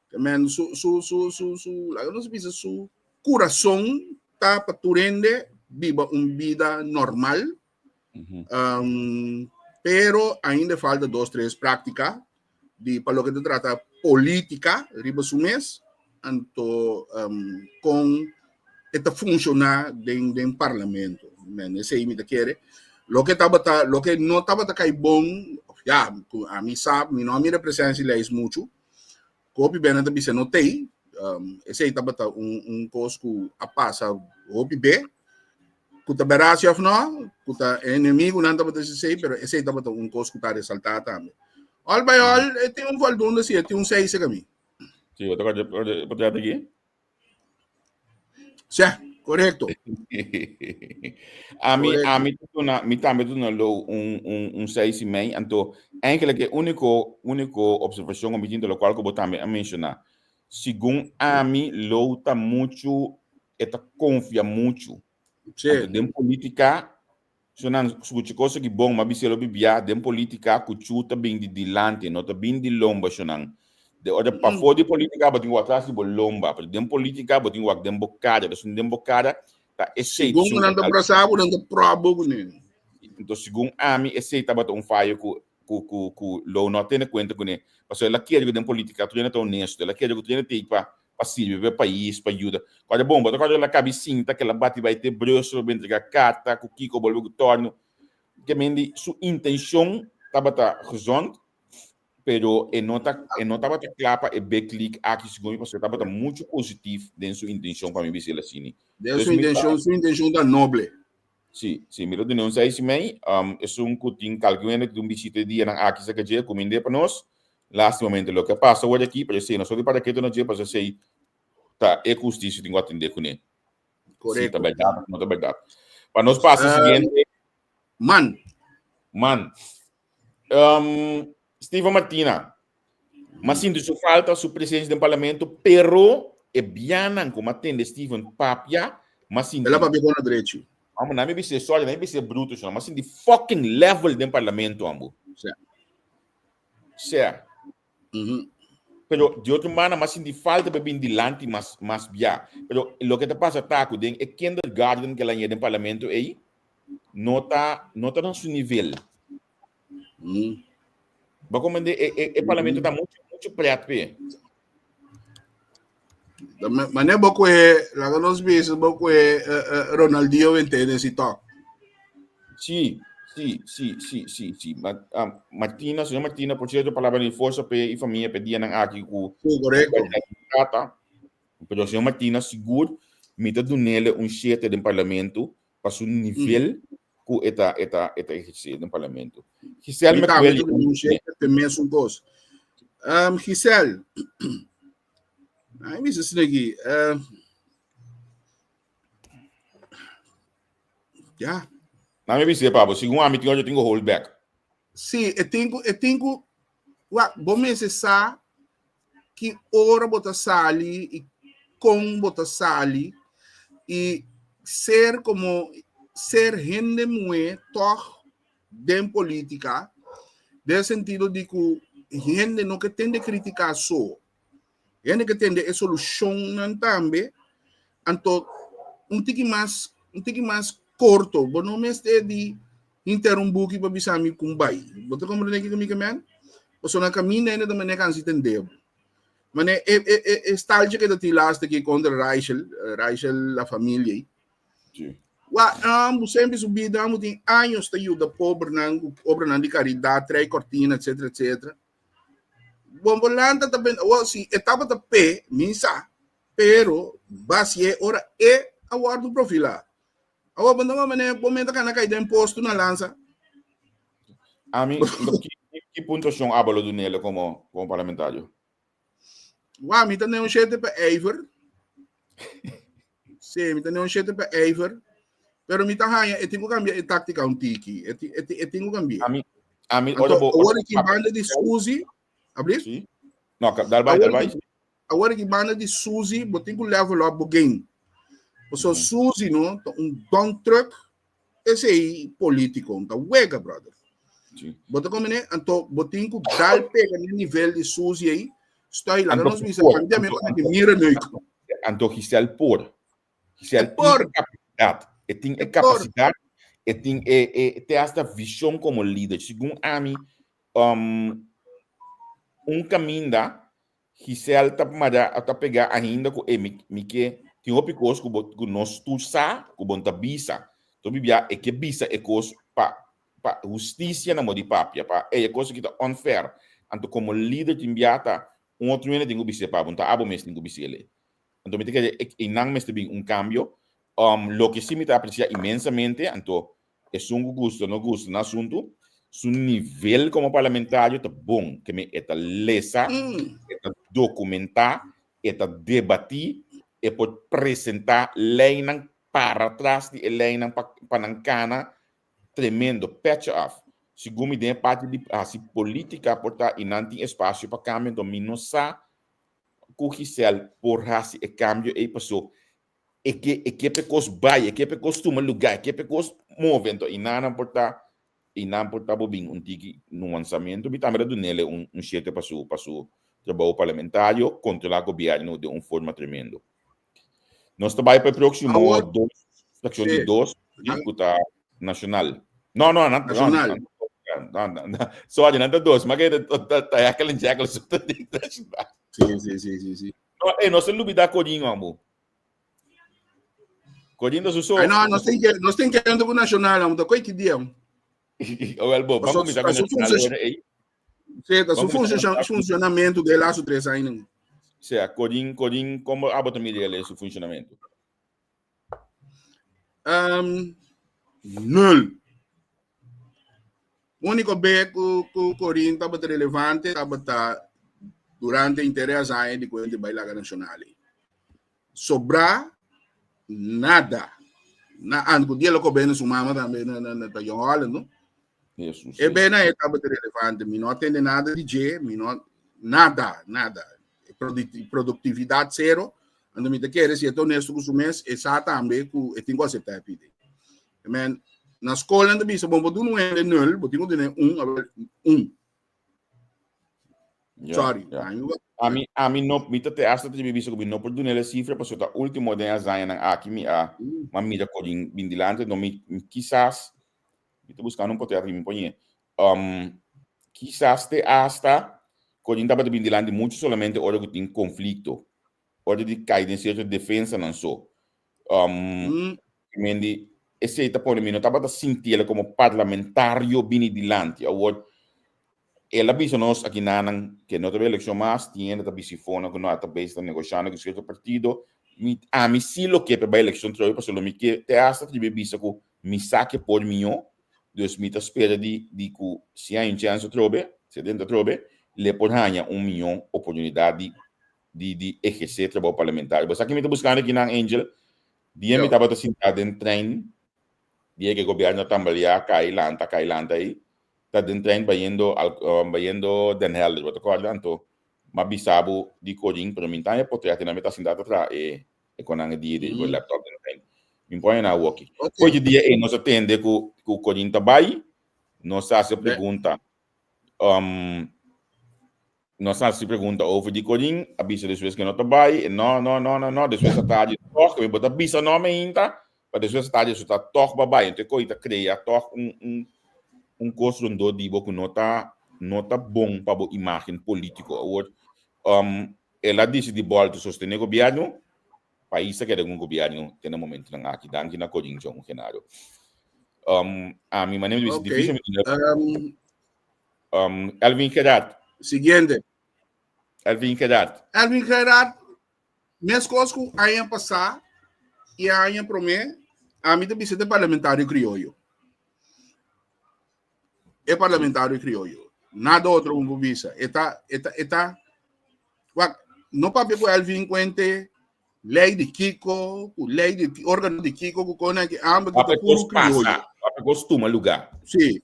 Que men su, su, su, su, su, laga nos bisa su corazón ta pa tur hende biba un vida normal. Pero ainda falta dos, tres práctica di pa loke ta trata política riba su mes, anto con e ta funciona den parlamento. Men, esei mi ta kere. Loke tabata, loke no tabata kai bon, ja, ku ami sa, mi no a mira presencia lijst mucho. Ku hopi benen ta bisa no tei. Esei tabata un kos ku a pasa hopi be. Ku ta beracia of no, ku ta enemigunan tabata bisa esei, pero esei tabata un kos ku ta resaltá tambe. All by all, e tin un voldoende si, e tin un seis serka mi. Sí, bo ta kòrda e portret aki? Sí, korekto. Ami, Korekto. ami ta duna, mi tambe ta duna Lou un seis i mei. Anto, eigenlijk e úniko, úniko observashon ku mi tin ta lokual ku bo tambe a menshoná. Segun ami, Lou ta muchu, e ta konfia muchu. Sí. Anto den polítika, Sonan skucha cosa ki bon, ma bisa lo bibia den politica ku chu ta bin di dilanti, no ta bin di lomba shonan. De ora pafó di politica bo tin wak atras di bo lomba, pero den politica bo tin wak den bo cara, pasobra den bo cara ta esei Segun ku nan ta brasa bo, nan ta proba bo kuné. Enton segun ami esei tabata un fayo ku ku ku ku lo no a tene kuenta kuné, pasobra el a kere ku den politica tur hende ta honesto, el a kere ku tur hende ta ei pa pa sirbi pa e pais, pa yuda. Kòrda bon, bo ta kòrda el a kabi sinta ku el a bati bai te Brussel pa entrega karta ku kiko bolbe ku tòrnu. Ke men di su intenshon tabata gezond, pero e no ta e no tabata kla pa e big league aki segun mi pasobra e tabata muchu positif den su intenshon pa mi bisa el asini. Den su intenshon, su intenshon ta noble. Sí, sí, mi ta duna un seis i mei. Esun ku tin kalke hende ku tin un bishita e dianan aki serka dje, kumind'é pa nos. Lastimamente loke a pasa awor aki, pero esei no so di para ketu na dje, pasobra esei ta e hustisia tin ku atendé kuné. Si ta Korekto. bèrdat òf no ta bèrdat. Pa nos pasa siguiente. Man. Man. Steven Martina. Ma sinti su falta su presencia den parlamento, pero e bianan ku ma tende Steven papia, ma sinti. El a papia con a drechi. Amo, na mi bisa sorry, na mi bisa bruto, ma sinti fucking level den parlamento, ambo. Sea. Sea. Pero di otro banda, ma sinti falta pa bin dilanti mas, mas bia. Pero loke ta pasa ta ku den e kindergarten ke la ñe den parlamento ei, no ta, no ta na su nivel. Bo comprende? E, e, e parlamento ta mucho, mucho pret pe. Mane bo kwe, laga nos bisa, bo kwe eh, eh, Ronaldinho entende si tok. Sí, sí, sí, sí, sí, sí. Ma, um, Martina, señor Martina, por cierto, palabra de forza pe y familia pe dia nan aki ku Sí, correcto. trata. Pero señor Martina, sigur, mi ta dunele un 7 den parlamento pa su nivel ku e ta e ta e ta ehersé den parlamento. Giselle Mi tambe ta un shete te mesun kos. Um, Giselle, ai mi sa aquí. Ja. Na mi bisa pabo, segun ami tin yo tengo hold back. Sí, e tengo e tengo wa bo mester sa ki ora bo ta sali i kon bo ta sali i ser komo ser hende muhé tòg den polítika den sentido di ku hende no ke tende kritiká so hende ke tende e solushonnan tambe anto un tiki mas un tiki mas korto bo no mester di Hinter un buki pa bisa mi kun bai. Bo ta comprende kiko mi ke men? Pasobra na kaminda hende ta mane kansi tende bo. Mane e e e e staltje ke ta tin laatste keer kontra Raichel, Raichel la familia ei. Sí. Wa ambu semper su bida ambu tin años ta yuda pobernan ku obranan di karidat, trei kortina etcetera etcetera. Bon bo lanta ta ben, awor si e tabata p'e, mi sa, pero basi'e ora e a wòrdu profilá. Awor bo no mane bo meta kana kai den posto na lansa. Ami, ki, ki puntuacion abo lo dunele como, como parlamentario? Wa, mi ta ne un shete pa ijver. Sí, mi ta ne un shete pa ijver. Pero mi ta haña, e tin ku kambia e táctica un tiki. E ti, e ti, e tin ku kambia. Ami, ami, Anto, ora bo, awor ki banda di Suzy, ablis? Sí. No, dal bai, dal bai. Awor aki banda di Suzy, bo tin ku level up bo game. Pasobra Suzy no ta un dump truck, esei politico ta wega, brother. Sí. Bo ta komene? Anto bo tin ku dal pega na nivel di Suzy ei. Stoi, laga Anto nos bisa, por, cambia mi anto, con anto, mira neuk. anto Giselle por. Giselle E por. tin capacidad. E tin e E por. capacidad, e tin e, e, te hasta vision como líder. Segun ami, um, un caminda Giselle ta mara ta pega ainda ku e mi mi ke tin hopi kos ku bo ku nos tur sa ku bo ta bisa. To bibia e ke bisa e kos pa pa hustisia na mo di papia pa ey e kos aki ta unfair. Anto komo lider tin bia ta un otro hende tin ku bis'e pa bo no ta abo mes tin ku bis'ele. Anto mi ta kere einan mester bin un kambio. Loke si mi ta apresia inmensamente anto Esun ku gusta o no gusta na asuntu, su nivel komo parlamentario ta bon, ke men e ta lesa, e ta dokumentá, e ta debatí, e por presentá leinan para tras di e leinan pa pa nan kana, tremendo, petje af. Segun mi den e parti di hasi polítika por ta i nan tin espasio pa kambio, anto mi no sa ku Giselle por hasi e kambio ei paso E ke e ke p'e kos bai, e ke p'e kos tuma lugá, e ke p'e kos move. Anto i nan por ta i nan por ta bo bin un tiki nuansamentu. Mi tambe ta dunele un un shete pa su pa su trabou parlamentario, kontrolá gobièrnu den un forma tremendo. Nos ta bai pa e próksimo Awor, dos, frakshon di sí. dos, sí, ku ta nashonal. No, no, nan, no, Nashonal. no, no, no. Sorry, nan ta dos. Ma ke ta ta ta Heckle en Jekyll so ta di nashonal. Sí, sí, sí, sí, sí. No, eh, nos ta lubidá Corinho, amo. Corinho su so. Ay, no, nos tin que, nos tin que ando con Nacional, amo, koi ki dia. Oh, wel, bo, vamos comenzar con Nacional ahora, eh. Sí, ta su funcionamento de laatste 3 años. O sea, Corinho, Corinho, como abo ta mira su funcionamento? Nul. Úniko be ku ku Corinne tabata relevante tabata durante interes aña di kuente bai Laga Nacional ei. Sobrá nada. Na an ku dia lo bene su mama tambe na na na ta Jong Holland, no? Jesus. E bena e tabata relevante, mi no atende nada di dje, mi no nada, nada. Productividad zero. Ando mi ta kere si e ta honesto ku su mes, e sa tambe ku e tin ku acepta e pide. Men, na skol nan ta bisa, bon, bo duna un hende nul, bo tin ku duna un, awel, un. Ja, Sorry. ja. Ami wa- Ami, ami no, mi ta te hasta te bisa ku mi no por duna el e cifra, pasobra ta último den azañanan aki mi a, ma mira korin bin dilante, no mi, mi kisas, mi ta buscando un potrèt aki mi poñe. Um, kisas te hasta korin tabata bin dilanti mucho solamente ora ku tin konflikto, ora di kai den sierto defensanan so. Um, Mendi, esei ta pone mi no tabata sinti el komo parlamentario bini dilanti. Awor, el a bisa nos aki nanan ke no ta bai elekshon mas, tin hende ta bisifona ku no a ta bezig ta negoshando ku sierto partido. Mi, ami si lo ke pa bai elekshon trobe pasobra lo mi ke te hasta tribi bisa ku mi sa ke por mihó, dus mi ta spera di di ku si hay un chèns atrobe, si e drenta atrobe, le por haña un mihó oportunidat di di di ehersé trabou parlamentario. Bo sa ke mi ta buskando akinan, Angel? Dia mi tabata sintá den trein, dia ke gobièrnu a tambaleá, kai lanta, kai lanta ei, ta den trein bayendo bayendo Den Helder, bo ta kòrda? Anto m'a bisa bo di Corin, pero mi ta haña potrèt einan, mi ta sintá ta traha e e konan e dia di bo laptop den trein. Mi pone na awoki. Fo'i di dia ei nos a tende ku ku Corin ta bai, nos a hasi e pregunta. Nos a hasi pregunta over di Corin, a bisa despues ke no ta bai, e no, no, no, no, no, despues a tardi tòg, ke bo ta bisa no meinta, pa despues a tardi su ta tòg ba bai, enton e koi ta krea tòg un, un, un kos rondó di bo ku no ta, no ta bon pa bo imágen polítiko. Awor, el a disidí bòlta sostené gobièrnu, pais ta keda ku un gobièrnu te na momentunan aki. Danki na Corin John Genaro. Ami manera mi ta bisa difísil mi tene. Elvin Gerard. Siguiente. Elvin Gerard. Elvin Gerard, meskos ku aña pasá i aña promé, ami ta bisa e parlamentario krioyo. E parlamentario krioyo. Nada otro ku bo bisa. E ta, e ta, e ta, wak, no papia ku Elvin kuente lei di kiko, ku lei di órgano di kiko, ku kona ki amber ku ta Papia puro kos pasa, krioyo. papia kos tuma lugá. Sí.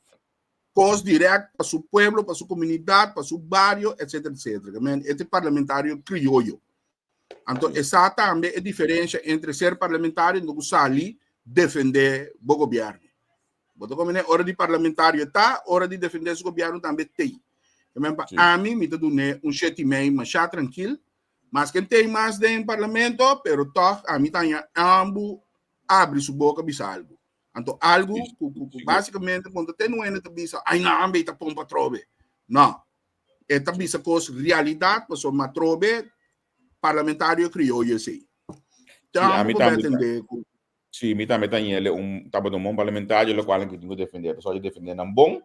Kos direct pa su pueblo, pa su komunidat, pa su bario, etcétera, etcétera. Men, e ta parlamentario krioyo. Anto esa tambe e diferensha entre ser parlamentario anto ku sali defendé bo gobièrnu. Bo ta komprendé? Ora di parlamentario ta, ora di defendé su gobièrnu tambe tei. Men pa ami mi ta dun'é un shete i mei mashá trankil. Maske N tei mas den parlamento, pero tòg ami ta haña ambu abri su boka bisa algu. Anto algu ku ku ku básicamente cuando te nuene ta bisa, ay no, ambe ta pompa trobe. No. E ta bisa kos realidad, paso ma trobe parlamentario crioyo esei. Sí, a mi Tampoco tambe betende ku Sí, mi tambe ta yele un tabata un bon parlamentario, lo cual tin ku defender, paso defender nan bon.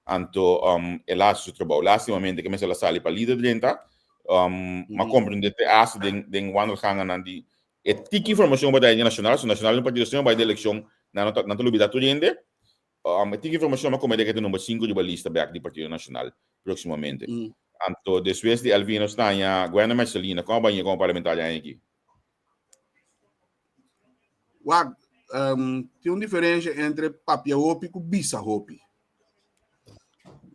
Anto um, el a haci su trabou. Lastimamente ke mester a sali pa lider drenta. Um, ma comprende te hasta den den wandelgangennan di E tiki informacion bo ta haya nacional, so nacional un partido sino bai den eleccion nan no ta nan ta lubida tur hende. Um, e tiki informacion a comete ke ta number 5 riba lista bek di Partido Nacional proximamente. Anto despues di Elvino Staña, Gwenda Mercelina, como a baña como parlamentario aña aki? Wak, um, tin un diferencia entre papia hopi ku bisa hopi.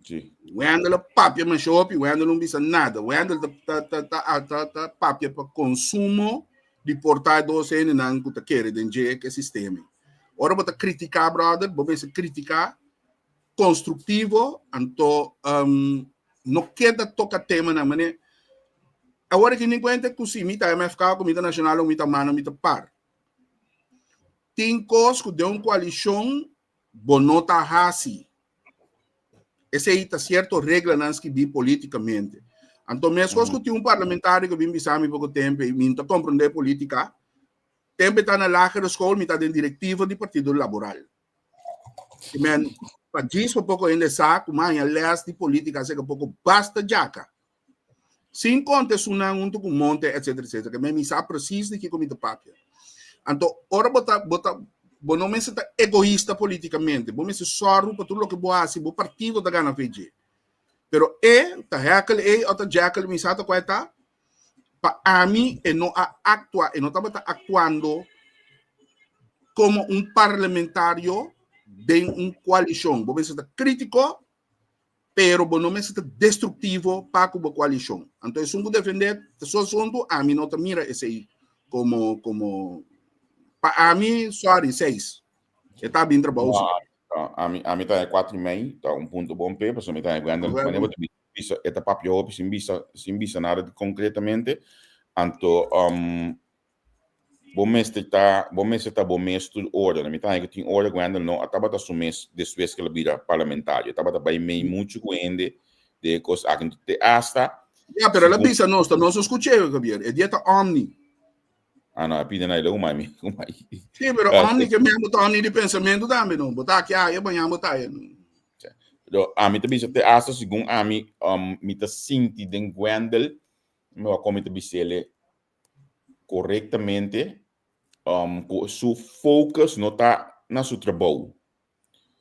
Sí. Wendel a papia masha hopi, Wendel no bisa nada. Wendel ta, ta, ta, ta, ta, ta, ta papia pa consumo di porta dos hendenan ku ta kere den dje ke sistema. Ora bo ta critica, brother, bo mester critica constructivo, anto um, no keda toca temanan mane. Awor aki ni cuenta ku si mi ta MFK, ku mi ta Nacional, o mi ta man, o mi ta par. Tin kos ku den un koalishon bo no ta hasi. Esei ta sierto reglanan skibí polítikamente. Anto meskos ku tin un parlamentario ku bin bisa mi poko tempu ei, mi no ta komprondé polítika. Tempu e ta na lagere skol mi ta den direktiva di Partido Laboral. I men, pa djis pa poko hende sa ku mi a haña lès di polítika aseka poko basta djaka. Sin konta esunnan huntu ku monte etcetera etcetera ke mi sa presis di kiko mi ta papia. Anto ora bo ta bo ta bo no mester ta egoista politikamente, bo mester sòru pa tur loke bo hasi bo partido ta gana fe dje. Pero e ta hèkel ei òf ta djèkel mi sa ta kua e ta, pa ami e no a aktua, e no tabata aktuando. Komo un parlamentario den un koalishon, bo mester ta krítiko, pero bo no mester ta destruktivo pa ku bo koalishon. Anto esun ku defendé ta su asuntu, ami no ta mira esei komo komo pa ami, sorry, seis. E ta bin trabou si. No, ami ami ta kuater i mei, ta un punto bon p'e, pasobra mi ta Gwendel, manera bo ta bisa, e ta papia hopi sin bisa sin bisa nada di konkretamente. Anto Bo mester ta, bo mester ta bo mes tur ora. Na mi ta haña ku tin ora Gwendel no a tabata su mes despues ku el a bira parlamentario. E tabata bai mei muchu ku hende den e kos aki. Te asta. Ya, pero el a bisa nos, ta nos a skuch'é, Javier. E dia ta omni. Ah, no, a pidi na el umai mi, umai. Sí, pero omni ke men bo ta omni di pensamentu tambe, no. Bo ta aki aya, mañana bo ta aya. Pero ami ta bisa te asta segun ami, mi ta sinti den Gwendel, mi wak kon mi ta bis'el korektamente ku su focus no ta na su trabou.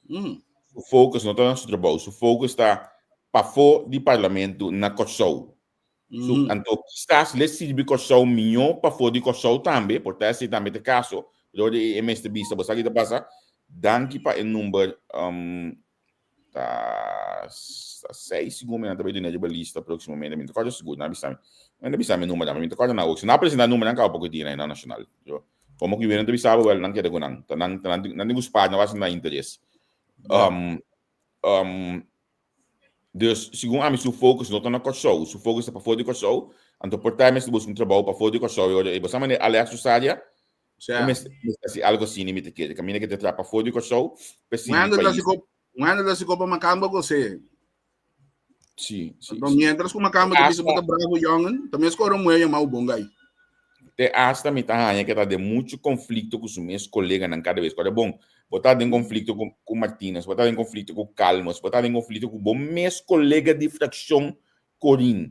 Su focus no ta na su trabou, su focus ta pafó di parlamento na Kòrsou. Su, anto kisas le sirbi Kòrsou mihó pafó di Kòrsou tambe, por ta esei tambe ta e kaso, pero ora e mester bisa, bo sa ki ta pasa? Danki pa e number Ta seis segun mi nan ta bai duna riba lista próximamente. Mi no ta kòrda sigur, nan a bisa mi. Nan a bisa mi numbernan, mi no ta kòrda nan awor. Si nan a presentá numbernan kaba poko dia na Nacional. Yo, komo ku nan ta bisa bo, wèl, nan keda ku nan. Ta nan, ta nan, nan tin ku spaar, nan wak si nan interes. Um, um, dus, segun ami su focus no ta na Kòrsou, su focus ta pafó di Kòrsou. Anto por ta e mester buska un trabou pafó di Kòrsou. E ora ei, bo sa manera Alex Rosaria, Sea. Mester hasi algo asina mi ta kere. Kaminda ke ta traha pafó di Kòrsou, pa sirbi Wendel ta pais. siko, Wendel ta siko pa makamba gos'é. Sí, sí, Anto sí. mientras ku makamba ta bisa bo ta bravo yòngen, ta mes kora muhé yamá bo bon gai. Te asta mi ta haña ke ta den muchu konflikto ku su mes koleganan kada bes. Kòrda bon, bo ta den konflikto ku ku Martinez, bo ta den konflikto ku Calmes, bo ta den konflikto ku bo mes kolega di frakshon Corin.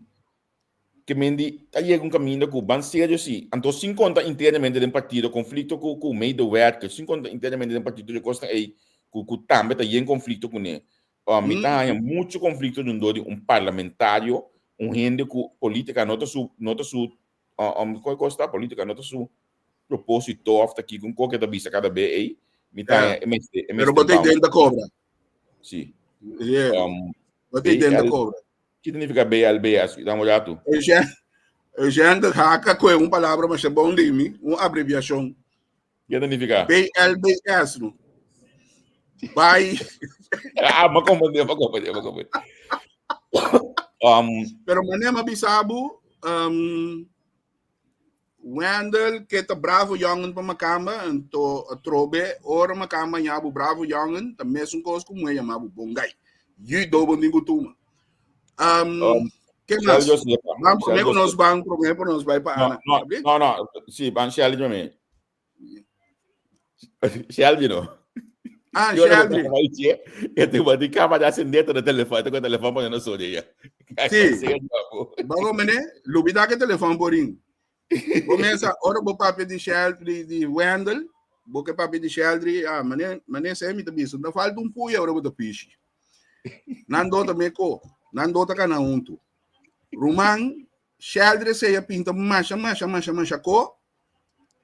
Ke men di ta yega un kaminda ku ban serio si. Anto sin konta internamente den partido, konflikto ku ku medewerkers, sin konta internamente den partido tur e kosnan ei ku ku tambe ta yen konflikto kuné. Mi ta haña muchu konflikto rondó di un parlamentario, un hende ku politika no ta su no ta su kon e kos ta? Politika no ta su proposito òf ta kiko un kos ke ta bisa kada be ei. Mi ta haña e mester e Pero mester bo ta bounce. den ta kobra. Si. Yeah. Bo ta den ta kobra. Ki ta nifica BLBS? Dame un rato. Eugène de Haka koe un palabra masha bon di mi, un abreviacion. Ki ta nifica? BLBS, no. Bai. Ah, ma comprende, ma comprende, ma comprende. Pero mané ma bisabu, um, Wendel ke ta bravo jongen pa makamba, anto atrobe ora makamba ñabu bravo jongen, ta mesun kos ku muhe yamabu bongai. Yu dobo ningu tuma. Um, ke mas? Ban prome ku nos ban, prome ku nos bai pa Ana. No, no, no, si, ban Shelly prome. Shelby no. Ah, Shelby. E te bati cama de acender todo telefone, te telefone poniendo sobre ella. Sí. Bago mene, lubida que telefone porin. Comienza, ora bo papia di Shelby, di Wendel, bo que papia di Shelby, ah, mane, mane se mi te bisa, da falta un puya ora bo te pishi. Nan dota me ko, nan dota kana untu. Ruman, Sheldry seya pinta masha masha masha masha ko,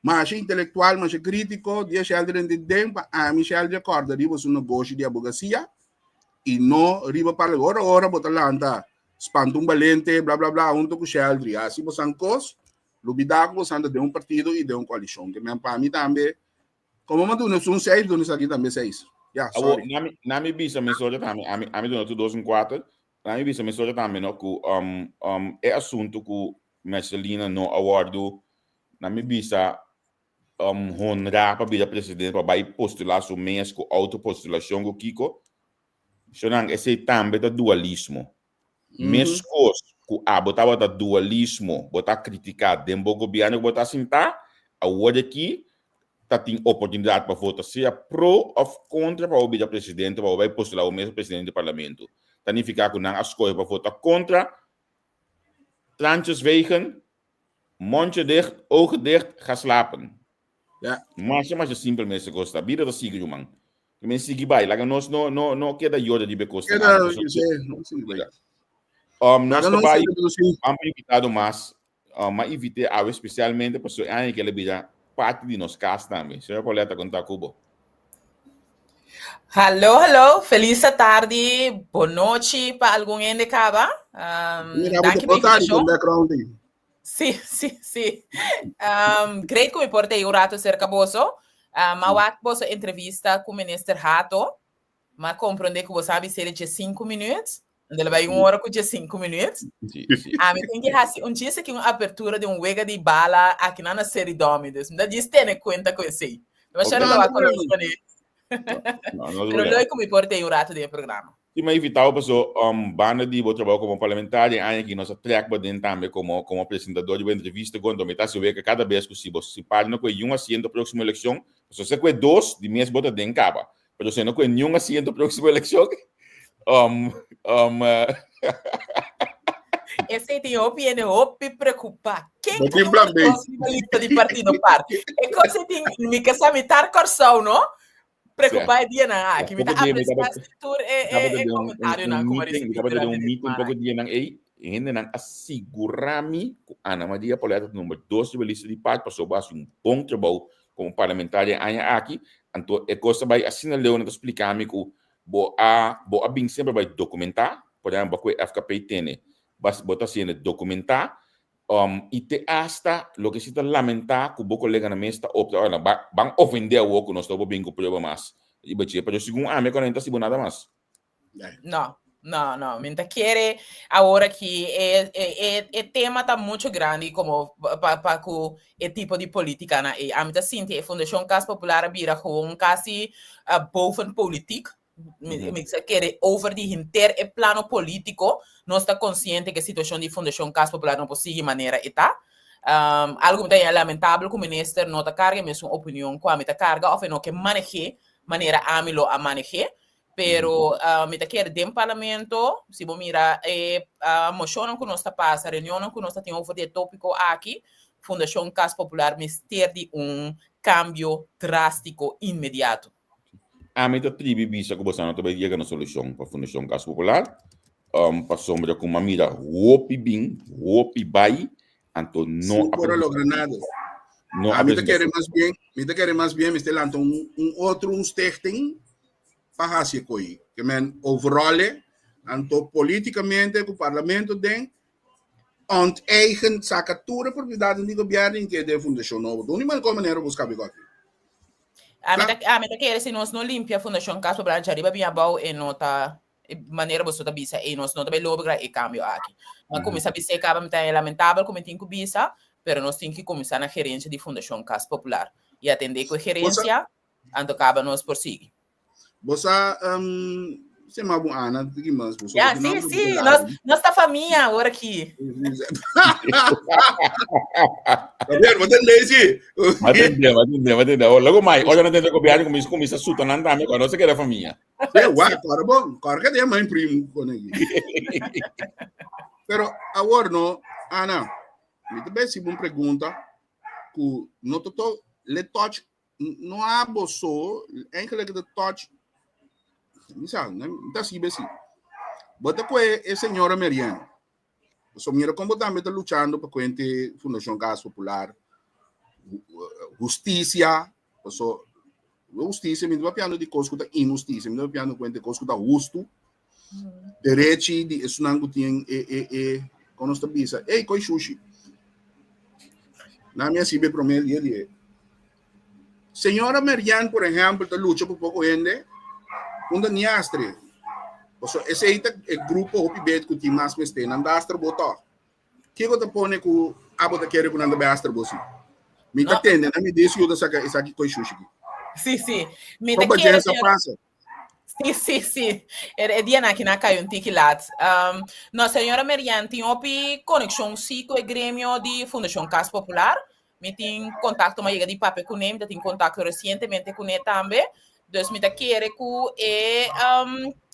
Masha intelektual, masha krítiko, dia Sheldry den den pa ami Sheldry a kòrda riba su negoshi di abogasia i no riba parla ora ora bo ta lanta spanta un balente bla bla bla hunto ku Sheldry hasi bosan kos lubidá ku bosan ta den un partido i den un koalishon ke men pa mi tambe komo mi a duna esun seis duna esaki tambe seis ya Awor, sorry. nami, nami bisa mesora tambe, ami, ami duna tur dos un kuater, nami bisa mesora tambe no ku um, um, e asuntu ku Mercelina no a wòrdu, na mi bisa, honrá pa bira presidente, pa bai postulá su mes ku outo-postulashon ku kiko. Shonnan, esei tambe ta dualismo. Meskos ku abo tabata dualismo, bo ta kritiká den bo gobièrnu ku bo ta sintá, awor aki ta tin oportunidat pa vota sea pro òf kontra pa bo bira presidente, pa bo bai postulá bo mes pa presidente di parlamento. Ta nifiká ku nan a skohe pa vota kontra, Traantjes wegen, mondje dicht, ogen dicht, ga slapen. Ja. Masha masha simpel mester kos ta. Bida ta sigui ruman. Ki men sigui bai. Laga nos no no no keda yora riba e kos Keda, yo sé, no sigui bai. Nos Laga ta nos bai sigui, pero sí. amper invitado mas. Ma invité awe especialmente pasobra e aña ke el a bira. parti di nos kas tambe. Señora Pauletta, kon ta ku bo? Hallo, hallo, felis atardi, bonochi pa algun hende kaba. Mira, bo Danki te pa botar invitashon. con background aí. Sí, sí, sí. Great ku mi por tei un rato serka boso. M'a wak boso entrevista ku Minister Hato. M'a komprondé ku bo sabi seri dje sinku minüt. Ando lo bai un ora ku dje sinku minüt. Sí, sí. Ami tin ki hasi un djis aki un apertura di un wega di bala aki nan na Seri Domi. Dus mi ta djis tene kuenta ku esei. No Ok. shero lo a konos kuné. No, no Pero problema. leuk ku mi por tei un rato den e programa. Sí, mi a invitá bo paso banda di bo trabou komo parlamentario e aña aki nos a trèk bo den tambe komo komo presentador di bo entrevista ku anto mi ta hasi weka kada bes ku si bo si parti no kue yun asiento próksimo elekshon paso se kue dos di mes bo ta den kaba pero si no kue niun asiento próksimo elekshon um um Esei tin hopi hende hopi preokupá. Ken Bo ta tin numero plan B. dos riba lista di Partido Par? E kos ei tin mi ke sa mitar Kòrsou no? Preocupá e dianan aki. Mi ta Poko dia mi apreciá tabata si tur e, e, tabata e den un, un, comentarionan un ku mi a meeting, mi risibí tabata den durante un di meeting semana poko aki. dianan ei, hendenan a sigurá mi ku Ana Maria Pauletta ta number dos riba lista di part pasobra bo a hasi un bon trabou komo parlamentaria e aña aki, anto e kos ta bai asina leu nan ta splika mi ku bo a bo a bin semper bai dokumentá, por ehèmpel bo a kohe FKP tene, bas bo ta hasiendo dokumentá I te asta loke si ta lamentá ku bo koleganan mes ta opta, ora ba ban ofendé awor ku nos ta bin ku prueba mas riba dje, pero segun ami ku no ta hasi bo nada mas. No, no, no, mi ta kere awor aki e e e e tema ta mucho grandi komo pa pa ku e tipo di politikanan ei. Ami ta sinti e Fundashon Kas Popular a bira gewoon kasi boven politiek. Mi mi ta kere over di henter e plano polítiko, nos ta konsiente ku e situashon di Fundashon Kas Popular no por sigui manera e ta. Algu mi ta haña lamentabel ku minister no ta karga e mesun opinion ku ami ta karga òf e no ke maneh'é manera ami lo a maneh'é. Pero mi ta kere den parlamento, si bo mira e moshonnan ku nos ta pasa, reunionnan ku nos ta tin over di e tópiko aki, Fundashon Kas Popular mester di un kambio drástiko inmediato. Ami ta tribi bisa ku boso no ta bai yega na solushon pa Fundashon Kas Popular, pasobra ku mi a mira hopi bin, hopi bai, anto no Sin por a logra nada. No A mi ta kere mas bien, mi ta kere mas bien mester lanta un, un otro un stichting pa hasi e koi. Ke men overall anto politikamente ku parlamento den Onteigen saka tur e propiedatnan di gobièrnu i keda e fundashon nobo. Dónde mal kon manera bo skapi koki? Ami ta ami ta kere si nos no limpia Fundashon Cas Popular djariba bin abou e no ta e manera boso ta bisa ei nos no ta bai logra e kambio aki. Mi a kuminsá bisa e kaba mi ta lamentabel ku mi tin ku bisa pero nos tin ki kuminsá na gerensia di Fundashon Cas Popular i atendé ku e gerensia anto kaba nos por sigui. Bo sa um, se ma bu Ana, di mas bo. Ja, sí, sí, nos, nos ta famia awor aki. Javier, bo tende sí. Ma tende, ma tende, ma tende. Oh, logo mai, ora no tende gobiano comienza comienza suta nan tambe, cuando se queda famia. Sí, wa, cora bon, cora que tem mãe primo con aqui. Pero awor no, Ana, mi te besi un pregunta ku no to to le touch No abo so, eigenlijk de touch, mi sa, mi ta sibe si. Bo ta koe e señora Marianne. So mira como tambe ta luchando pa kuente Fundación Gas Popular, justicia, so justicia, mi ta papiando di kos ku ta injusticia, mi ta papiando kuente kos ku ta hustu. Derechi di esunnan ku tin e e e kon nos ta bisa ey koi shushi nan mi a sibi e prome dia di e señora Marianne por ehempel ta lucha pa poko hende unda ni astre pasobra esey ta e grupo hopi bet ku tin mas mester nan ta astre bo tog kiko ta pone ku abo ta kere ku nan ta bai astre bo si mi ta tende nan mi disi yu ta saka esaki koi shushi ki Sí, sí. Mi ta Kon kere, bajensa señora. pasa Sí, sí, sí. E, e dia na kina cai un tiki laat. No, señora Merian, tin hopi conexión sí cu e gremio di Fundación Cas Popular. Mi tin contacto, ma llega di papia cu ne, mi ta tin contacto recientemente cu ne tambe. Dus mi ta kere cu e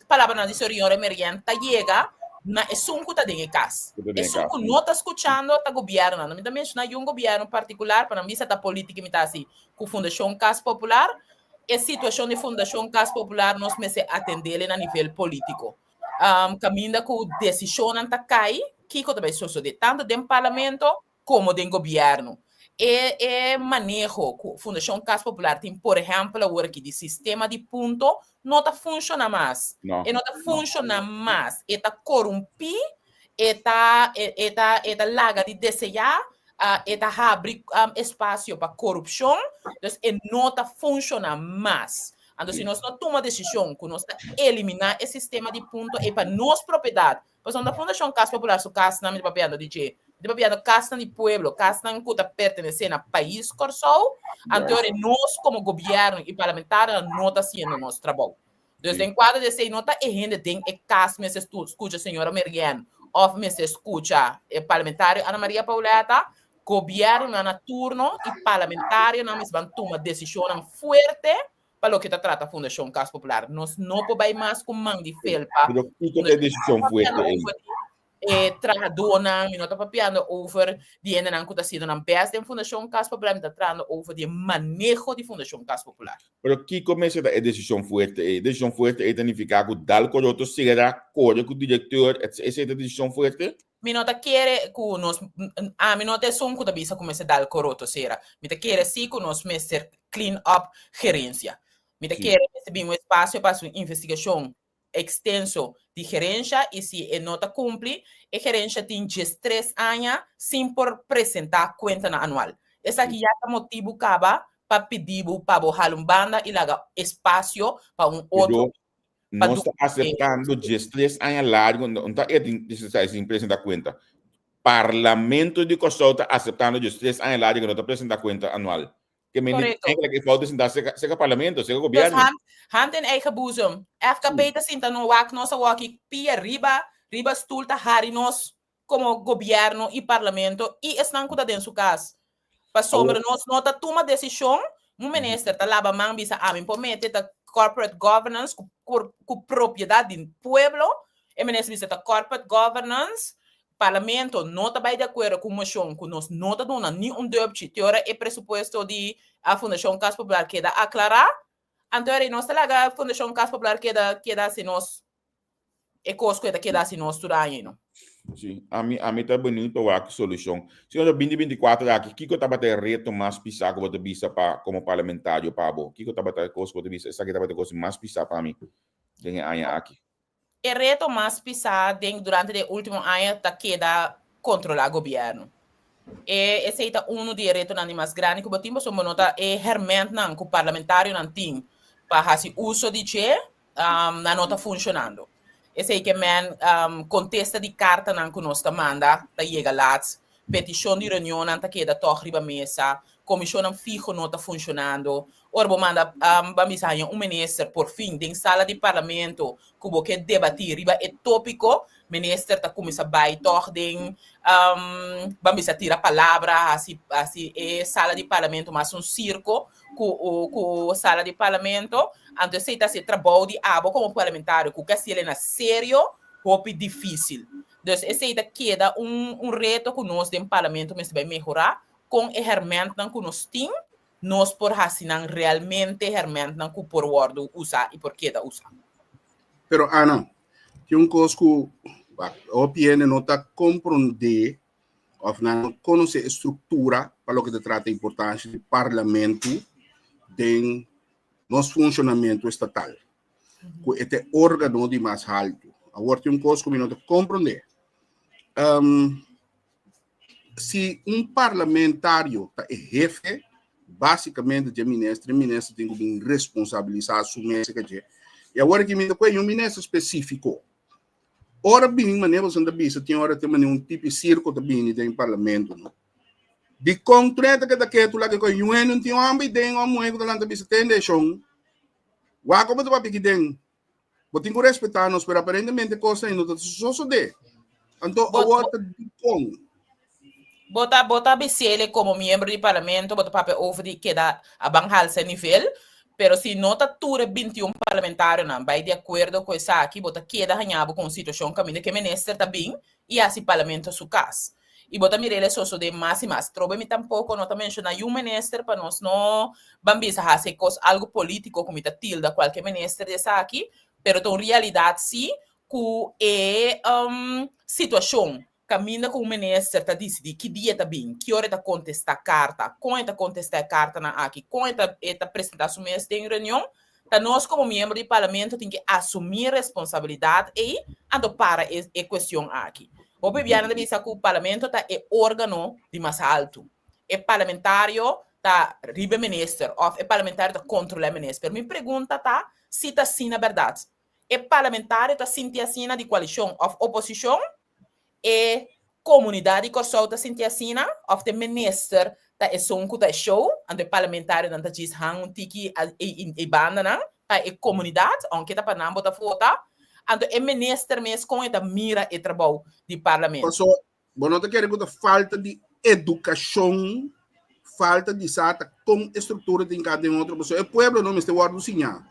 palabranan di señora Merian ta yega na esun cu ta den e cas. Cu ta den e Esun cas, cu sí. no ta scuchando ta gobiernonan. No mi ta menciona yun gobierno particular, pa nan bisa ta politica mi ta haci cu Fundación Cas Popular. E situashon di Fundashon Kas Popular nos mester atendele na nivel polítiko. Kaminda ku desishonnan ta kai, kiko ta bai sosodé, tantu den parlamento komo den gobièrnu. E e maneho ku Fundashon Kas Popular tin por ehèmpel awor aki di sistema di punto no ta funshoná mas. No. E no ta funshoná mas. E ta korumpí, e ta e ta e ta laga di deseá, e ta habri espasio pa korupshon, dus e no ta funshoná mas. Anto si nos no tuma desishon ku nos ta eliminá e sistema di punto ei pa nos propiedat, pasobra no ta Fundashon Kas Popular su kasnan mi ta papiando di dje, mi ta papiando kasnan di pueblo, kasnan ku ta pertenesé na pais Kòrsou, anto ora nos komo gobièrnu i parlamentarionan no ta hasiendo nos trabou. Dus den kuadro di esei no ta e hende den e kas mester skucha señora Merien òf mester skucha e parlamentario Ana Maria Pauletta, gobièrnunan na turno i parlamentarionan mester ban tuma desishonnan fuerte pa loke ta trata Fundashon Kas Popular. Nos no por bai mas ku man di felpa. Pero kiko ta e desishon fuerte ei? E trahadónan, mi no ta papiando over di hendenan ku ta hasiendo nan bèst den Fundashon Kas Popular, mi ta trahando over di e maneho di Fundashon Kas Popular. Pero kiko mester ta e desishon fuerte ei? E desishon fuerte ei ta nifiká ku dal koroto sera, kore ku direktor, etc. Esei ta e desishon fuerte? Mi no ta kere ku nos, ami no ta esun ku ta bisa ku mester dal koroto sera. Mi ta kere si ku nos mester clean up gerensia. Mi ta kere mester bin un espasio pa hasi un investigashon extenso di gerencia y si e no ta cumpli, e gerencia tin diestres aña sin por presenta cuentanan anual. Esaki ya ta motibu caba pa pidi bo pa bo hala un banda y laga espacio pa un otro Pero nos ta aceptando diestres aña largo, no ta e tin diestres aña sin presenta cuenta. Parlamento di Kòrsou ta aceptando diestres aña largo que no ta presenta cuenta anual. Ke men Correcto. eigenlijk e fout sinta seka, seka parlamento, seka Dus gobierno. hand, hand in eigen boezem. FKP ta sinta no wak nos awaki pia riba, riba stoel ta hari nos como gobierno y parlamento y esnan cu ta den su cas. Pasobra Awor- nos no ta tuma decision, un minister ta laba man bisa ami por mete ta corporate governance cu, cu, cu propiedad di pueblo. E minister bisa ta corporate governance Parlamento no ta bai di akuerdo ku moshon ku nos no ta duna ni un dupchi te ora e presupuesto di a Fundashon Kas Popular keda aklará. Anto ora nos ta laga Fundashon Kas Popular keda keda hasi nos e kos ku e ta keda hasi nos tur aña no. Sí, ami ami ta beniut pa wak solushon. Si nos ta binti binti kuater aki, kiko tabata e reto mas pisá ku bo ta bisa pa komo parlamentario pa bo? Kiko tabata e kos ku bo ta bisa esaki tabata e kos mas pisá pa mi den e aña aki? E reto mas pisá den durante di e último aña ta keda kontrolá gobièrnu. E esei ta unu di e retonan di mas grandi ku bo tin pasobra bo no ta e hèrmèntnan ku parlamentarionan tin pa hasi uso di dje nan no ta funshonando. Esei ke men kontesta di kartanan ku nos ta manda ta yega lat, petishon di reunionnan ta keda tòg riba mesa, komishonnan fiho no ta funshonando, Ora bo manda ban bisa haña un minister por fin den sala di parlamento ku bo ke debatí riba e tópiko, minister ta kuminsá bai tòg den ban bisa tira palabra, hasi hasi e sala di parlamento mas un sirko ku ku sala di parlamento. Anto esei ta hasi e trabou di abo komo parlamentario ku ke hasiel na serio hopi difísil. Dus esei ta keda un un reto ku nos den parlamento mester bai mehorá kon e hèrmèntnan ku nos tin nos por hasi nan realmente hermentnan ku por wòrdu usá i por keda usá. Pero Ana, tin un kos ku hopi hende no ta komprondé òf nan no konosé e struktura pa loke ta trata importansha di parlamento den nos funshonamentu estatal, ku e ta e órgano di mas haltu. Awor tin un kos ku mi no ta komprondé. Si un parlamentario ta e hefe, básicamente dje minister, e minister tin ku bin responsabilisá su mes ka dje. I awor aki mi ta kue un minister spesífiko. Ora bin manera boso ta bisa tin ora tin manera un tipi sirko ta bini den parlamento no. Dikon trenta ke ta ketu laga kue un hende un tin homber den un muher ku ta lanta bisa tende shon. Wak bo ta papia aki den. Bo tin ku respetá nos, pero aparentemente kosnan ei no ta sosodé. Anto awor ta dikon? Bo ta bo ta bisele komo miembro di parlamento, bo ta papia over di keda a ban halsa e nivel, pero si no ta tur e bintiun parlamentarionan bai di akuerdo ku esaki, bo ta keda haña bo ku un situashon kaminda ku e minister ta bin i hasi parlamento su kas. I bo ta mira el e sosodé mas i mas. Trobe mi tampoko no ta menshoná yu minister pa nos no ban bisa hasi e kos algu polítiko ku mi ta tilda kualke minister di esaki, pero ta un realidat sí ku e situashon. Kaminda ku un minister ta disidí ki dia e ta bin, ki ora e ta kontestá karta, kon e ta kontestá e kartanan aki, kon e ta e ta presentá su mes den reunion, ta nos komo miembro di parlamento tin ki asumí responsabilidat ei anto para e e kuestion aki. Hopi bianan ta bisa ku parlamento ta e órgano di mas haltu. E parlamentario ta riba e minister òf e parlamentario ta kontrolá e minister. Pero mi pregunta ta si ta asina bèrdat. E parlamentario ta sinti asina di koalishon òf oposishon? E komunidat di Kòrsou ta sinti asina? Òf ta e minister ta esun ku ta e show, anto e parlamentarionan ta djis han un tiki ei bandanan pa e komunidat, ounke ta pa nan bo ta vota? Anto e minister mes kon e ta mira e trabou di parlamento? Paso bo no ta kere ku ta falta di edukashon, falta di sa ta kon e struktura tin ka den otro, pasobra e pueblo no mester wòrdu siñá.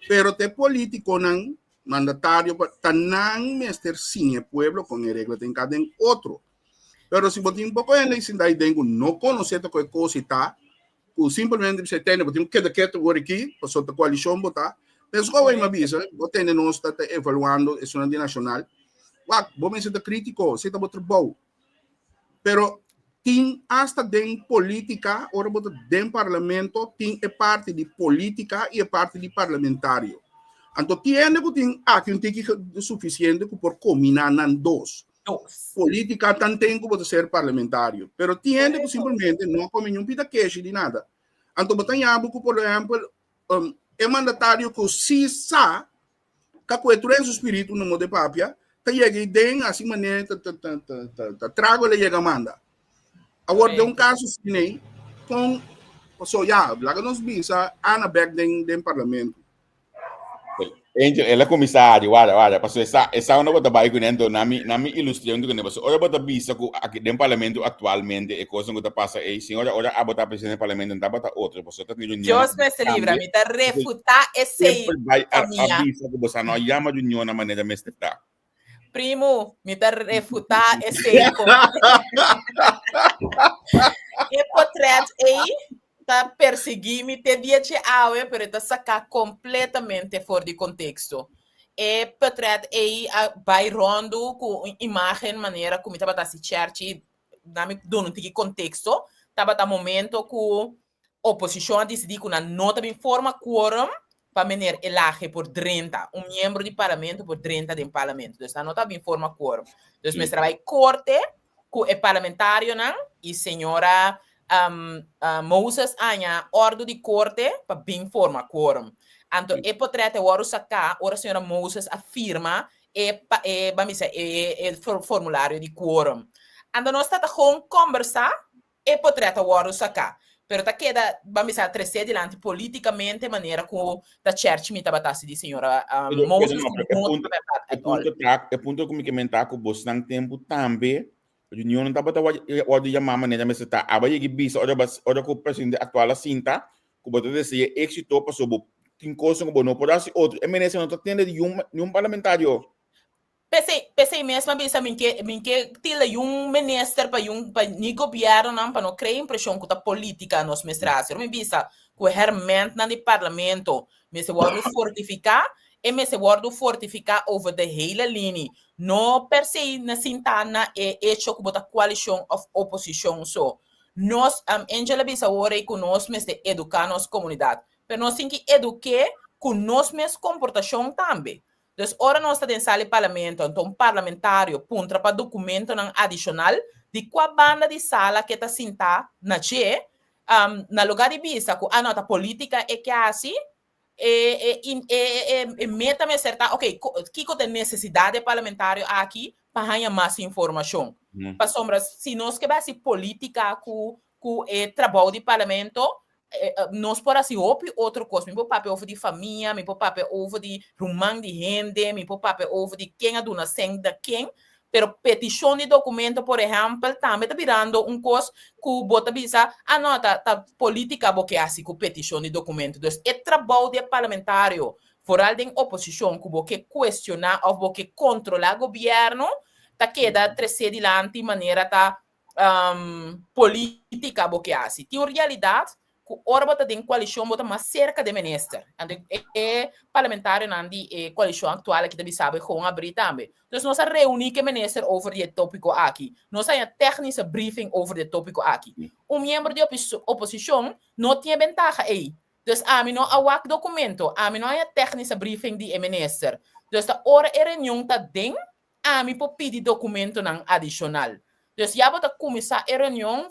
Pero ta e polítikonan, mandatario, ta nan mester siña e pueblo kon e regla tin ka den otro. Pero si bo tin poko hende sinta ahí den ku no konosé ta ku e kos i ta, ku simplemente bisa tende bo tin ku keda ketu awor aki, pasobra ta koalishon bo ta. Pensa ku awor mi a bisa, bo tende nos ta evaluando esunnan di nashonal, wak, bo mester ta kritiko, esei ta bo trabou. Pero tin hasta den politica, ora bo ta den parlamento, tin e parti di politica y e parti di parlamentario. Anto tin hende cu tin aki un tiki suficiente cu por combina nan dos. Dos. Politica tanten cu bo ta ser parlamentario. Pero tin hende cu simplemente no come ni un pita keshi di nada. Anto bo ta yabo cu, por ehempel, e mandatario cu si sa Ka ku e tur en su spiritu no mode papia, ta yega i den asi manera ta ta ta ta ta ta trago le yega manda. Awor den un kaso asina ei, kon paso ya, laga nos bisa Ana bek den den parlamento. Angel, el a kuminsá ari, wara, wara, paso esa, esa uno bota bai kuné, anto nami, nami ilustré un kuné, paso ora bo ta bisa ku aki den parlamento aktualmente e kosnan ku ta pasa ei, sin ora ora abo ta presidente di parlamento no tabata otro, paso ta tin reunion Dios mester libra, mi ta refutá esei. Semper bai a a bisa ku boso no a yama reunion na manera mester ta. Primo, mi ta refutá esei. E potret ei ta persiguí mi te dia dje awe, pero e ta saká kompletamente for di konteksto. E potret ei a bai ròndu ku un imágen manera ku mi tabata hasi chèrchi, na mi duna un tiki konteksto, tabata momento ku Oposishon a disidí ku nan no ta bin forma quorum pa meneer Elhage por drenta, un miembro di parlamento por drenta den parlamento. Dus nan no ta bin forma quorum. Dus mester a bai korte ku e parlamentarionan i señora Moses a haña òrdu di korte pa bin forma quorum. Anto e potrèt e wòrdu saká ora señora Moses a firma e e ban bisa e e formulario di quorum. Anto nos ta ta gewoon kòmbersá E potret a wòrdu saká, pero ta keda, ban bisa, tresé dilanti polítikamente manera ku ta chèrchi mi tabata hasi di señora Moses no ta bèrdat at all. E punto ku mi ke mentá ku bosnan tempu tambe reunionnan tabata wòrdu yamá manera mester ta. Aba yegi bisa ora ora ku presidente aktual a sinta ku bo ta deseá éksito pasobra bo tin kosnan ku bo no por hasi otro. E minister no ta tende di niun parlamentario. P'esei, p'esei mes m'a bisa mi ke, mi ke tilda yun minister pa yun, pa ni gobiernonan pa no krea impreshon ku ta politika nos mester hasi. Ora mi bisa ku e hermentnan di parlamento mester wòrdu fortifiká, e mester wòrdu fortifiká over de hele lini. No per se na sintá na e echo ku bo ta koalishon òf oposishon so. Nos, Angel a bisa awor ei ku nos mester eduká nos komunidat, pero nos tin ki eduk'é ku nos mes komportashon tambe. Dus ora nos ta den sala di parlamento anto un parlamentario puntra pa documentonan adicional, di cua banda di sala ke ta sinta na dje, na lugar di bisa cu ah no ta politica e ke haci, e e e meta mester ta ok kico ta e necesidad di e parlamentario aki pa haya mas informacion. Pasobra si nos ke bai haci politica cu cu e trabou di parlamento, nos por hasi hopi otro kos. Mi por papia over di famia, mi por papia over di ruman di hende, mi por papia over di ken a duna sèn na ken, pero petishon di dokumento por ehèmpel tambe ta birando un kos ku bo ta bisa, ah no, ta ta politika bo ke hasi ku petishon di dokumento. Dus e trabou di e parlamentario, foral den oposishon, ku bo ke kuestioná òf bo ke kontrolá gobièrnu, ta keda tresé dilanti manera ta politica bo ke hasi. Tin un realidad ku ora bo ta den koalishon bo ta mas serka den minister. Anto e parlamentarionan di e koalishon aktual aki ta bisa bo e gewoon abrí tambe. Dus nos a reuní ku e minister over di e tópiko aki. Nos a haña téknische briefing over di e tópiko aki. Un miembro di oposishon no tin e bentaha ei. Dus ami no a wak dokumento, ami no a haña téknische briefing di e minister. Dus ta ora e reunion ta den, ami por pidi dokumentonan adishonal. Dus ya bo ta kuminsá e reunion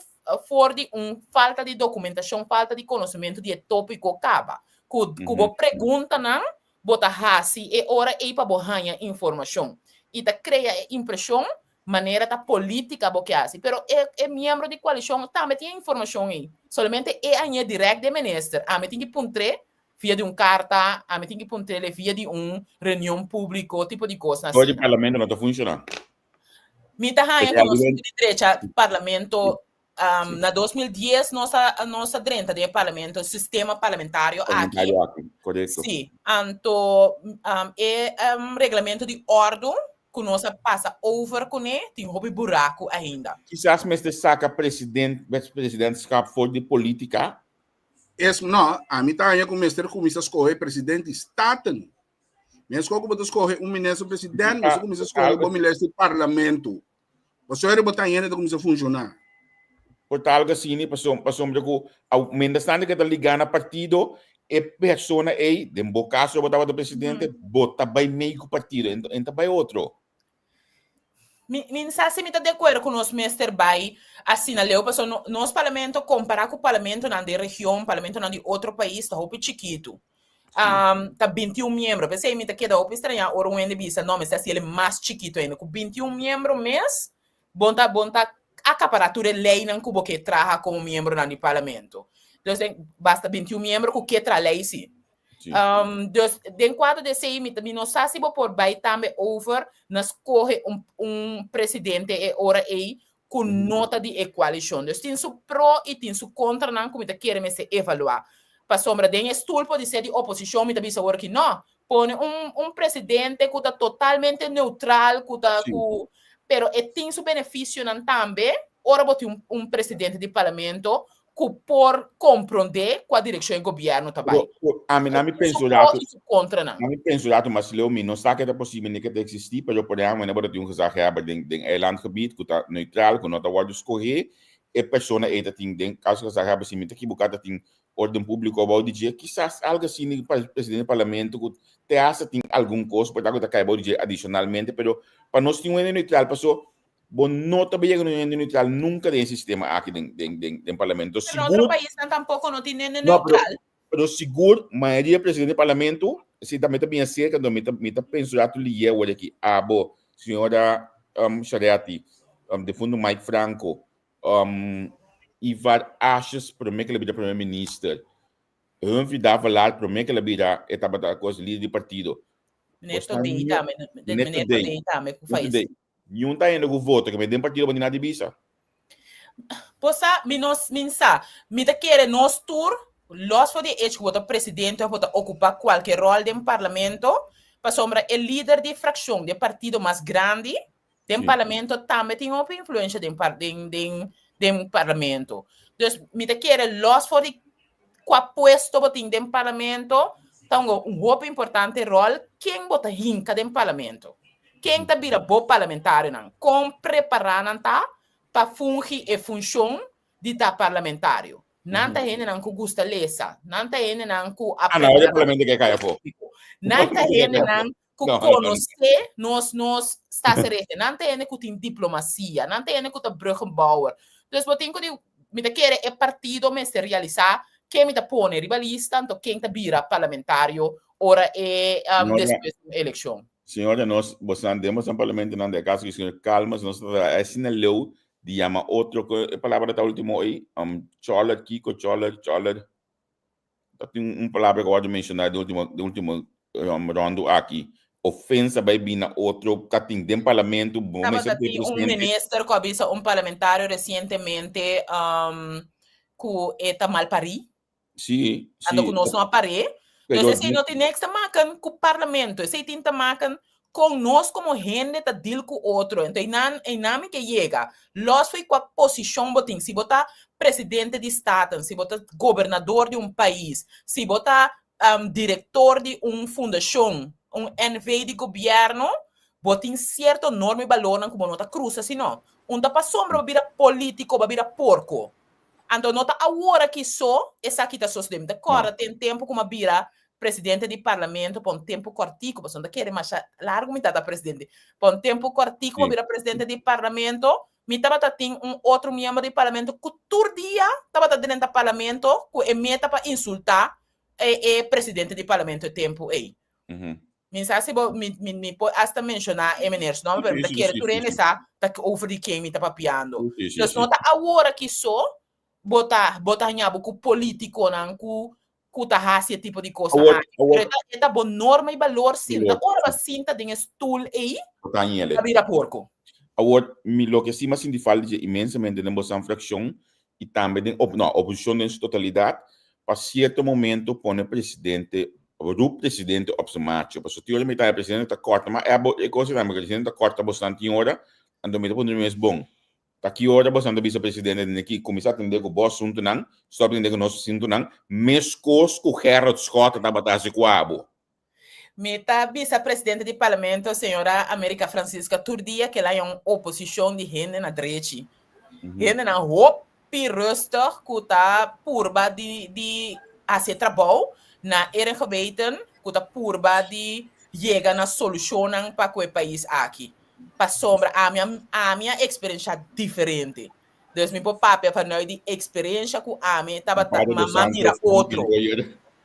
for di un falta di dokumentashon, falta di konosementu di e tópiko kaba. Ku ku bo preguntanan bo ta hasi e ora ei pa bo haña informashon. I ta krea e impreshon manera ta polítika bo ke hasi. Pero e e miembro di koalishon tambe tin e informashon ei. Solamente e hañ'é dirèkt di e minister. Ami tin ki puntr'é via di un karta, ami tin ki puntr'é via di un reunion públiko, tipo di kosnan Todo di asina. parlamento no ta funshoná. Mi ta haña ku nos tin di drecha parlamento um, na 2010 nos a, nos a drenta den e parlamento, sistema parlamentario aki. Parlamentario aki, korekto. Sí, anto um, e um, reglamento di ordu ku nos a pasa over kuné tin hopi buraku ainda. Kisas mester saka president, presidentschap for di politika. Es, no, ami ta haña ku mester kuminsá skohe president di Staten. Meskos ku bo ta skohe un minister president, mester kuminsá skohe bo minister di parlamento. Pasobra bo ta hende ta kuminsá funshoná. Por ta algo asina, pasobra pasobra ku mientras tanto ke ta ligá na partido, e persona ei, den bo kaso bo tabata presidente, bo ta bai mei ku partido, en ta bai otro. Mi, mi sa si mi ta de acuerdo cu nos mester bai asina leu, pasobra no, nos parlamento compara cu parlamentonan den region, parlamentonan di otro pais ta hopi chikitu. Um, ta 21 miembro. P'esei mi ta keda hopi strañá ora un hende bisa, no, mester hasiel mas chikitu ainda. Cu 21 miembro mes, bon ta, bon ta acapará tur e leynan cu bo ke traha como miembronan di parlamento. Dus den, basta 21 miembro cu ke traha ley si. Sí. Um, dus den cuadro de esei, mi, mi no sa si bo por bai tambe over na scoge un, un presidente e ora ei cu no ta di e coalicion. Dus tin su pro y tin su contranan cu mi ta kere mester evalua. Pasobra den e stoel por di ser di oposicion mi ta bisa awor ki no. Pone un, un presidente cu ta totalmente neutral, cu ta, Sí. cu, pero e tin su beneficionan tambe ora bo tin un, un presidente di parlamento ku por komprondé kua direkshon e gobièrnu ta bai. Ami na mi Su penso pro rato, i su kontranan. na mi penso rato mas leu mi no sa ke ta posibel ni ke ta eksistí, pero por ehèmpel wanneer bo ta tin un gezaghebber den den eilandgebied ku ta neutral, ku no ta wòrdu skohé, e persona ei ta tin den kaso gezaghebber si mi ta kibuká ta tin orden públiko bou di dje, kisas algu asina pa presidente di parlamento ku te hasta tin algun kos por ta ku ta kai bou di dje adishonalmente, pero pa nos tin un hende neutral paso Bo no ta yega na un hende neutral nunca den e sistema aki den, den, den, den parlamento. Pero otro Sigur, paisnan tampoco no tin hende no, pero, neutral. pero sigur, mayoria presidente di parlamento, si tambe ta bien cerca, entonces mi ta, mi ta pensa rato liye awor aki, abo, señora um, Sharetti, um, defunto Mike Franco, um, Ivar Asjes, prome que el a bira primer minister, Humphrey Davelaar, prome que el a bira, e tabata cos lider di partido. Meneer Bos ta Todé ni- tambe, Meneer meneer Todé. Todé tambe ku Meneer fallece. Todé. Niun ta hende ku voto, ke den partido bo tin nada di bisa. Bo sa, mi no, mi sa, mi ta kere nos tur, los for di e hecho ku bo ta presidente of bo ta okupá kualke ròl den parlamento, pasobra e lider di frakshon di e partido mas grandi den Sí. parlamento tambe tin hopi influensha den par, den, den, den parlamento. Dus mi ta kere los for di kua puesto bo tin den parlamento, ta un, un hopi importante ròl ken bo ta hinka den parlamento. Ken ta bira bo parlamentarionan? Kon prepará nan ta pa fungi e funshon di ta parlamentario? Nan ta hendenan ku gusta lesa, nan ta hendenan ku a Ah, no, prepará parlamento ke kaya afó. Nan ta hendenan ku No, no, no. konosé nos nos staatsrechten. Nan ta hende ku tin diplomasia, nan ta hende ku ta bruggenbouwer. Dus bo tin ku di, mi ta kere e partido mester realisá ken mi ta pone riba lista, anto ken ta bira parlamentario ora e No, no. despues di un elekshon. Señora, nos, bosan, den bosan parlamentonan de acaso, señor Calmas, nos ta asina leu di yama otro, ku e palabra ta ultimo ei, um, choler, kiko, choler, choler. Ta tin un palabra ku wòrdu menshoná den ultimo, den ultimo um, rondo aki. Ofensa bai bin na otro, ta tin den parlamento, bo mester Tabata tin un presidente. minister ku a bisa un parlamentario resientemente um, ku e ta malparí. Sí, Anto sí. ku nos no a par'é. Pero Dus esei no tin niks te maken ku parlamento. Esei tin te maken Kon nos komo hende ta deal ku otro. Ento einan, einan mi ke yega. Los fo'i kua posishon bo tin, si bo ta presidente di Staten, si bo ta gobernador di un pais, si bo ta direktor di un fundashon, un NV di gobièrnu, bo tin sierto norma i balornan ku bo no ta krusa sino. Un ta pasobra bo bira polítiko, bo bira porko. Anto no ta awor aki so esaki ta sosodé. Mi ta kòrda ten tempu ku mi a bira presidente di parlamento pa un tempu kòrtiku, pasobra no ta kere masha largu mi tabata presidente. Pa un tempu kòrtiku mi a bira presidente di parlamento, mi tabata tin un otro miembro di parlamento ku tur dia tabata drenta parlamento ku e meta pa insultá e e presidente di parlamento e tempu ei. Mi sa si bo mi mi mi por hasta menshoná e meneer su nomber, pero mi ta kere tur hende sa ta over di ken mi ta papiando. Dus no ta awor aki so bo ta bo ta haña bo ku politikonan ku ku ta hasi e tipo di kosnan Awor aki. awor Pero e ta e ta bo norma i balor sinta. Balor, Ora bo a si. sinta den e stul ei, Bo ta haña ta ele. bira porko. Awor mi loke si mi a sinti falta dje inmensamente den bosan frakshon i tambe den op no oposishon den su totalidat pa sierto momento pone presidente roep presidente op su macho pasobra tin ora mi ta e presidente ta kòrta ma e bo e kos ei tambe presidente ta kòrta bosnan tin ora anto mi ta puntra mi mes bon ta ki ora bosnan ta bisa presidente den aki kuminsá atendé ku bo asuntunan stòp atendé ku nos asuntunan meskos ku Gerrit Schotte tabata hasi ku abo. Mi ta bisa presidente di parlamento señora America Francisca tur dia ke la haña un oposishon di hende na drechi. Hendenan hopi rustig ku ta purba di di hasi e trabou na eer en geweten ku ta purba di yega na solushonnan pa ku e pais aki. Pasobra ami a ami a eksperensha diferente. Dus mi por papia vanuit di eksperensha ku ami tabata Ricardo dos mama mira Santos, otro.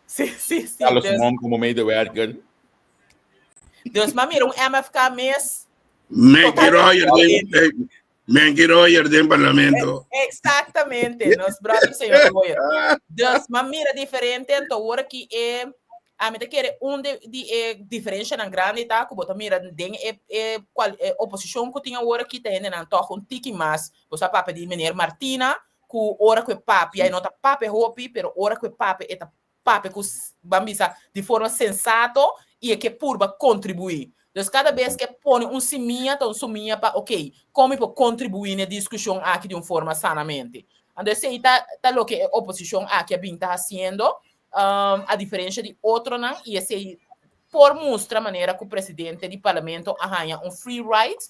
Sí, sí, sí. Carlos Dus, Mom como medewerker. dus maar mira un MFK mes. Menki Royer Totalmente den, diferente. Menki Royer den parlamento. Exactamente, nos brother señor Royer. Dus maar mira diferente, anto ora ki e a mi ta kere un de di e diferencianan grandi ta ku bo ta mira den e e cual e oposicion ku tin awor aki ta hendenan toch un tiki mas. Bo sa papia di meneer Martina, ku ora ku e papia e no ta papia hopi, pero ora ku e papia e ta papia ku ban bisa di forma sensato i e ke purba kontribuí. Dus kada bes ku e pone un simia ta un sumia pa ok, kon mi por kontribuí na e diskushon aki di un forma sanamente. Anto esei ta ta loke e oposishon aki a bin ta hasiendo, a diferensha di otronan i esei por mustra manera ku presidente di parlamento a haña un free ride,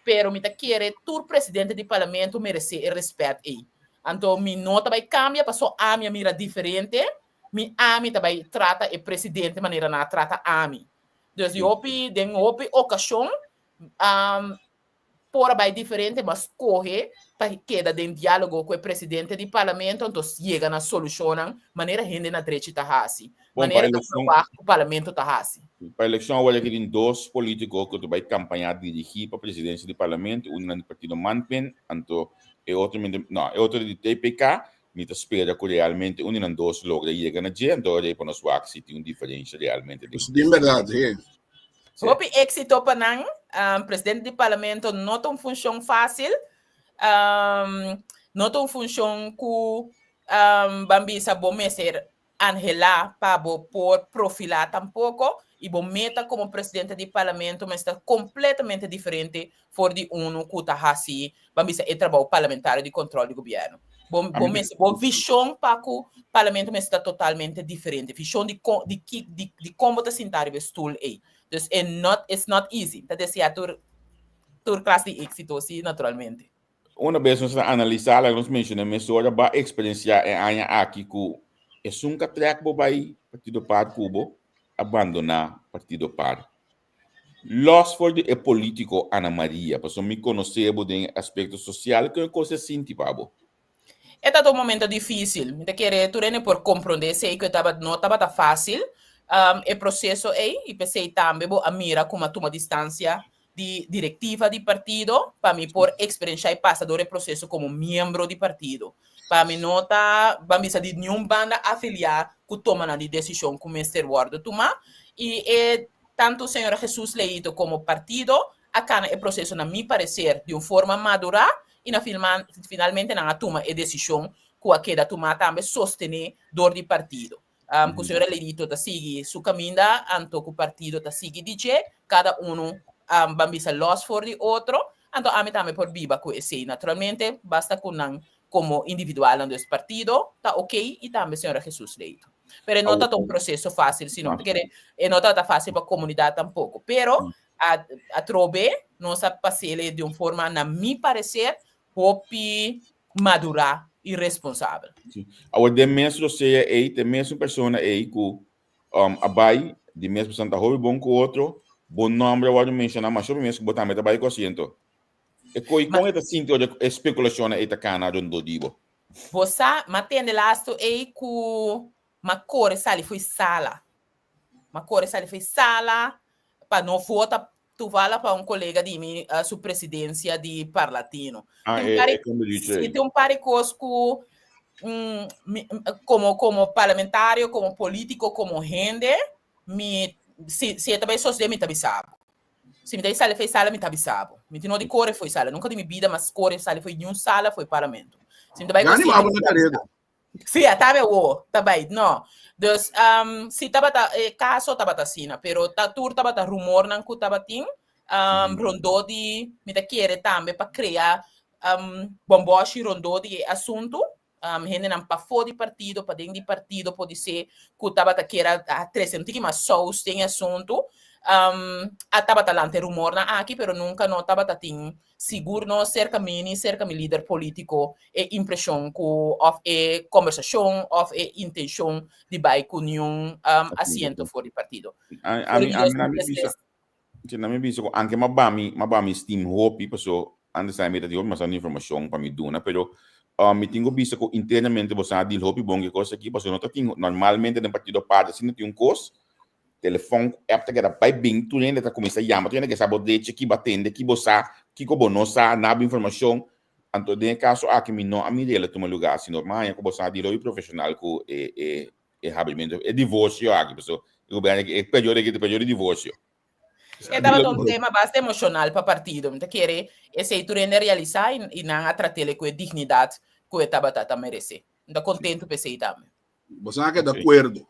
pero mi ta kere tur presidente di parlamento meresé e respèt ei. Anto mi no ta bai kambia paso ami a mira diferente, mi ami ta bai trata e presidente manera nan a trata ami. Dus di hopi den hopi okashon por a bai diferente, bo a skohe pa keda den diálogo ku e presidente di parlamento, anto yega na solushonnan manera hende na drechi ta hasi, Bon, pa manera ta elekshon, verwagt ku parlamento ta hasi. pa elekshon awor aki tin dos polítiko ku ta bai kampañá dirigí pa presidensia di parlamento, un nan di partido Manpin, anto e otro mi no, e otro di TPK, mi ta spera ku realmente un di nan dos logra yega na dje, anto ora ei pa nos wak si tin un diferensha realmente den. Esei tin bèrdat, he. Sí. Hopi éxito pa nan. Presidente di parlamento no ta un funshon fásil. No ta un funshon ku ban bisa bo mester anhelá pa bo por profilá tampoko. I bo meta komo presidente di parlamento mester ta kompletamente diferente for di unu ku ta hasi, ban bisa, e trabou parlamentario di kòntròl di gobièrnu. Bo bo mester, bo vishon pa ku parlamento mester ta totalmente diferente. Vishon di kon di ki di di kon bo ta sinta riba e stul ei. Dus e not it's not easy. Ta deseá tur tur klas di éksito si naturalmente. Una bes nos ta analisá laga nos menshoná mesora bo a eksperensiá e aña aki ku esun ka trèk bo bai Partido Par ku bo a bandoná Partido Par. Los for di e politico Ana Maria, pasobra mi conoce bo den e aspecto social, con e cos a sinti pa bo? E tabata un momento dificil. Mi ta kere tur hende por comprende esey cu e tabata no tabata facil e proceso ey y p'esey tambe bo a mira como a tuma distancia di directiva di partido pa mi por experiencia y pasa door e proceso como miembro di partido. Pa mi no ta ban bisa di niun banda afilia cu toma nan di decision cu mester wordo tuma y e Tantu señora Jesus Leito como partido a cana e proceso na mi parecer di un forma madura y na finalmente nan a tuma e decision cu a keda tuma tambe sostene door di partido. Cu señora Leito ta sigui su caminda anto cu partido ta sigui di dje, cada uno um, ban bisa los for di otro, anto ami tambe por biba ku esei. Naturalmente, basta ku nan komo individualnan dus partido ta ok i tambe señora Jesus Leito. Pero e no ta un proseso fásil, sino te kere e no ta fásil pa komunidat tampoko. Pero a atrobe nos a pasele di un forma na mi parecer hopi madurá i responsabel. Sí. Awor den mes rosea ei, te mesun persona ei ku um, a bai di mes persona ta hopi bon ku otro, bo nombre a wòrdu menshoná masha hopi mes ku bo tambe ta bai ku asiento. E koi kon e ta sinti ora e spekulashonnan ei ta kana rondó di bo? Bo sa, m'a tende lastu ei ku m'a kore sali fo'i sala. M'a kore sali fo'i sala pa no vota tuvala pa un kolega di mi su presidensia di Parlatino. Ah, Tin un e, par e kende dicho sí, ei. tin un par di kos ku mi komo komo parlamentario, komo polítiko, komo hende, mi si si e ta bai sosodé mi ta bisa bo. Si mi ta sali fo'i sala mi ta bisa bo. Mi tin no di kore fo'i sala. Nunka di mi bida mas kore sali fo'i niun sala fo'i parlamento. Si mi ta bai Ya kosina animabo mi na ta bisa kareda. bo. Sí, a tabe awo, ta bai. No. Dus, um, si tabata, e kaso tabata asina, pero ta tur tabata rumornan ku tabatin, um, rondó di, mi ta kere tambe pa krea, um, bòmbòshi rondó di e asuntu, um, hendenan pafó di partido, paden di partido podisé ku tabata kier a, a trese un tiki mas sous den e asuntu, um, a tabata lanta e rumornan aki, pero nunka no tabata tin Sigur no serka mi ni serka mi lider polítiko e impreshon ku òf e kombersashon òf e intenshon di bai ku niun asiento for di partido. Ami ami bisa si na mi bisa ku anke m'a ba mi m'a ba mi steam hopi paso antes mi ta tin hopi mas informashon pa mi duna pero mi tin ku bisa ku internamente bo sa deal hopi bon ku e kos aki paso no ta tin normalmente den partido aparte si no tin un kos Telefon ku app ta keda bai bin, tur hende ta kuminsá yama, tur hende ke sa bo derecho, ki bo a tende, ki bo sa, kiko bo no sa, na bo informashon. Anto den e kaso aki mi no a mira el a tuma lugá asina, mi a haña ku bo sa di lobi profeshonal ku e e e habrimentu, e divorsio aki, pasobra e gobièrnu aki, e periodo aki ta periodo di divorsio. E tabata un tema basta emoshonal pa partido, mi ta kere esei tur hende a realisá i nan a trat'el ku e dignidat ku e tabata ta meresé. Mi ta kontentu pa esei tambe. Boso a keda akuerdo.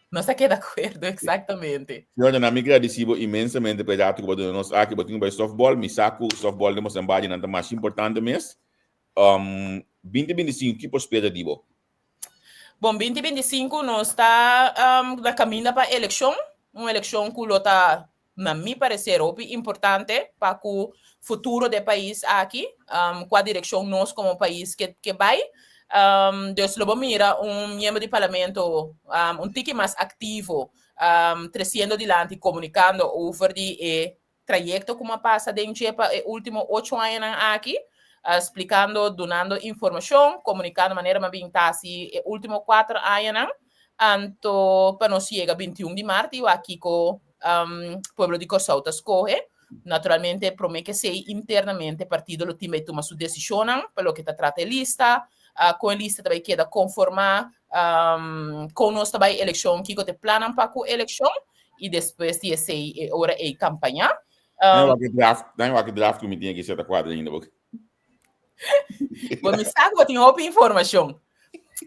Nos a keda akuerdo, exactamente. Señora, na mi gradisí bo inmensamente pa e rato ku bo duna nos aki. Bo tin ku bai softball. Mi sa ku softball den boso bañonan ta masha importante mes. Um, binti binti sinku, ki por spera di bo? Bon, binti binti sinku nos ta um, na kaminda pa elekshon. Un elekshon ku lo ta na mi parecer hopi importante pa cu futuro de pais aki, um, cua direccion nos como pais ke, ke bay. Um, dus lo bo mira un miembro di parlamento um, un tiki mas activo, um, treciendo dilanti, comunicando over di e trayecto cu a pasa den dje pa e ultimo ocho añanan aki, uh, splicando, dunando informacion, comunicando manera m'a bin ta haci e ultimo cuatro añanan. Anto pa nos yega 21 di maart i wak kiko um, pueblo di Kòrsou ta skohe. Naturalmente, promé ke esei internamente partido lo tin bai tuma su desishonnan pa loke ta trata e lista, uh, kon e lista ta bai keda konformá, um, kon nos ta bai elekshon, kiko ta e plannan pa ku elekshon i despues di esei e ora ei kampañá. Um, wak e draft, dan wak e draft ku mi tin aki seta kuadra ainda. Bo mi sa ku bo tin hopi informashon.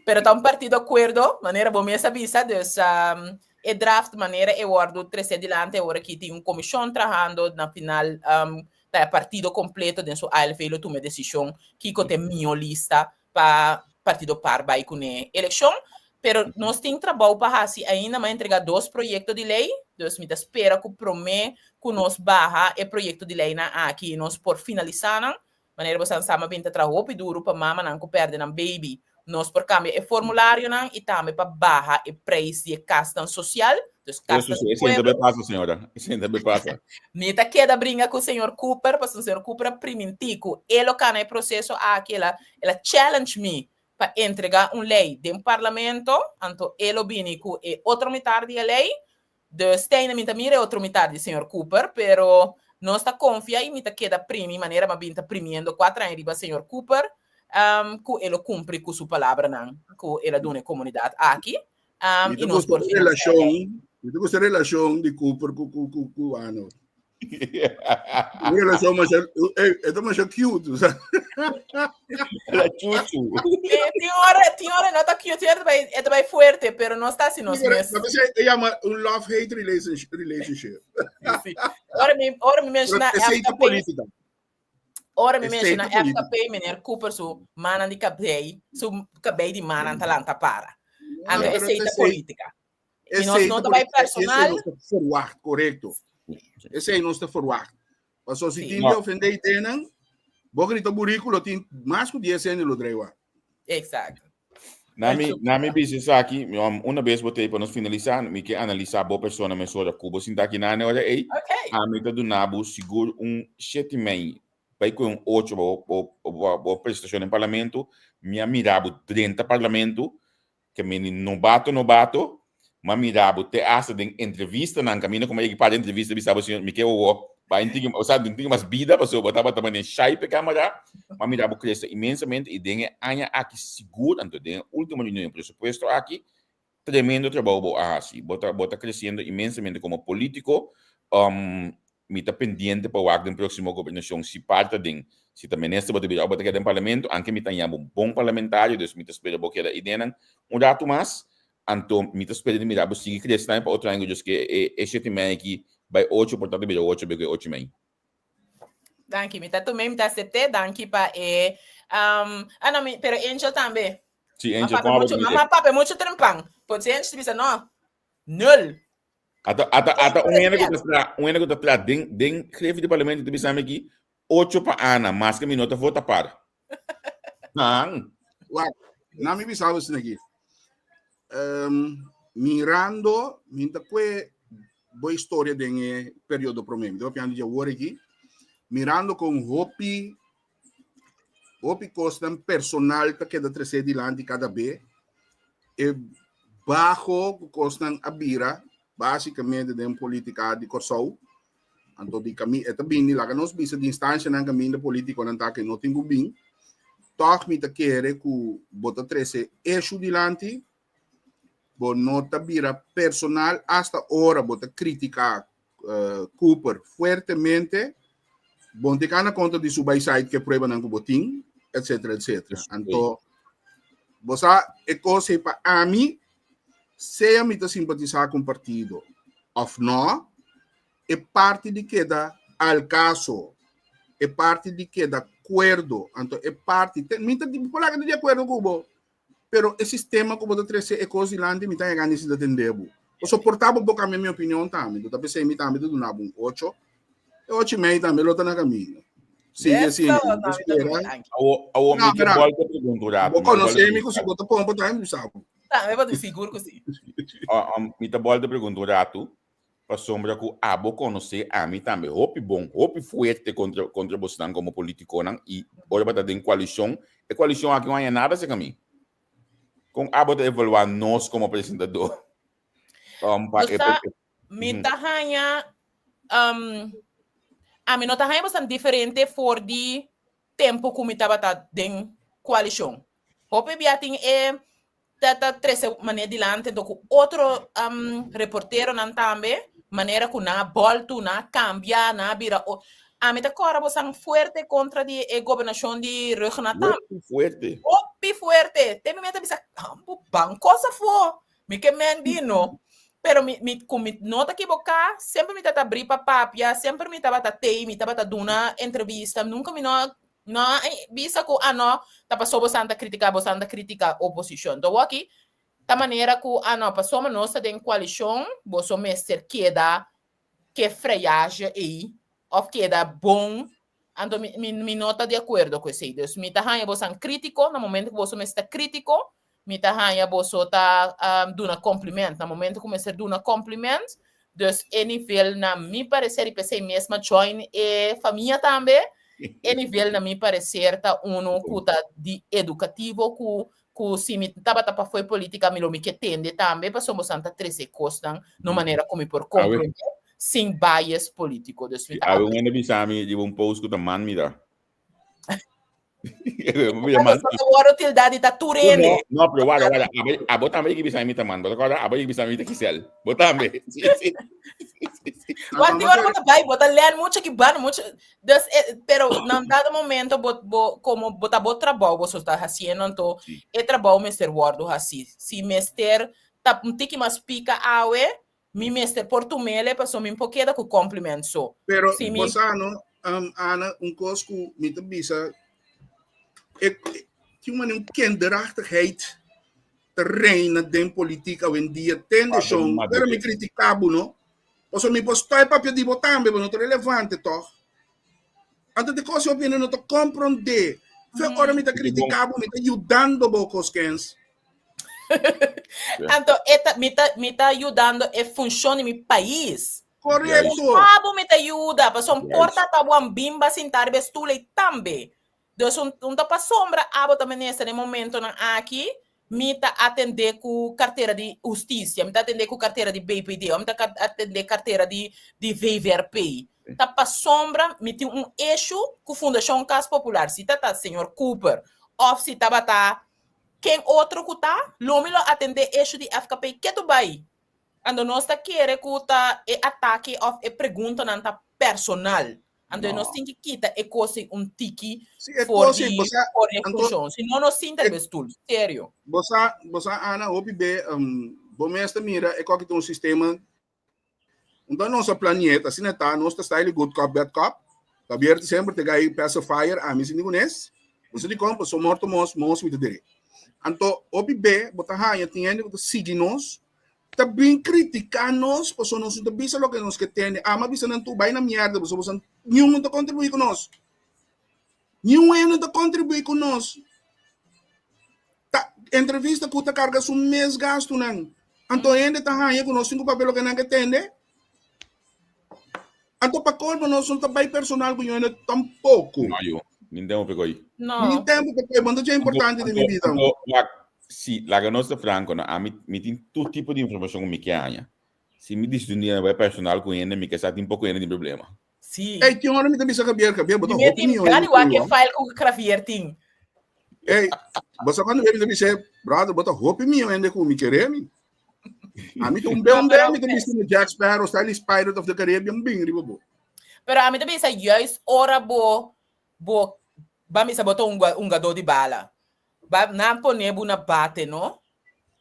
Pero ta un partido akuerdo, manera bo mes a bisa, dus um, e draft manera e wordu trese dilante awor aki tin un komishon trahando, na final um, ta e partido kompleto den su ALV lo tuma e desishon kiko ta e mihó lista pa partido par bai kuné elekshon. Pero nos tin trabou pa hasi ainda, m'a entrega dos proyekto di lei, dus mi ta spera ku promé ku nos baha e proyekto di leinan aki nos por finalisá nan. Manera bo sa sa m'a bin ta traha hopi duru pa mamanan ku pèrdè nan baby nos por kambia e formularionan i tambe pa baha e preis di e kasnan sosial, dus kasnan di Esei ta pueblo. bai pasa, señora. Esei ta bai pasa. Mi ta keda bringa ku señor Cooper, pasobra señor Cooper a primintí ku e lo kana e proseso aki, el a el a challenge mi pa entrega un ley den parlamento, anto e lo bini cu e otro mitar di e ley. Dus te mi ta mira e otro mitar di señor Cooper, pero nos ta confia y mi ta keda primi manera mi a bin ta primiendo cuatro aña riba señor Cooper, um, cu e lo cumpli cu su palabranan cu el a duna e comunidad aki. Um, Mi y ta nos gusta por e financia e ley. relashon, mi ta gusta e relashon di Cooper ku ku ku ku Ano. Un relashon masha, eh, e ta masha cute, sa. La chuchu. Eh, tin ora, tin ora no ta cute, tin ora e ta bai fuerte, pero no está así nos Pero, mes. pero se llama un love-hate relationship. Sí. Ora mi, ora mi menciona Esei ta FKP, política. ora mi Esei menciona ta política. FKP, meneer Cooper su manan di kabei, su kabei di manan ta lanta para. Anto pero esei ta esei- política. I nos Esei no ta ta bai política. Esei personal. nos ta verwacht, correcto. Esei nos ta verwacht. Paso si tin No. di ofende idenan, bo grita burico lo tin mas ku 10 años lo dreiwa. Exacto. Nami, nami bisa esaki, una vez bo te pa nos finalisá, mi ke analisá bo persona mesora ku bo sinta aki nane ora ei. Okay. Ami ta duna bo sigur un shete i mei, bai ku un ocho bo, bo, bo, bo presentashon den parlamento. Mi a mira bo drenta parlamento, Ke meni nobato nobato, m'a mira bo te hasta den entrevistanan, kaminda ku m'a yega par di entrevista bisa bo señor mi ke wowo bai un tiki, osea un tiki mas bida pasobra bo tabata manera shy p'e kamera, m'a mira bo krese inmensamente i den e aña aki sigur, anto den e ultimo reunion di presupuesto aki, tremendo trabou bo a hasi. Bo ta bo ta kresiendo inmensamente komo politiko, Mi ta pendiente pa wak den proximo gobernacion si par ta den, si ta minister bo ta bira of bo ta keda den parlamento, anke mi ta haña bo un bon parlamentario, dus mi ta spera bo keda ideanan un rato mas, anto mi ta spera di mira bo sigui crece tambe pa otro aña ku Dios ke e e shete mei aki bai ocho por ta ta bira ocho beko e ocho mei. Danki, mi ta tum'é, mi ta acept'é, danki pa e, ah no, mi, pero Angel tambe. Si Ma Angel, papia kon abo mucho, ta mira? ma papia mucho trempan, por si Angel ta bisa no, nul. Ata, ata, ata un hende ku ta tra, un hende ku ta tra den, den grefi di parlamento ta bisa mi aki, ocho pa Ana, maske mi no ta vota par. Han. Wak, na mi bisa bo asina aki. Mirando, mi ta kue bo historia den e periodo prome. Mi ta papiando di awor aki. Mirando kon hopi, hopi kosnan personal ta keda trese dilanti kada be. E baho ku kosnan a bira básikamente den polítika di Kòrsou. Anto di kami e ta bini laga nos bisa di instanshanan kaminda polítikonan ta ke no tin ku bin. Tòg mi ta kere ku bo ta trese eshu dilanti, bo no ta bira personal asta ora bo ta kritiká Cooper fuertemente, bo no tin gana kontra di su bai site ke pruebanan ku bo tin, etcetera, etcetera. Anto, bo sa e kos ei pa ami, sea mi ta simpatisá ku un partido òf nò, e parti di keda al kaso, e parti di keda kuerdo, anto e parti, mi ta por laga di akuerdo ku bo, Pero e sistema ku bo ta trese e kos dilanti mi ta yega ni si ta tende bo. Bo soporta bo por kambia mi opinion tambe. Bo ta p'esei mi tambe ta duna bo un ocho. E ocho i mei tambe lo ta na kaminda. Sigui asina. Eso, Mi ta tambe ta spera. duna, danki. Awo, awo No, mi ke mira, bolta pregunta un rato. bo Mi ta bolta konosé mi ku si pregunta. bo ta pompa tambe mi sa bo. Tambe bo ta sigur ku si. Ah, um, mi ta bolta pregunta un rato. Pasobra ku abo konosé ami tambe hopi bon, hopi fuerte kontra kontra bosnan komo politikonan i ora bo ta den koalishon, e koalishon aki no haña nada serka mi. Kon abo ta evaluá nos komo presentadó? Um, pa Nos e, ta, e, mi mhm. ta haña, um, ami no ta haña bosnan diferente for di tempu ku mi tabata den koalishon. Hopi bia tin e ta ta trese manera dilanti anto ku otro um, reporteronan tambe, manera ku nan a boltu, nan a kambia, nan a bira o Ami ta kòrda bosan fuerte kontra di e gobernashon di Rhuggenaath tambe. Hopi fuerte. Hopi fuerte. Te mi meta bisa, ambo ban kos afó. Mi ke men di no. Pero mi, mi, ku mi no ta kiboká, semper mi tabata abrí pa papia, semper mi tabata tei, mi tabata duna entrevista, nunka mi no a No a bisa ku a no ta paso bosan ta kritika bosan ta kritika oposishon. To waki ta manera ku a no pasobra nos ta den koalishon boso mester keda ke freyaje ei òf keda bon anto mi mi mi no ta di akuerdo ku esei. Dus mi ta haña bosan kritiko na momento ku boso mester ta kritiko Mi ta haña boso ta duna compliment na momento ku mester duna compliment. Dus e nivel na mi parecer i p'esei mes m'a join e famia tambe, e nivel na mi parecer ta uno ku ta di edukativo ku ku si mi tabata pafó e politica mi lo mi ke tende tambe pasobra boso ta trese kosnan na un manera ku mi por comprende sin bias politico. Dus mi ta Awe un hende bisa mi riba un post ku ta man mi ta. Oro tilda di ta tur hende. No, pero guarda, guarda, abo, abo tambe ki bisa mi ta man, bo ta korda, abo ki bisa mi ta kisel. Bo tambe. Sí, sí. Wat die ora bota bai, bota leer mucho ki ban mucho. Dus, eh, pero na un dado momento bo, bo como bota bo trabou bo so está haciendo anto Sí. e trabou mester wordo hasi. Si mester ta un tiki mas pica awe, Mi mester por tumele paso mi por keda ku compliment so. Pero Si mi bosa no, um, Ana, un kos ku mi ta bisa, e, e, tin un manier un kinderachtigheid ta reina den politiek awendia, tende Papia shon, madre pero mi Dios. critica bo no, paso mi por stoi papia di bo tambe, bo no ta relevante toch? Anto di kos hopi hende no ta comprende. Fe ora mi ta critica bo, mi ta yudando bo kos kens. Anto e ta, mi ta, mi ta yudando e funshon di mi pais. Correcto. Abo mi ta yuda, pasobra Juist. por ta ta bo bimba sinta riba e stoel ei tambe. Dus un, un ta pasobra abo ta minister den momentonan aki, mi ta atende ku kartera di hustisia, mi ta atende ku kartera di BPD, mi ta atende kartera di, di VVRP. Ta pasobra mi tin un issue ku Fundashon Kas Popular, si ta ta señor Cooper òf si tabata ken otro ku ta, lo mi lo atende issue di FKP ketu bai. Anto nos ta kere ku ta e atake òf e preguntanan ta personal. Anto No. nos tin ki kita e kos ei un tiki Si e for kos ei, di bo sa, for di e anto funshon. Si no nos sinta e riba e stul, serio. bo sa, bo sa Ana, hopi be, um, bo mes ta mira e koki ta un sistema Unta nos a planeet, asina ta, nos ta style good cop, bad cop. Javier ta semper te gai pacifier, ami sin ningún Bo sa dikon, paso morto mos, mos mi ta dere. Anto, hopi be, bo ta haña, tin hende ku ta sigui nos, ta bin kritiká nos, paso nos no ta bisa loke nos ke tende. Ama bisa nan tur, bai na mierda, paso boso niun no ta kontribuí ku nos. Niun hende no ta kontribuí ku nos. Ta entrevista ku ta karga su mes gastunan. Anto hende ta haña ku nos tin ku papia loke nan ke tende. Anto pa colmo nos no ta bai personal ku hende tampoko. No, yo. Nin tempo pegó ahí. No. Nin tempo pegó, bo no ta importante den mi Anto, vida. anto, wak, si, laga nos ta franco, no, ami, mi tin tur tipo di informacion ku mi ke haña. Si mi disidí un dia mi bai personal ku hende, mi ke sa tin poko hende tin problema. Si. Ey, tin ora mi ta bisa Javier, Javier, bo ta Mi hopi tin mihó gani hende wak ku e yo. file ku Javier tin. Ey, bo sa cuando mi ta bisa, brother, bo ta hopi mihó hende ku mi, kere mi. Ami ta un be No, un be, pero mi ta bisa mi Jack Sparrow, style Pirate of the Caribbean, bin riba bo. Pero ami ta bisa juist ora bo bo ba misa bo ta un hungadó di bala. Ba nan pone bo na bate, no?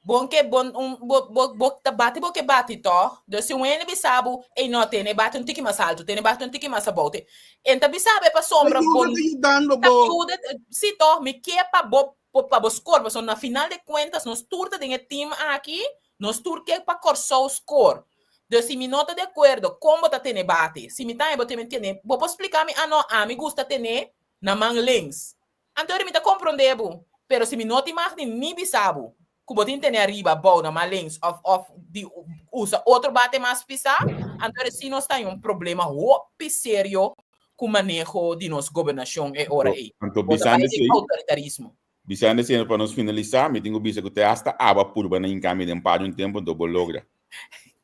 Bon ke bon un bo bo bo ta bati bo ke bati tòg. Dus si un hende bisa bo, ey no, tene bate un tiki mas alto, tene bate un tiki mas abou, te en ta bisa bo e pasobra Ta bo yuda, ta yudando ta bo. yuda, si tòg, mi ke pa bo pa bo score, pasobra na final de cuentas nos tur ta den e team aki, nos tur ke pa Kòrsou score. Dus si mi no ta di akuerdo kon bo ta tene bate, si mi ta bo tene tene, bo por splika mi, ah no, ami gusta tene na man links. Anto mi ta komprondé bo, pero si mi no tin mag di ni bisa bo ku bo tin tene ariba, abou, na man links òf òf di usa otro bate mas pisá, anto si nos ta den un problema hopi serio ku maneho di nos gobernashon e ora ei. Anto Bo ta bisando bai den esei, autoritarismo. bisando esei pa nos finalisá, mi tin ku bisa ku te hasta aba purba na hinka mi den par di un tempu anto bo logra.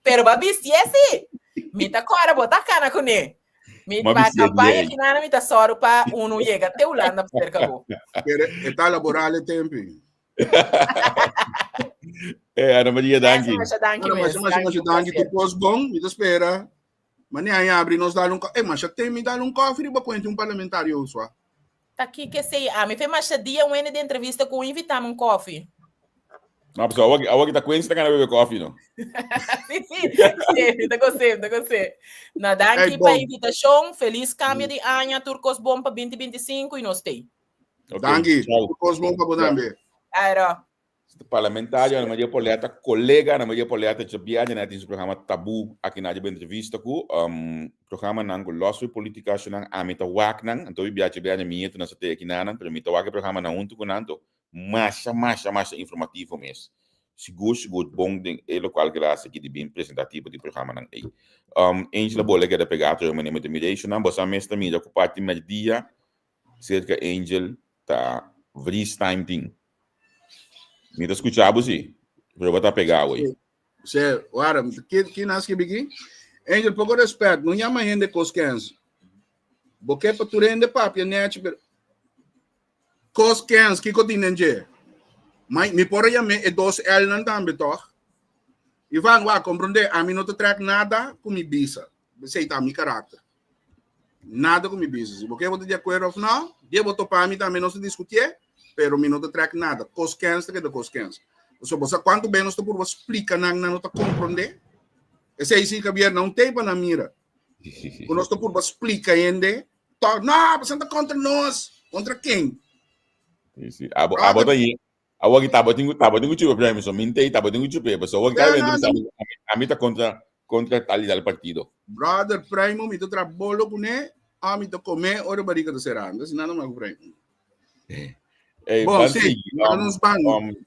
Pero ba bistié si. Mi ta kòrda bo ta kana kuné. Mi Ma pa bistié kampaña di ei. kinana mi ta sòru pa unu yega te Hulanda serka bo. Pero e ta laboral e tempu. Eh, Ana Maria, danki. Masha danki Ana, mes. masha, masha, masha danki. placer. Tur kos bon, mi ta spera. Mane a abri nos dal un eh, masha tem mi dal un koffie riba cuenta un parlamentario swa. Ta kiko esei? Ami fe masha dia un hende di entrevista ku invitami un koffie. No, pues awa awa ta cuenta ta gana bebe koffie no. Sí, sí. Sí, ta gosé, ta gosé. Na danki Hey, pa bon. invitacion. Feliz cambio di aña, tur kos bon pa 2025 y nos tei. Ok, Danki. ciao. Tur kos bon pa bo tambe. Airo. Parlamentario Ana Maria Poleta, colega Ana Maria Poleta, djabiaña na tin su programa Tabú aki na djabi entrevista ku um, programa nan ku los for politica nan ami ta wak nan, anto bi djabiaña mi nieto na sa te aki nan, pero mi ta wak e programa nan hunto ku nan, to masha masha masha informativo mes. Sigur sigur bon den e lokual ke la hasi aki di bin presenta tipo di programa nan ei. Um, Angela Bolle keda pega atro manera mi ta mira e nan, bo sa mes ta mira ku parti merdia Cerca Angel ta vries time tin. Mi ta escucha bo si, pero bo ta pega wey. Sí, wara, ki nas ki biki? Angel, poco respet, no llama hende kos kens. Bo ke pa tur hende papia nechi, pero kos kens, kiko tin den dje? Ma mi por a yam'é e dos L nan tambe, toch? Ivan, wak, comprende, ami no ta trek nada ku mi bisa. Esei ta mi karakter. Nada ku mi bisa. Si bo ke bo ta di akuerdo of no, dia bo topa mi tambe nos ta diskutié, pero mi no ta trek nada. Kos kens ta keda kos kens. Pasobra bo sa kuantu be nos ta purba splika nan, nan no ta komprondé. Esei si Javier, não tem pa na mira. Ku nos ta purba splika hende, to, no, boso ta kontra nos. Kontra ken? Sí, sí. Abo, abo ta yi. Abo ki tabo tingu tabo tingu chupe premi so minte tabo tingu chupe, so awor Ja, ki no, ta ami ta kontra kontra tal y tal partido. Brother Primo, mi ta tra bolo kuné, ami ta come ora barriga ta cerrando, si nada mas ku Primo. Hey, Bom, ban sí, sigui, laga nos ban.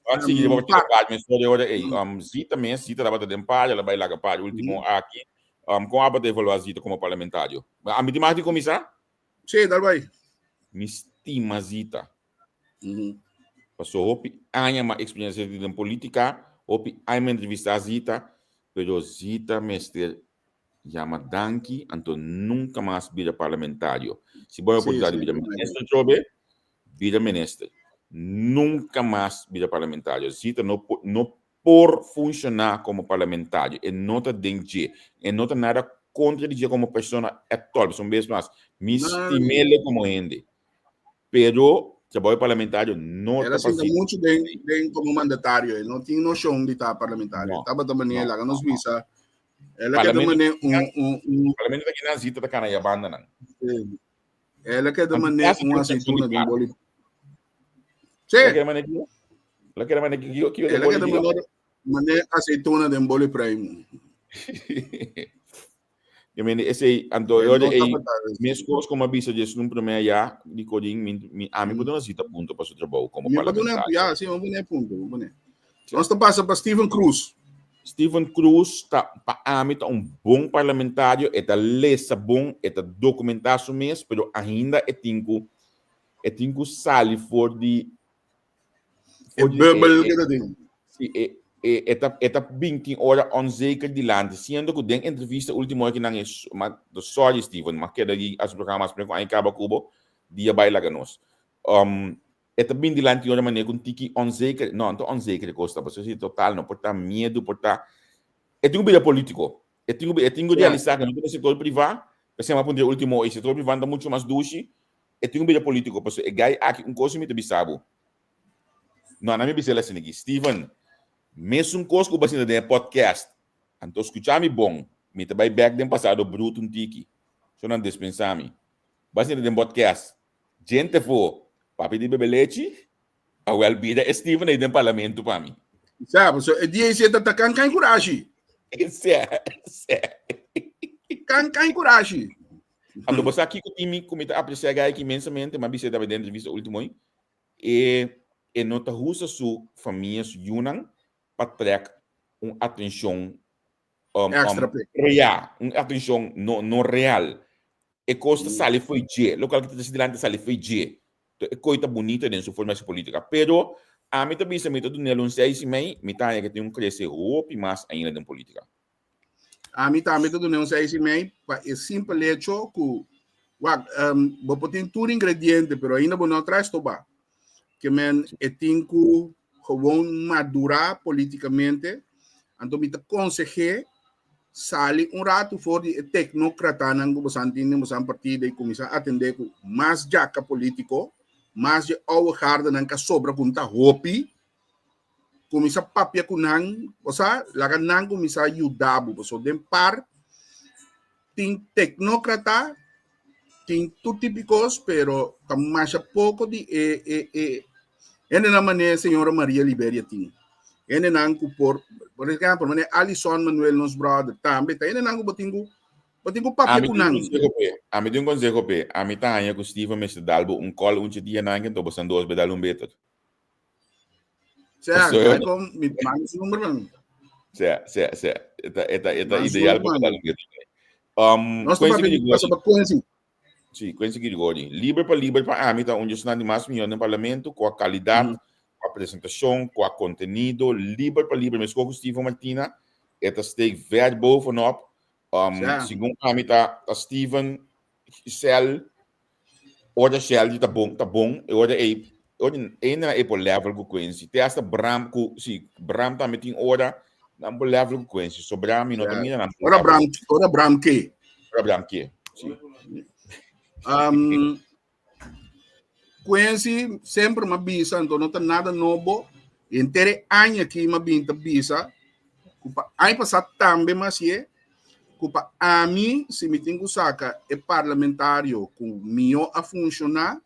ban sigui, Um, um, pa. pa mi storia ora, hey, Zita mes, Zita tabata den par, ela bai laga par último aki. Kon aba ta evaluá Zita komo parlamentario? Ami tin mag di kuminsá? Sí, dal bai. Mi stima Zita. Paso hopi aña m'a experiencia den politica, hopi aña m'a entrevista Zita, pero Zita mester yama danki, anto nunca mas bira parlamentario. Si bo hay oportunidad di bira minister trobe, bira minister. Nunca mas bira parlamentario. Zita no por, no por funciona como parlamentario. E no ta den dje. E no ta nada contra di dje como persona at all. Pasobra un bes mas, mi stimele como hende. Pero trabou di parlamentario no El a ta sinta fácil. mucho den, den como mandatario. E no tin noción di ta parlamentario. No, Tabata manera, no, laga no, nos no. bisa. El a keda Parlamento manera un, un, un, Parlamento ta kinan zita ta kana ya banda nan. El a keda Anto manera casi un tin sección aceituna di den plata. boli. Sí. El a keda manera kiko? El a keda manera kiko? Kiko El den a boli keda kiko? manera, manera aceituna den boli primo. Yo mende esei, anto E yo no de ei, tabata mes kos como a bisa djes un prome allá di Corin, mi, mi, a mi por duna cita punto pa su trabou como Mi por duna, parlamentario. ya, sí, mi pone punto, mi pone. Nos ta pasa pa Steven Cruz. Steven Cruz ta, pa ami ta un bon parlamentario, e ta lesa bon, e ta documenta su mes, pero ainda e tin cu, e tin cu sali for di, E for di, bubbel e, que ta den. Sí, e, e, e ta, e ta binti ora onzeker dilanti, siendo cu den entrevista ultimo ora ki nan e, ma, sorry Steven, ma keda di haci programa mas cu ai caba cu bo, dia bai laga nos. E ta bin dilanti ora manera cu un tiki onzeker, no, no ta onzeker e cos ta, pasobra si total no por ta miedo, por ta, e tin cu bira politico, e tin cu, e tin cu realisa cu no ta den sector priva, p'esei mi a puntra e ultimo, e sector priva no ta mucho mas dushi, E tin un bida politico pasobra e guy aki un cos mi ta bisa bo. No, na mi bisa el asina aki, Steven, mesun cos cu bo a sinta den e podcast, anto scucha mi bon, mi ta bay bek den pasado bruto un tiki, so nan despensa mi. Bo a sinta den podcast, djente fo, papia di bebe lechi, awel bida e Steven ey den parlamento pa mi. Sa, pasobra e dia ey si e ta ta can can curashi. Sa, sa. Can can curashi. Anto bo sa kiko tin mi ku mi ta apresiá guy aki inmensamente, m'a bis'é tambe den entrevista ultimo ei, e e no ta usa su famia, su yunan pa trèk un atenshon Extra p'e. rea, un atenshon no no real. E kos ta sali fo'i dje, lokual ki ta trese dilanti ta sali fo'i dje. Enton e koi ta bunita den su forma di hasi politika. Pero ami ta bisa mi ta dun'el un seis i mei, mi ta haña ke tin un krese hopi mas ainda den politika. Ami tambe ta duna un seis i mei pa e simpel hecho ku wak, um, bo por tin tur ingrediente, pero ainda bo no trae stobá. Ke men e tin ku gewoon madurá politikamente. Anto mi ta konseh'é sali un ratu for di e teknokratanan ku bosan tin den bosan partido i kuminsá atendé ku mas djaka politiko, mas dje oude gardenan ka sobra ku ta hopi. Kuminsá papia ku nan, bo sa, laga nan kuminsá yuda bo, pasobra den par tin teknokrata, tin tur tipo di kos, pero ta masha poko di e e e hendenan manera señora Maria Liberia tin. Hendenan ku por, por ejemplo, manera Alison Manuel, nos brother, tambe ta hendenan ku bo tin ku bo tin ku papia Ami ku tin un nan. konseho p'e. Ami tin un konseho p'e. Ami ta haña ku Steven mester dal bo un kòl un dianan, enton bosan dos be dal un beter. Sea, Paso kaya kon mi manda su number man. Sea, sea, sea. Eta, eta, eta Manda su ideal number pa man. dal un Nos ta Quincy papia Grigori. pasa pa Quincy. Sí, Quincy Grigori. Liber pa liber pa ami ta un dje esnan di mas mihó den parlamento, ku a kalidat, ku a presentashon, ku a kontenido. Liber pa liber, meskos ku Steven Martina, e ta steek ver bovenop. Segun ami ta, ta Steven, Giselle, Ora Shelly ta bon, ta bon, e ora ei, ora ei na e por level ku Quincy. Te hasta Bram ku, si, Bram tambe tin ora, nan por level ku Quincy. So Bram mi no ta mira nan por Ora level. Bram, ora Bram ke. Ora Bram ke, si. Quincy semper m'a bisa, anto no ta nada nobo. Henter e aña aki m'a bin ta bisa, ku pa aña pasá tambe m'a hasié. Ku pa ami, si mi tin ku saka e parlamentario ku mihó a funshoná,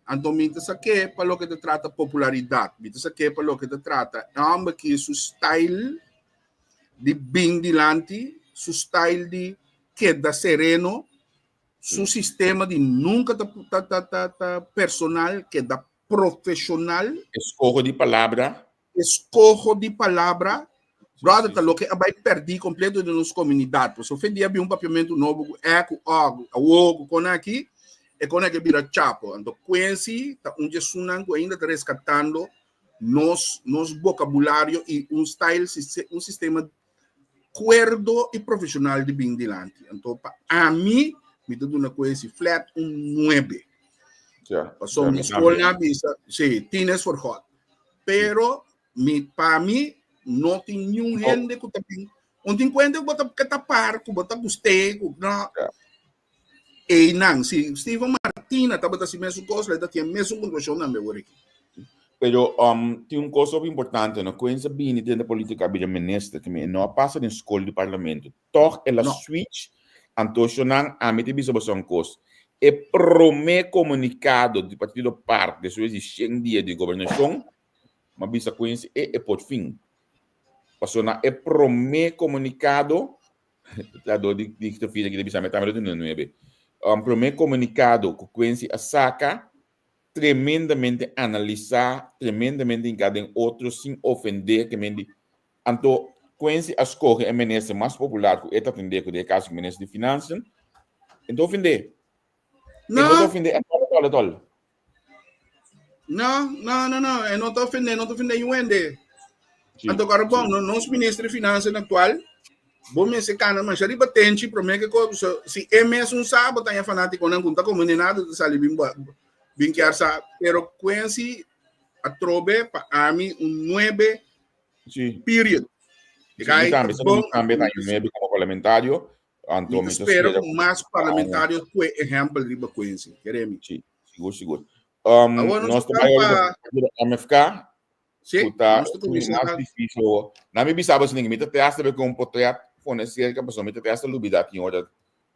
anto mi ta sak'é pa loke ta trata popularidat, mi ta sak'é pa loke ta trata e hòmber ki su style di bin dilanti, su style di keda sereno, su sistema di nunka ta ta ta ta ta personal, keda profeshonal. Eskoho di palabra. Eskoho di palabra. Brother, ta loke a bai perdí kompleto den nos komunidat. Pasobra fin dia bin un papiamentu nobo ku e, ku o, ku awo, ku kon aki, e kon aki a bira chapo. Anto Quincy ta un di esunnan ku ainda ta reskatando nos nos bokabulario i un style, un sistema kuerdo i profeshonal di bin dilanti. Anto pa ami, mi ta duna Quincy flat un nuebe. Pasobra mi skol nan a bisa, si, tien is voor God. Pero mi pa mi no tin niun hende ku ta bin un tin kuenta ku bo ta ke ta par ku bo ta gust'é ku no. Einan si Steven Martina tabata hasi mesun kos lo e ta tin e mesun puntuashon tambe awor aki. Pero tin un kos hopi importante no, Quincy a bini den e politica a bira minister tambe e no a pasa den skol di parlamento tog el a switch anto shonan ami ta bisa boso un kos e prome komunikado di partido par despues di shen dia di gobernashon m'a bisa Quincy e e por fin pasobra na e prome komunikado trahador di di Tofina aki ta bisa mi tambe lo tene nuebe prome komunikado ku Quincy a saka tremendamente analisá tremendamente hinká den otro sin ofendé ke men di Anto Quincy a scoge e minister mas popular cu e ta tende cu den e caso cu minister di Financiën. E no ta ofende. E no ta ofende at all, at all, at all. No, no, no, no. E no ta ofende, no ta ofende niun hende. Anto kora bon, no, nos minister di Financiën actual, bo mester cana masha riba tenchi prome ke ko, so, si e mes un sa, bo ta haña fanaticonan cu no ta come nada, ta sali bin, bin kier sa. Pero Quincy atrobe pa ami un nuebe Sí. Period. Sí, mi tambe, mi tambe ta nuebe como parlamentario. Anto mi spero ku mas parlamentarios ku ehempel riba Quincy. Keremi. Sí, sigur, sigur. Nos ta bai MFK. Sí, ta mas difícil. Na mi bisaba sin mi ta te hasta be con potret pone cerca, paso mi ta te hasta lubida ki ora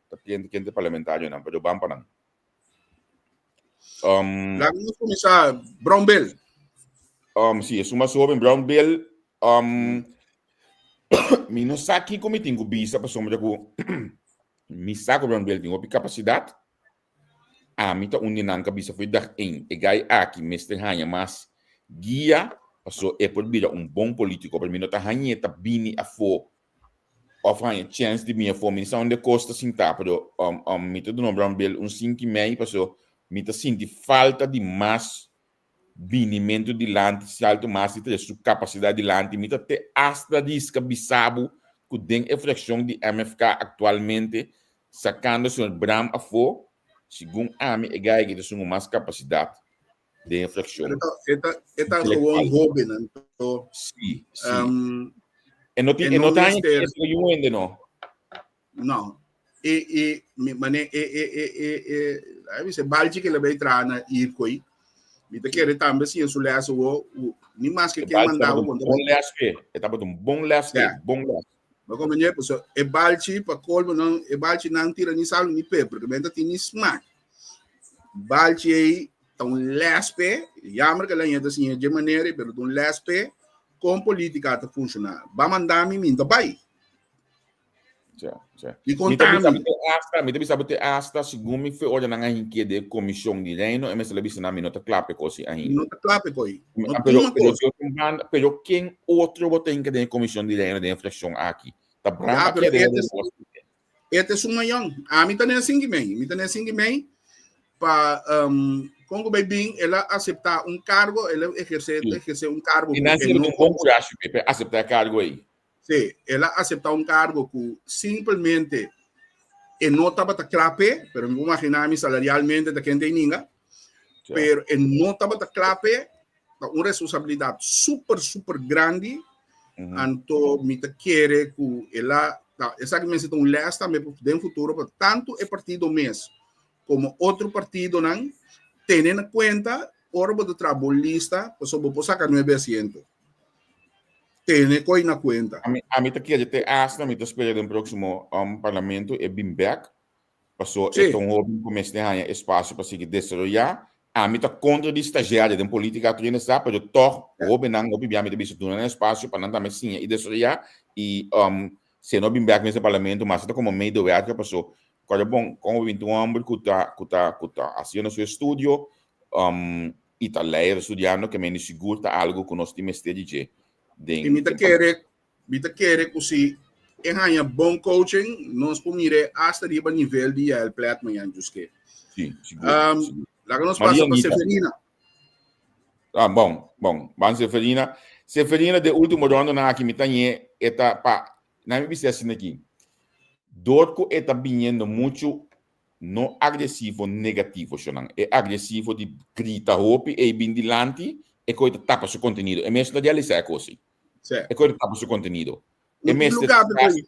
ta ken ken te parlamentario nan, pero ban pa nan. Laga nos kuminsá Brown Bill. Sí, esun mas hoben Brown Bill. Mi no sa kiko mi tin ku bisa pasobra ku mi sa ku Brown Bill tin hopi kapasidat. Ami ta un di nan ku a bisa for di dag ein e gai aki mester haña mas guia pasobra e por bira un bon polítiko pero mi no ta hañ'é ta bini afó of haña chèns di bini afó. Mi no sa unda e kos ta sintá pero mi ta duna Brown Bill un sinku i mei pasobra mi ta sinti falta di mas binimentu dilanti, salto mas di trese su kapasidat dilanti. Mi ta te asta riska bisa bo ku den e frakshon di MFK aktualmente, sakando señor Bram afó, segun ami e gai aki ta esun ku mas kapasidat den e frakshon. E ta, e ta gewoon hoben, anto. Sí, sí. E no tin, e no ta haña yu hende no. No. E, e, mi, mane, e, e, e, e, e, ai mi se balchi que le bay traha na Irkoi. Mi te kere tambe si en su les wo, ni mas que ken mandaba bon les pe. E tabata un bon les pe, bon les. Ma como nye, pues, e balchi pa colmo nan, e balchi nan tira ni sal ni peper, que benta tin ni smaak. Balchi ei ta un les pe, jammer que la gente siña dje manera, pero ta un les pe con politica ta funciona. Ba mandami, mi ta bay. Ja, ja. Mi Mi ta bisa kontami. bo te hasta, mi ta bisa bo te hasta, segun mi fe ora nan a hinké den e komishon di Reino, e mester a bisa nan mi no ta kla p'e kos ei ainda. No ta kla p'e kos ei. No Ah, tin pero, un pero kos. si otro banda, pero ken otro bo ta hinka den e komishon di Reino den e frakshon aki? Ta Bram Ja, a pero keda e den ta, e kos. e ta esun mayon. Ami ta den sinku i mei. Mi ta den sinku i mei pa um, kon ku bai bin, el a aseptá un kargo, el a ehersé, Sí. ehersé un kargo I ku nan e sirbi no un bon kurashi p'e, p'e aseptá e kargo ei. Sí, el a acepta un cargo cu simplemente e no tabata cla p'e, pero mi por imagina mi salarialmente ta kende ninga, pero e no tabata cla p'e, ta un responsabilidad super, super grandi, anto mi ta kere cu el a, ta, esaki mester ta un les tambe den futuro pa tanto e partido mes como otro partidonan tene na cuenta ora bo ta traha bo lista, pasobra bo por saca nuebe asiento. tene koi na kuenta. Ami, ami ta kere te hasta mi ta spera den próximo parlamento e bin bek. Paso e ta un hoben ku mester haña espasio pa sigui desaroyá. Ami ta kontra di stagiario den polítika tur hende sa, pero tòg hobennan hopi bia mi ta bisa duna nan espasio pa nan tambe siña i desaroyá i si e no bin bek mes den parlamento mas e ta komo medewerker paso kòrda bon kon bo binti un hòmber ku ta ku ta ku ta hasiendo su estudio i ta leier studiando ke mende sigur ta algu ku nos tin mester di dje den. I mi ta kere Mi ta kere ku si e haña bon coaching, nos por mir'é asta riba nivel di Yael Plet mañan djuske. Sí, sigur. Um, laga nos pasa pa Seferina. Ah, bon, bon. Ban Seferina. Seferina, de último ronda na aki mi ta ñe eta pa, na mi bisa asina aki. Door ku e ta biniendo mucho no agresivo negativo shonan. E agresivo di grita hopi ei bin dilanti, e koe ta tapa su contenido. E mes no ta realisa e kos ei. Sí. E koe ta tapa su contenido. E No tin mester lugar pa koe.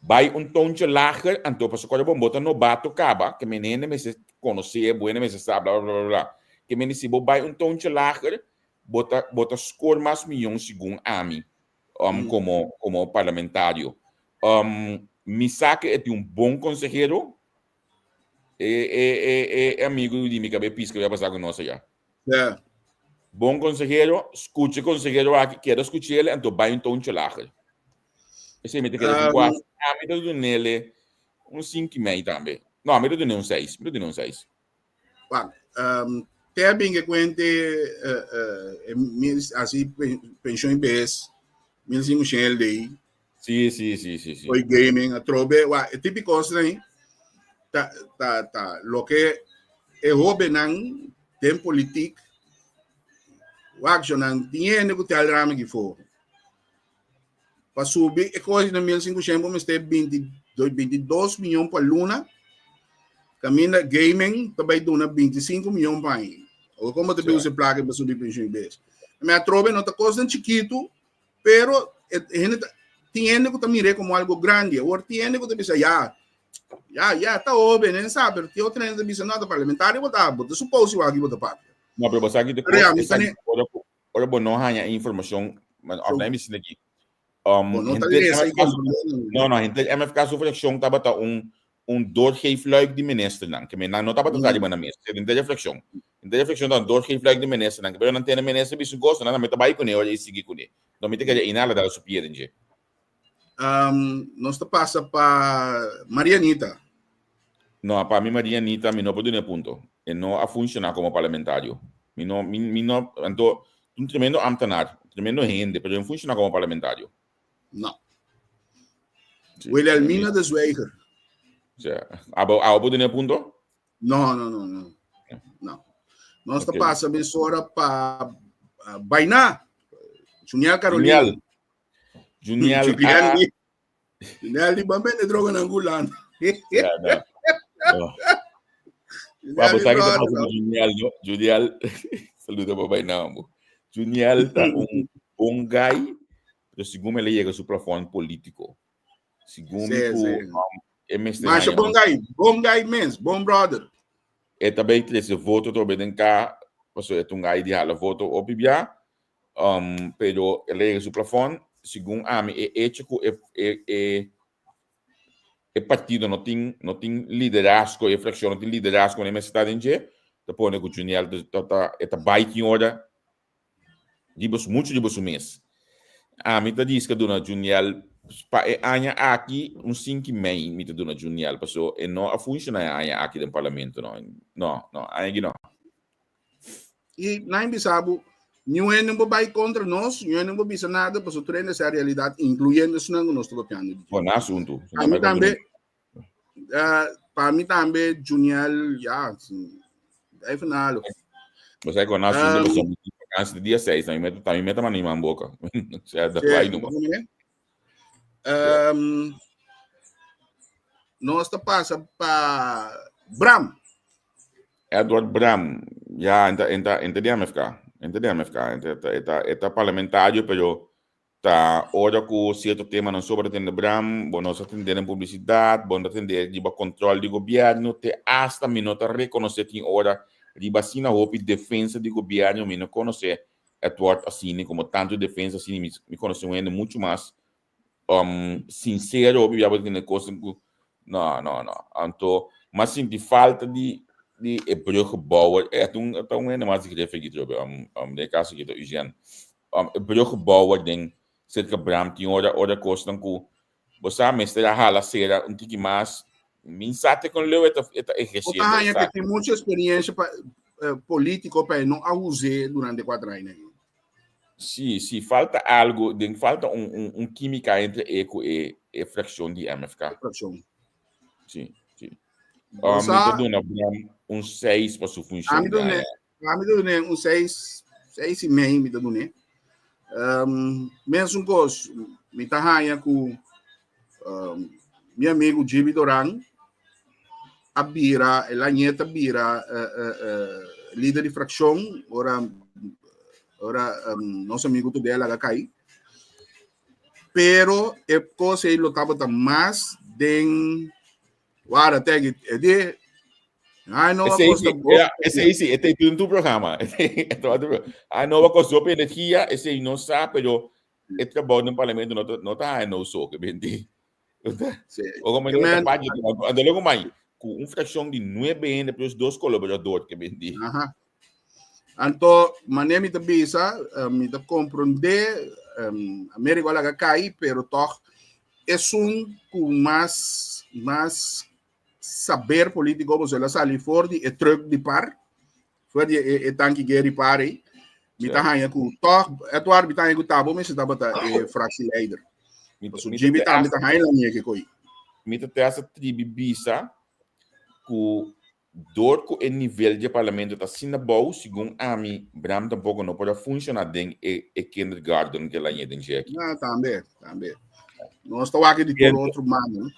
bai un toontje lager, anto pasobra kòrda bon, bo ta nobato kaba, ke men hende mester konosé bo, hende mester sa bla bla bla bla. Ke men di si bo bai un toontje lager, bo ta bo ta score mas miyon segun ami, komo komo parlamentario. Mi sa ke e tin un bon konsehero, e e e e amigu di mi kabe piska ya pasa ku nos aya. Ja. Bon konsehero, skucha e konsehero aki, keda skuch'el, anto bai un toontje lager. Esei mi ta keda ku kuater. Ami ta dun'el un sinku i mei tambe. No, ami ta dun'el un seis. Mi ta dun'el un seis. Wak, te a bin ke kuente asi penshon i bes, 1500 LDI. Sí, sí, sí, sí, sí. Oi gaming, atrobe, wak, e tipo kosnan ta, ta, ta, loke e hobennan den politik, wak, nan tin hende ku tel rami ki for. Pa subi e kos na 1500 bo mester 22 miyon pa luna. Kaminda gaming ta bai duna 25 miyon pa aña. O como te usa placa pa subi pensioen bes. Me atrobe no ta kosnan chikitu, pero hende ta, tin hende ku ta mire como algo grande. Awor tin hende ku ta bisa ya, ya, ya, ta hoben, nen sa, pero tin otro hende ta bisa no, ta parlamentario bo ta, bo ta suppose igual ki bo ta papia. No, pero bo sa ki te Pero ya, kos, mi ta esaki ne- ora ku Ora bo no haña e informashon, òf na e misin aki. Bo no ta lesa i komprondé. No, no, henter MFK su frakshon tabata un un doorgeefluik di ministernan, ke men nan no tabata sa riba nan mes. Henter e frakshon. Henter e frakshon tabata un doorgeefluik di ministernan, ke pero nan tene minister bisa un kos, nan tambe ta bai kuné ora i sigui kuné. No mi ta kere inhala dal su pia den dje. Nos ta pasa pa Marianita. No, pa mi Marianita mi no por duna e punto. E no a funciona como parlamentario. Mi no, mi, mi no, anto, un tremendo ambtenaar, un tremendo hende, pero e no funciona como parlamentario. No. Sí, Wilhelmina de Zwijger. Sí. Abo, abo por duna e punto? No, no, no, no. No. Nos ta pasa mesora pa Bainá. Juniel Carolina. Juniel. Juniel. Juniel. Juniel di ban bende droga na Angola. Ja, no. No. Papo, sabe que pasa com Juniel, no? Juniel, saludo pa Bainá, mo. Juniel ta un bon guy, pero segun ele llega su plafond político. Segun Sí, ku sí. e mester Masha haña bon guy, bon guy mens, bon brother. E ta bay trece voto trobe den ka, paso e ta un guy di hala voto hopi bia, pero el a yega su plafond, segun ami e hecho ku e e e e partido no tin no tin liderazgo, e fraccion no tin liderazgo ne mester ta den dje, ta pone ku Juniel ta ta e ta bay tin ora riba su mucho riba su mes. Ami ta diska duna Juniel pa e aña aki un sinki mei mi ta duna Juniel paso e no a funciona e aña aki den parlamento no. No, no, aña aki no. I nan bisa bo, niun hende no por bai kontra nos, niun hende no por bisa nada, pasobra tur hende sa realidat, inkluyendo esnan ku nos ta papiando di dje. Bon asuntu. Pa mi tambe, pa mi tambe, Juniel, ya, vijf en een half. Bo sa ku asuntu, pasobra mi tin vakansi di dia seis, tambe mi tambe mi ta manda mi man boka. Sea, da bai numa. Nos ta pasa pa Bram. Edward Bram, ya, enta, enta, enta di MFK, enta di MFK, enta, enta, enta, enta parlamentario, pero ta ora ku cierto temanan sobra tende Bram, bo no sa tende den publicidad, bo no ta tende riba control di gobierno, te hasta mi no ta reconoce tin ora riba asina hopi defensa di gobierno, mi no conoce. Edward asina como tanto defensa asina mi mi conoce un hende mucho mas um, sincero hopi bia bo tin cos ku no no no anto mas sinti falta di di e bruggenbouwer e ta un ta un hende mas di grif aki trobe um, um, den caso aki ta Eugène um, e bruggenbouwer den cerca Bram tin ora ora cosnan ku bo sa mester a hala cera un tiki mas min sa te con leu e ta e ta Bo ta ejerciendo haña que esaki. tin mucha experiencia pa, eh, político pa e no a us'é durante cuatro aña. Sí, sí, falta algo, den falta un, un, un química entre e cu e, e fracción di MFK. Fracción. Sí, sí. Bo Um, mi sa, ta duna Bram un 6 pa su a mi funcion. dune, a mi dune un 6, 6 y mei mi ta dune. Um, mesun cos, mi ta haña cu um, mi amigo Jimmy Doran a bira, el a ñeta bira uh, uh, uh, líder di fracción, ora, ora um, nos amigo Tudela laga cai. Pero e cos ei lo tabata mas den Wara tegi e di Ai no Esei costa sí, ja, esei sí, e tin tu programa. Ai no kosta hopi energia, esei no sa, pero e trabou den parlamento no ta no ta haña no so, ke benti. Sí. O como Ke men- pa ando luego mai ku un fracción di nueve hende plus dos colaborador ke benti. Aha. Anto, mané mi ta bisa, eh, mi ta comprende, um, Américo a laga cai, pero toch esun ku mas mas saber político, bo el a sali for di e truck di par, for di e, e tanki guerra di par ei. Mi ta haña ku toch, Edward, mi ta haña ku tabo mester tabata e fractieleider. Mi Paso mi Jimmy ta tambe ta haña la nieke koi. Mi ta te hasta tribi bisa ku Dor ku e nivel dje parlamento ta asina bou, segun ami, Bram tampoko no por a funshoná den e e kindergarten ku el a ñe den dje aki. Ah, tambe, tambe. Nos ta wak di tur otro banda, no?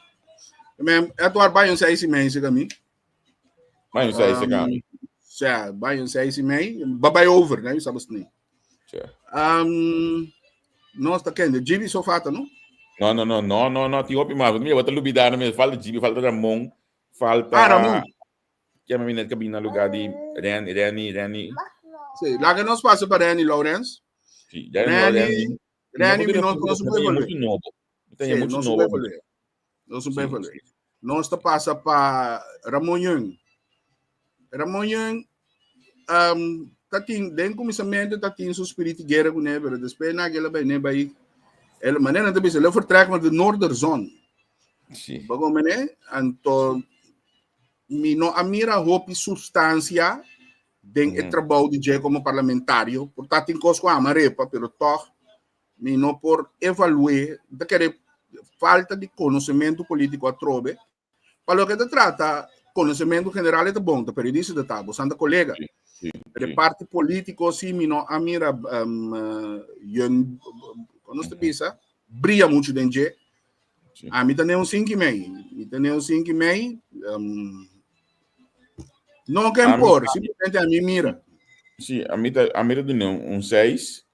Men, Edward, bai un seis i mei sega mi. Bai un seis sega mi. Sea, bai un seis i mei. Ba bai over, né? Sabes ni. Sea. Um, nos ta kende. Jimmy so fata, no? No, no, no, no, no, no, tin hopi mas. Mira, bo ta lubida no mes. Falta Jimmy, falta Ramon. Falta. Ah, Ramon. Ken mi net cabina lugar di Ren, Renny, Renny. Sí, laga nos pasa pa Renny Lawrence. Sí, ya Renny, Renny, mi nos nos mucho nobo. Sí, mucho nos nobo. Nos sí, Nos ta pasa pa Ramon Young. Ramon Young um, ta tin, den kuminsamentu ta tin su spiritu guerra kuné, pero despues na que bai ne bai el manera ta bisa, el vertrek met de Noorderzon. Sí. Bago mene, anto mi no a mira hopi substansia den e trabou di dje como parlamentario, por ta tin kos ku ama repa, pero toch mi no por evalué, ta kere falta di konosementu polítiko atrobe. Pa loke ta trata konosementu general e ta bon, ta periodista ta ta, bo santa kolega. Sí, Pero sí. parti polítiko sí mi no a mira um, yen, kono ta bisa, bria mucho den dje. Sí. A mi ta ne un cinco y mei. Mi ta ne un cinco y mei. Um, no ken A mi- por, simplemente a mi mira. Sí, a mi ta, a mi ta duna un, un 6.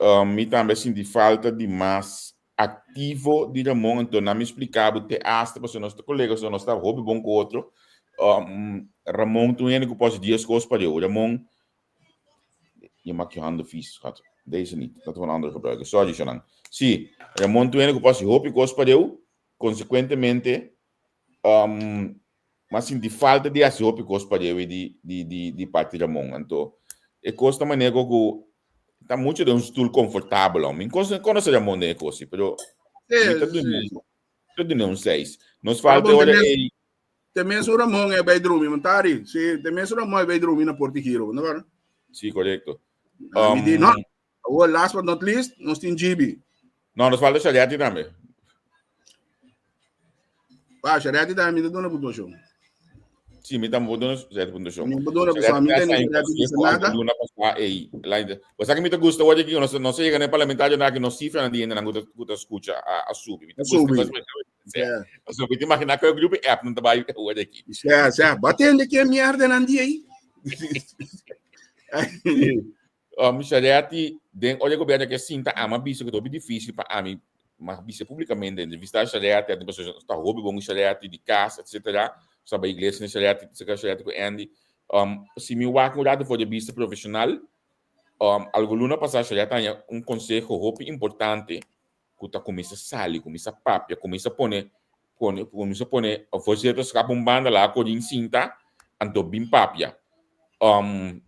Um, mi tambe sinti falta di mas activo di Ramon, anto na mi explica bo te hasta, pasobra nos ta colega, so nos ta hopi bon cu otro. Um, Ramon ta un hende cu por haci dies cos pa Dios. Ramon, je maakt je handen vies, schat. Deze niet, laten we een andere gebruiken. Sorry, Shanan. Sí, Ramon ta un hende cu por haci hopi cos pa Dios, consecuentemente, um, m'a sinti falta di hasi hopi kos pa dje di, di, di, di parti Ramon. Anto, e kos ta manera ku ta mucho den un stoel komfortabel. Mi kos konoce Ramon den e kos, pero mi ta duna, ta duna un 6. Nos falta Ramon, ora te ei. Te mes Ramon e bij drumi, Montari. Sí, te mes Ramon e bij drumi na Porti Giro, no waar? Sí, korekto. Um, mi di, no. Awor, last but not least, nos tin GB. No, nos falta Shariati tambe. Pa, Shariati tambe mi ta duna puntuacion. Sí, mi tambe duna Shariati puntuacion. Mi duna puntuacion, mi tene Shariati bisa nada. Luna pasá, ei, line. O sea que mi ta gusta hoy que no no se llega en parlamentario na que no cifra na di nan gusta escucha a, a subi. Mi ta gusta. Subi. Yeah. O sea, mi te imagina que el grupo app no te va hoy aquí. Ja, ja, batende que mierda nan di aí. Um, Shariati, den ora gobierno ke sinta ama bisa ku ta difícil pa ami, ma bisa publicamente, entrevista Shariati, a pessoa está hopi bom Shariati di casa, etc. Sabe iglesia ni Shariati, saka Shariati ku Andy. Um, si mi wak un rato for de vista profesional, Um, algun luna pasá Shariat a haña un konseho hopi importante ku ta kuminsá sali, kuminsá papia, kuminsá pone, pone, kuminsá pone voorzitterschap un banda laga Corin sinta, anto bin papia. Um,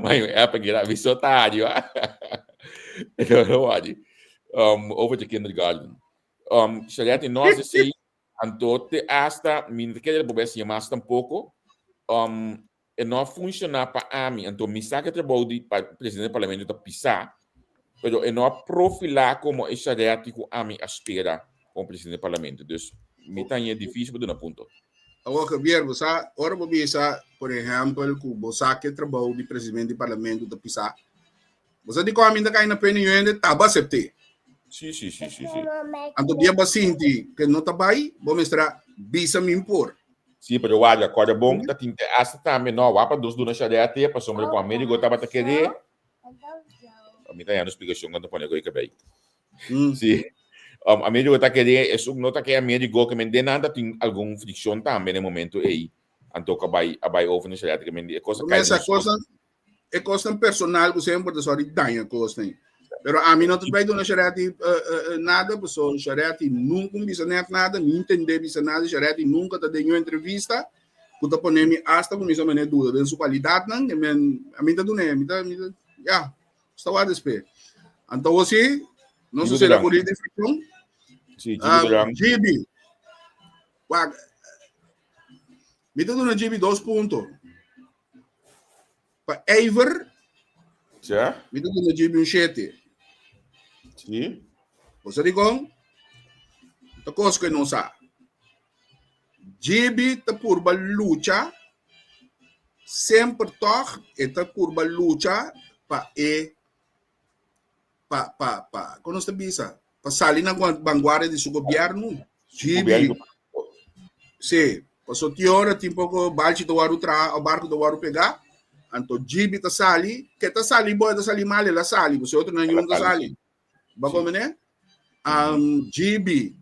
maar yung app ik aviso tario. Um, over de kindergarten. Um, Shariat no hace sei, anto te hasta, mi no kere bo siña mas tampoco. Um, E no a funciona pa ami, anto mi sa cu e trabou di presidente di parlamento ta pisa, pero e no a profila como e Charetti cu ami a spera como presidente di parlamento. Dus mi ta haña dificil pa duna punto. Awor Javier, bo sa, ora bo bisa, por ehempel, cu bo sa cu e trabou di presidente di parlamento ta pisa, bo sa dicon ami ta cay na pena yu hende taba acepte. Si, si, si, si, si. Anto dia bo a sinti cu no ta bay, bo mester a bisa mi por. Sí, pero wak, acorda bon, ta tin te hasta tambe, no, wak pa nos duna Shadete, pasobra cu Amerigo tabata kere. Mi ta hañando explicacion cuando pone cu e cabey. Sí. Um, Amerigo ta kere, esun no ta ke Amerigo, ke men den nan ta tin algun friccion tambe na e momento ey. Anto cu a bay, a bay over na Shadete, ke men di e cosa kai Esa cosa, e kosnan personal ku semper ta sòri daña kosnan. Pero ami no ta bai duna Sharetti uh, uh, nada, paso Sharetti nunca bisa net nada, ni entende bisa nada, Sharetti nunca ta den entrevista, ku ta pone mi hasta kuminsa mane duda den su kwalidadnan, e men, ami ta dune, mi ta, mi ta, ya, sta wak despe. Anto si, no sé si la kuri di friccion. Sí, Gibi Duran. Gibi. Wak, mi ta duna Gibi dos punto. Pa ijver, Ja. mi ta duna Gibi un shete. Sí. Bo sa dikon? Ta kos ku e no sa. Gibi ta purba lucha, semper tòg e ta purba lucha pa e pa pa pa kon nos ta bisa? Pa sali na vanguardia di su gobièrnu. Gibi. Sí, paso tin ora tin poko balchi ta wòrdu traha o barku ta wòrdu pegá, anto Gibi ta sali, ke ta sali bon, e ta sali mal, el a sali, pasobra e otronan niun ta sali. Bo a komprendé? Um, Gibi,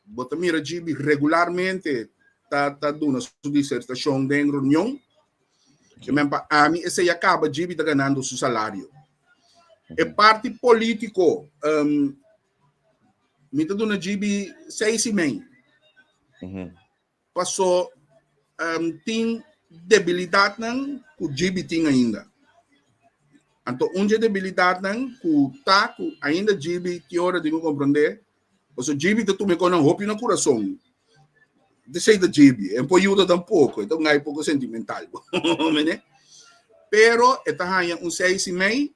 bo ta mira Gibi regularmente ta ta duna su disertashon den reunion. Ke men pa ami esei a kaba Gibi ta ganando su salario. E parti polítiko, um, Mi ta duna GB seis i mei. Paso um, tin debilidatnan ku GB tin ainda. Anto un dje debilidatnan ku ta ku ainda GB tin ora di ku komprondé, paso GB ta tuma e konan hopi na kurason. Esei ta GB, e por yuda tampoko, e ta un gai poko sentimental. Mene? Pero e ta haña un seis i mei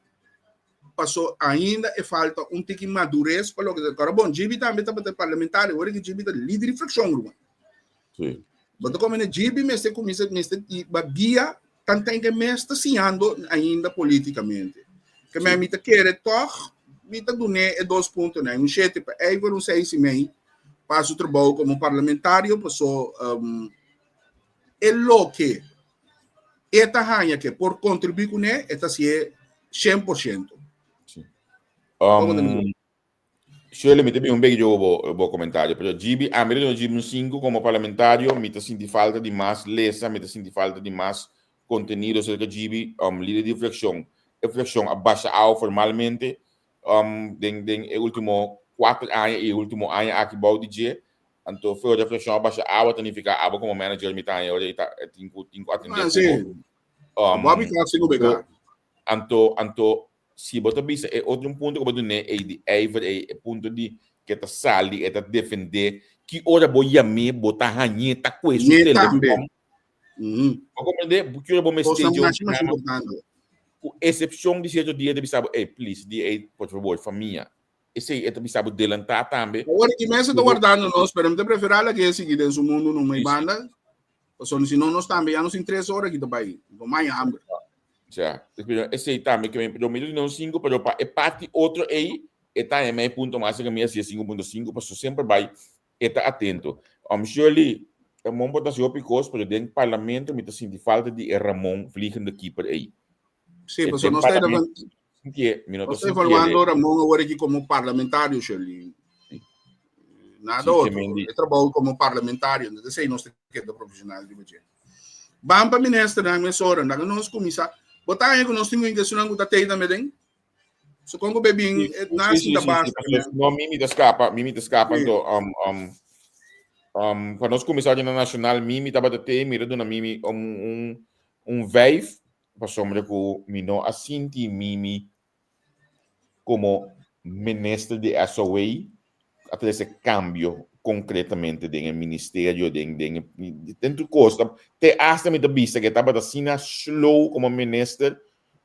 Paso ainda e falta un tiki madurez pa loke ta. Kora bon, Gibi tambe tabata parlamentario, ora ki Gibi ta lider di fraccion, ruman. Sí. Bo ta komende Gibi mester kuminsa mester ba guia tanten ke mes ta siñando ainda politikamente. Ke men mi ta kere tòg mi ta dun'é e dos puntonan, un shete pa Ijver, un seis i mei pa su trabou komo parlamentario, paso e loke e ta haña ke por kontribuí kuné, e ta hasié 100%. Sí. Um, Shirley, mi ta bin un beki yo bo, bo comentario, pero GB, a mi ta duna GB un 5 como parlamentario, mi ta sinti falta di mas lesa, mi ta sinti falta di mas contenido acerca GB, um, lider di fraccion. E fraccion a basha awa formalmente, um, den, den e ultimo 4 aña y e ultimo aña aki bou di dje, Anto feo reflexion a basha awa ta nifica abo como manager mi ta haña ora ta tin cu tin cu atende Ah, sí. cu bo. Um, Bobby Cox tin cu beka. Anto anto si bo ta bisa e otro un punto cu bo dune ey di ijver ey e punto di ke ta sali e ta defende ki ora bo yam'é bo ta hañ'é ta kue su Ñe tambe. telefon. Mhm. Bo comprende? Ki ora bo mester Cosnan dje masha masha un importante. cu excepcion di cierto dia ta bisa bo ey please di ey por favor famia. Esei e ta bisa bo delantá tambe. Awor ki mester ta wardando nos, pero mi ta preferá laga e sigui den su mundu no mei banda, pasobra si no nos tambe ya nos tin tres ora ki ta bai, no maña hamber. Ja, pero esei tambe ke mi, mi ta duna un sinku, pero pa e parti otro ei, e ta haña mei punto mas ke mi a hasié 5.5, pasobra semper bai e ta atento. Shirley, Ramon por ta hasi hopi kos, pero den parlamento mi ta sinti falta di e Ramon vliegende keeper ei. Sí, pasobra nos ta Sintié, mi no ta Nos ta sintié evaluando Ramon awor aki como parlamentario, Shirley. Sí. Nada Sí, que otro. men di- E trabou como parlamentario, entonces esei nos ta keda profesional riba dje. Ban pa ministernan mesora, laga nos kuminsá. Bo ta haña ku nos tin un inkesunan ku ta tei tambe den? So kon ku be bin na sinta basta. No, Mimi ta skapa, Mimi ta skapa anto um um um pa nos kuminsá na nacional Mimi tabata tei, mi ta duna Mimi un un un vijf pasobra ku mi no a sinti Mimi komo minister di SOA a trese kambio konkretamente den e ministerio, den den den tur kos. Te hasta mi ta bisa ku e tabata asina slow komo minister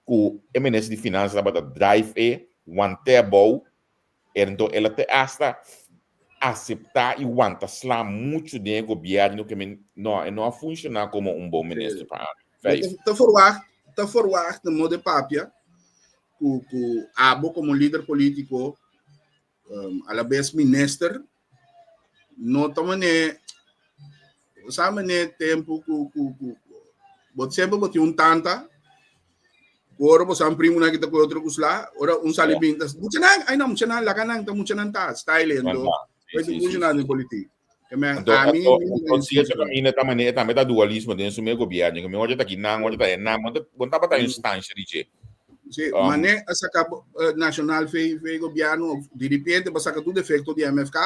ku e minister di finansa tabata drive e want'é abou, ento el a te hasta aseptá i wanta sla muchu den e gobièrnu ke men no e no a funshoná komo un bon minister pa ami. Vijf. Ta forwagt ta forwagt na modo papia ku ku abo komo lider polítiko um, alabes minister no ta mané sa mané tempu ku ku ku bo semper bo tin un tanta Ora bo san primo na kita ku otro kusla, ora un sali bin tas muchanan, ay no muchanan, lakanan ta muchanan ta style endo. Pwede funcionar den politiek. Ke men Anto, ami anto, mi anto si esa camina ta manera tambe ta dualismo den su mes gobierno, ke mi oye ta ki nan, oye ta e nan, bon ta bon tabata instancia di dje. Sí, mane a saka nacional fe fe gobierno, di repente ba saka tur defecto di MFK.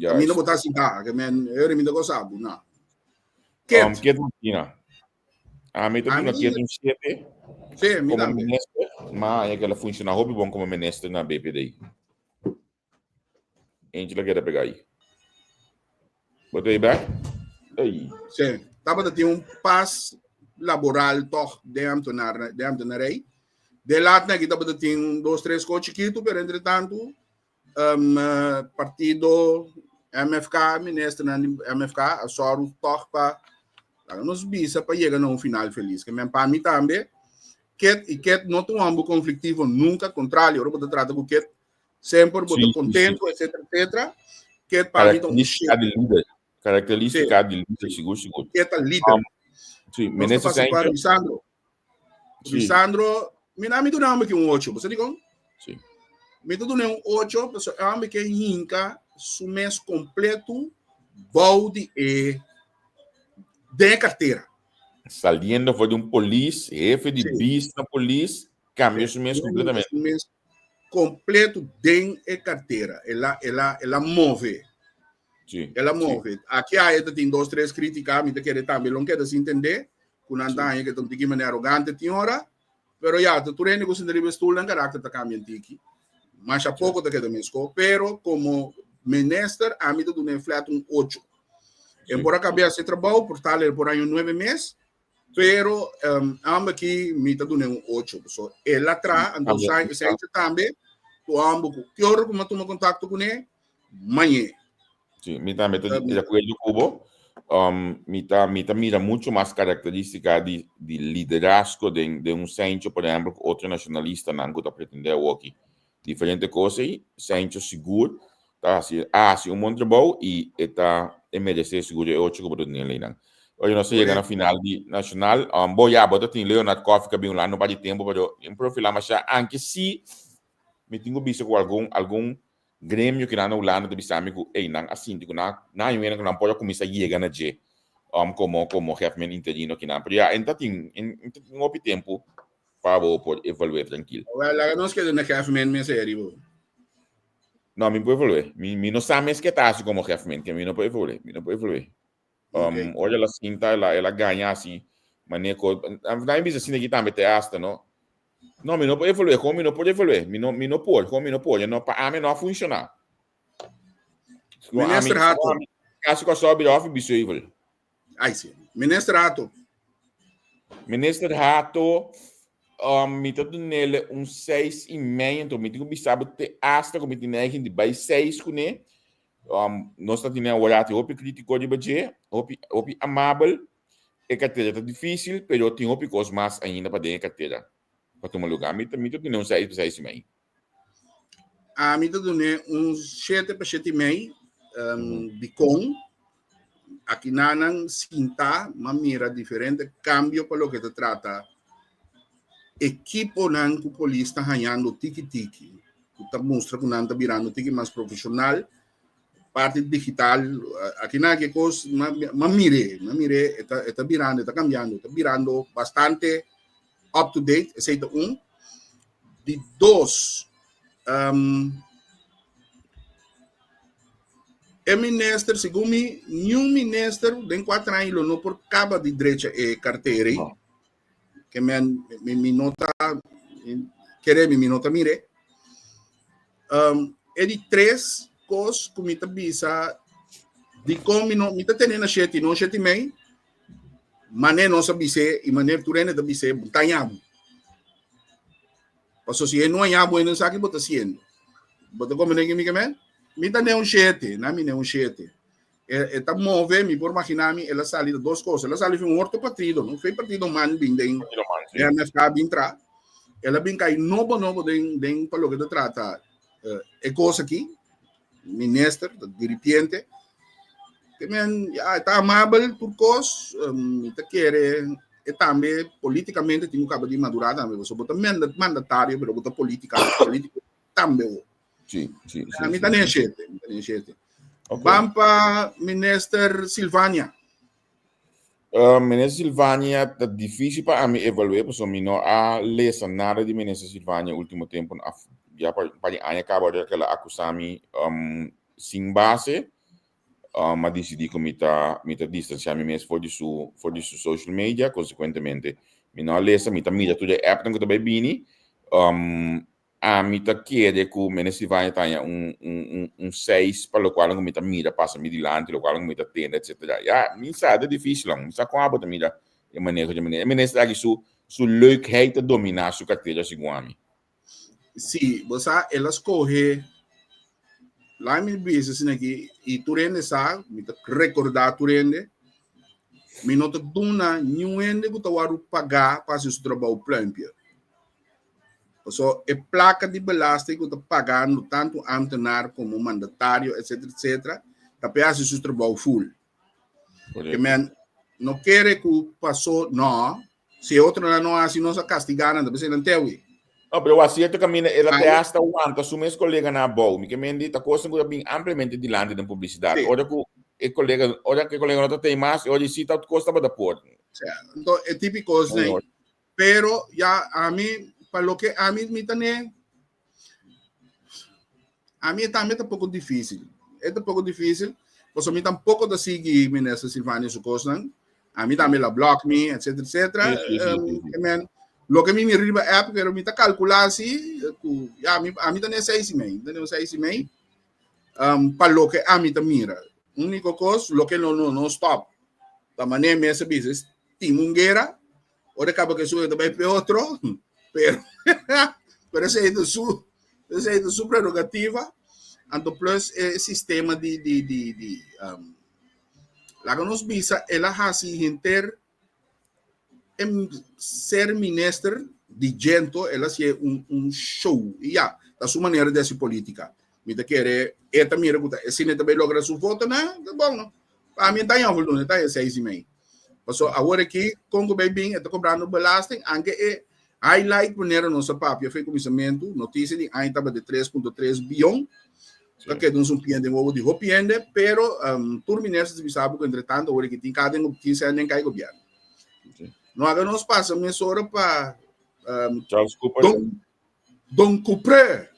Ami no bota sinta, ke men eri mi ta gosa bu na. Ket. Ket Martina. Ami ta duna Ket un 7. Sí, mi Como tambe. minister, ma haña ke el a funciona hopi bon como minister na BPD. Eentje la keda pega ahí. Bo ta bek? Ey. Sí, tabata tin un pas laboral toch den ambtenaar, den ambtenarij. De laat na tabata tin un, dos, tres ko chiquito, pero entre tanto, um, partido MFK, ministernan di MFK, a sòru toch pa laga nos bisa pa yega na un final felis. Ke men pa mi tambe, Ket i Ket no ta un homber konfliktivo nunka, kontrario, ora bo ta trata ku Ket, semper bo ta kontentu, etcetera, etcetera. Ket pa mi ta un Karakterístika di lider. Karakterístika di lider, sigur, sigur. Ket ta lider. Sí, Nos ta minister pasa pa Sancho. Lisandro. Lisandro, mi na mi duna homber ki un ocho, bo sa dikon? Sí. Mi ta duna un ocho, pasobra e homber ke hinka su mes kompleto bou di e den e kartera. Saliendo for di un polis, hefe di bis na polis, kambia su mes kompletamente. Su mes kompleto den e kartera. El a, el a, el a move. El a move. Aki aya ta tin dos, tres kritika, mi ta kere tambe lo keda sin tende, ku nan ta haña ke ta un tiki manera arogante tin ora, pero ya, ta tur hende ku sinta riba e stul nan karakter ta kambia un tiki. Masha poko ta keda mesko, pero komo minister ami ta duna e flat un ocho. E por a kambia si trabou, por tal el por haña un nuebe mes, pero um, amba aki mi ta duna un ocho. So, el a tra, anto Sancho tambe, ku amba ku ki ora ku mi a tuma kontakto kuné, mañé. Sí, mi tambe ta di acuerdo cu bo. Um, mi ta, mi ta mira mucho mas característica di, di liderazgo den, den un Sancho, por ejemplo, cu otro nacionalistanan cu ta pretende awoki diferente cos ei. Sancho sigur ta haci, a haci un bon trabou y e ta, e merece sigur e ocho cu bo ta duna leinan. Oye, nos a yega na final di nacional. Um, bo ya, bo ta tin Leonard Koffie cu a bin Hulanda un par di tempo, pero un profila masha, anke si mi tin cu bisa cu algun, algun Gremio ki nan na Hulanda ta bisa mi ku ey nan a sinti ku nan nan hay un ku nan por a kuminsá yega na dje komo komo hefmen interino kinan. Pero ya en ta tin en ta tin hopi tempu pa bo por evalu'é trankil. Wel laga nos keda na hefmen mes eri bo. No mi por evalu'é. Mi mi no sa mes ke ta hasi komo hefmen ke mi no por evalu'é mi no por evalu'é. Ora el a sinta el a el a gaña asi manera ku nan bisa asina aki tambe te hasta no. No, mi no por evalué. Kon mi no por evalué? Mi no, mi no por. Kon mi no por? No, pa ami no a funciona. Minister Hato. Kaso Kòrsou bira òf bizuivel. Ai si. Minister Hato. Minister Hato, um, mi ta dunele un seis i mei, anto mi tin ku bisa bo te hasta ku mi tin neiging di bai seis kuné. Um, nos ta tene awor ati hopi kritiko riba dje, hopi, hopi amabel. E cartera ta dificil, pero tin hopi cos mas ainda pa den e cartera pa tuma lugar. Mi ta, mi ta dun'é un seis pa seis y mei. Ami ta dun'é un shete pa shete y mei, um, dicon aki nanan sinta m'a mira diferente cambio pa loke ta trata ekiponan cu polis ta hañando tiki tiki, cu ta mustra cu nan ta birando tiki mas profesional. Parti digital, aki na ki kos, ma mire, ma mire, e ta, e ta birando, e ta cambiando, e ta birando bastante up to date, esei ta un. Di dos, um, e minister, segun mi, niun minister den cuatro aña lo no por caba di drecha e cartera ei. No. Que men, mi, mi no ta, kere mi, mi no ta mire. Um, e di tres kos ku mi ta bisa di kon mi no, mi ta tene na shete, no shete mei, Mané nos a bis'é i mané tur hende ta bis'é, bo ta haña bo. Pasobra si e no haña bo, e no sa ki bo ta hasiendo. Bo ta komprendé ki mi ke men? Mi ta ne un shete, na mi ne un shete. E, e ta move, mi por imaginá mi, el a sali de dos kos. El a sali fi un otro partido, no? Fi partido man bin den, Partido man, sí. MFK bin tra. El a bin kai nobo nobo den, den pa loke ta trata eh, e kos aki. Minister, diripiente. Te men, ja, ta amabel tur kos, um, mi ta kere e tambe políticamente tin ku kaba di madurá tambe, pasobra bo ta mandatario, pero bo ta política, político tambe wo. Sí, sí, sí, A mi sí, ta sí. ne shete, mi ta ne shete. Ok. Ban pa minister Silvania. Minister Silvania ta difícil pa ami evalué pasobra mi no a lesa nada di Minister Silvania último tempo ya pa un par di aña kaba ora ku el a akusá mi sin base mi a disidí ku mi ta mi ta distansiá mi mes for di su for di su social media konsekuentemente mi no a lesa mi ta mira tur e appnan ku ta bai bini Ami ta kere ku Minister Silvania ta haña un un un un seis pa lokual ku mi ta mira pasa mi dilanti, lokual ku mi ta tende etcetera. Ya, mi sa ta difisil aun. Mi sa kon abo ta mira e maneho di e minister. E minister aki su su leukheid ta dominá su kartera segun ami. Sí, bo sa el a skohe, laat mi bisa asina aki, i tur hende sa, mi ta rekordá tur hende, mi no ta duna niun hende ku ta wòrdu pagá pa hasi su trabou plùmpia. Paso e placa di belasting cu ta pagando tanto ambtenaar como mandatario etc etc ta pe haci su trabou full. Ke men no kere cu paso no, si e otronan no haci nos a castiga nan ta p'esey nan tewi. No, pero wak cierto caminda el a te hasta wanta su mes coleganan abou. Mi ke men di ta cosnan cu ta bin ampliamente dilanti den publicidad. Ora cu e colega, ora cu e colega no ta tey mas, e ora di si ta cos tabata por. Enton e tipico cosnan Pero ya ami, pa loke ami mi ta ne, ami e tambe ta poko difícil. E ta poko difícil, pasobra mi tampoko ta sigui Minister Silvania su kosnan. Ami tambe la block mi, etcétera, etcétera. Sí, sí, sí, sí, sí. Men, loke mi mira riba app, pero mi ta kalkulá si, ku, ya, mi, ami ta ne seis i mei, mi ta ne un seis i mei, pa loke ami ta mira. Úniko kos, loke no, no, no stop. Ta manera mi a bisa, tin un guera, Ora kaba ke su ta bai pe otro, pero pero esei ta su esei ta su prerogativa. Anto plus e sistema di di di di um, laga nos bisa el a hasi henter em ser minister di gento el a hasi un un show. I ya, ta su manera di hasi politica. Mi ta kere e ta mira ku ta esei ta bai logra su votonan, ta bon no. Pa mi ta haña voldoende, ta haña seis i mei. Paso awor aki kon ku bai bin e ta kobrando belasting, anke e highlight manera nos a papia fe kuminsamentu, notisia di aña tabata di 3.3 bion, ta keda un sumpiña den wowo di hopi hende, pero um, tur minister ta bisa bo ku entretanto awor aki tin kada den tin sèn den kai gobièrnu. No haga nos pasa mesora pa um, Charles Cooper. Don, Don Cooper.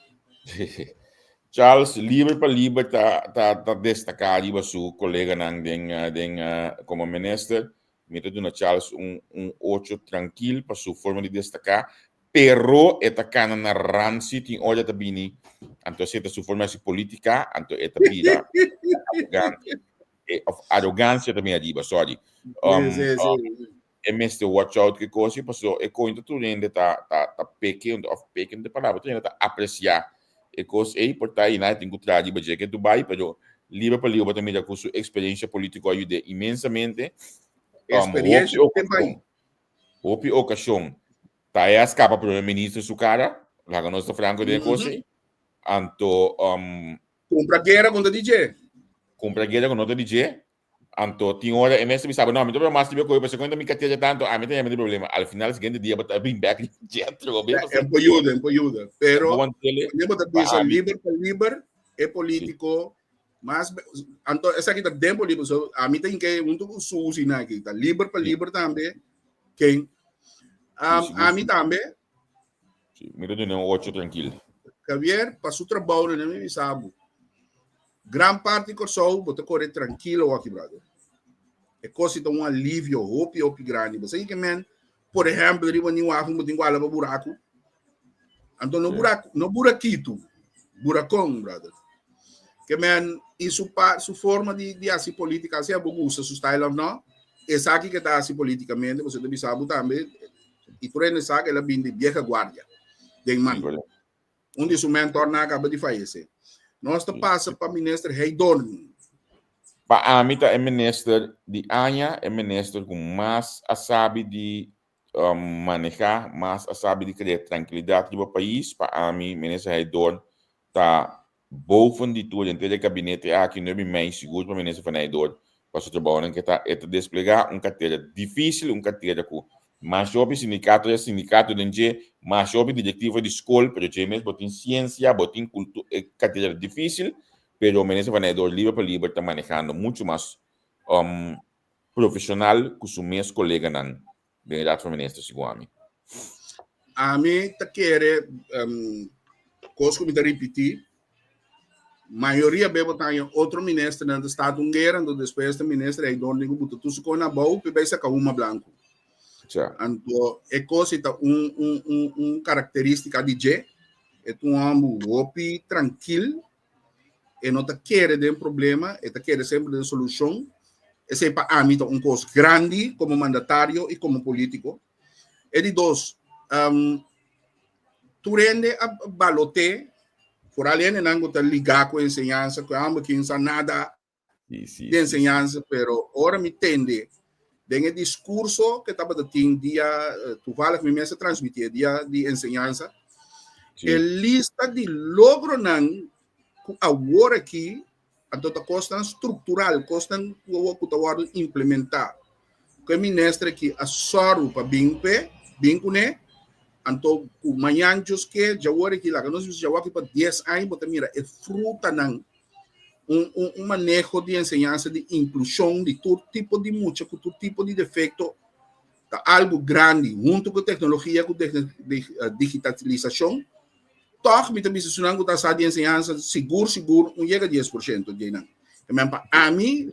Charles liber pa liber ta ta ta destaká riba su koleganan den den komo minister. Mi ta duna Charles un un ocho trankil pa su forma di destaká, pero e ta kana na ransi tin ora e ta bini, anto esei ta su forma di hasi politika, anto e ta bira arogante, of arogansia ta bini ariba, sorry. Sí, sí, sí. E mester watch out ke kos paso e koin ta tur hende ta ta ta peke of peke no ta e palabra tur hende ta aprecia e kos ei por ta i nan tin ku traha riba dje ke Dubai pero liber pa liber bo ta mira ku su experiencia politico a yude inmensamente Experiencia hopi te bai. okashon hopi okashon ta e a skapa primer minister su kara laga nos ta franco den e kos ei anto Kumpra guera kontra di dje. Kumpra guera ku no ta di dje Anto tin ora e mes ta bisa bo, no, mi ta por mas riba koe, pasobra cuenta mi cartera tanto, ami ta yama di problema. Al final siguiente dia bo ta bin back di jetro. E por yuda, e por yuda. Pero, wanneer bo ta bisa liber pa liber, e politico mas, anto esaki ta den politico, so ami ta hinke hunto cu Suzy na aki, ta liber pa liber tambe, ken? Ami tambe. Si, mi ta duna un 8 trankil. Javier, pa su trabou nan mi bisa bo. Gran parti Kòrsou bo ta kore trankil awor aki, brother. E kos ta un alivio hopi hopi grandi. Bo sa ke men, por ehèmpel, riba Nieuw Haven bo tin ku hala pa buraku. Anto no buraku, no burakitu, burakon, brother. Ke men, i su pa, su forma di di hasi polítika, sea bo gusta su style of no, esaki ke ta hasi polítikamente, bo ta bisa bo tambe, i tur hende sa ku el a bin di vieja guardia, den man. Un di su mentornan a kaba di fayesé. Nos ta pasa pa minister Heidorn. Pa ami ta e minister di aña, e minister ku mas a sabi di maneha, mas a sabi di krea trankilidat riba pais. Pa ami minister Heidorn ta boven di tur henter e gabinete aki, no e bin mei sigur pa minister Van Heidorn pa su trabounan ke ta e ta desplegá un kartera difísil, un kartera ku masha hopi sindikato ya sindikato den dje, masha hopi direktiva di skol, pero dje mes bo tin siensia, bo tin kultu, e kartera ta difísil, pero minister Van Heidorn liber pa liber ta manehando muchu mas profeshonal ku su mes koleganan den e Raad van Minister, segun ami. Ami ta kere kos ku mi ta ripití, mayoria be bo ta haña otro ministernan ta start un guera, anto despues ta minister ei dor ku buta tur su kos na bou pi bai saka huma blanku. Anto e kos ei ta un un un un karakterístika di dje, e ta un hòmber hopi trankil, e no ta kere den problema, e ta kere semper den solushon. Esei pa ami ta un kos grandi komo mandatario i komo polítiko. E di dos, um, tur hende a balot'é, foral hendenan ku ta ligá ku enseñansa, ku amo kin sa nada di enseñansa, pero ora mi tende den e diskurso ke tabata tin dia, toevallig mi mes a transmití e dia di enseñansa, e lista di logronan ku awor aki anto ta kosnan struktural, kosnan ku awor ku ta wòrdu implementá, ku e minister aki a sòru pa bin p'e, bin kuné, anto ku mañan djos ke djawor aki, laga nos bisa djawor aki pa dies aña bo ta mira e frutanan, un un un maneho di enseñansa di inklushon di tur tipo di mucha ku tur tipo di defekto ta algu grandi huntu ku teknologia ku digitalisashon. Tòg mi ta bisa esunnan ku ta sa di enseñansa sigur sigur un yega 10% di einan. Amen pa ami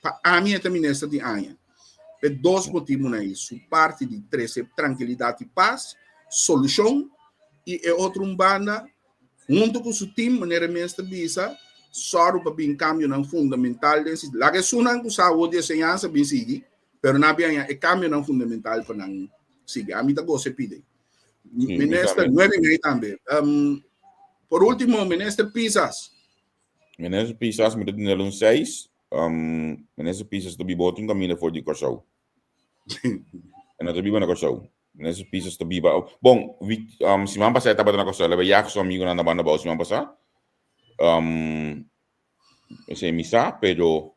pa ami e ta minister di aña. P'e dos motibunan ei, su parti di trese trankilidat i pas, solushon, i e otro un banda huntu ku su tim manera e mes ta bisa sòru pa bin kambionan fundamental den si laga esunnan ku sa awor di enseñansa bin sigui pero nan a bin haña e kambionan fundamental pa nan sigui. Ami ta gosa e pidi. Minister, nueve mei tambe. Um, por último, Minister Pisas. Minister Pisas, mi ta duna un 6. Um, Minister Pisas ta biba otro camino for di Kòrsou. E no ta biba na Kòrsou. Minister Pisas ta biba. Bon, wi, um, siman pasá e tabata na Kòrsou. El a bai ku su amigunan na banda bou siman pasá. Um, esei mi sa, pero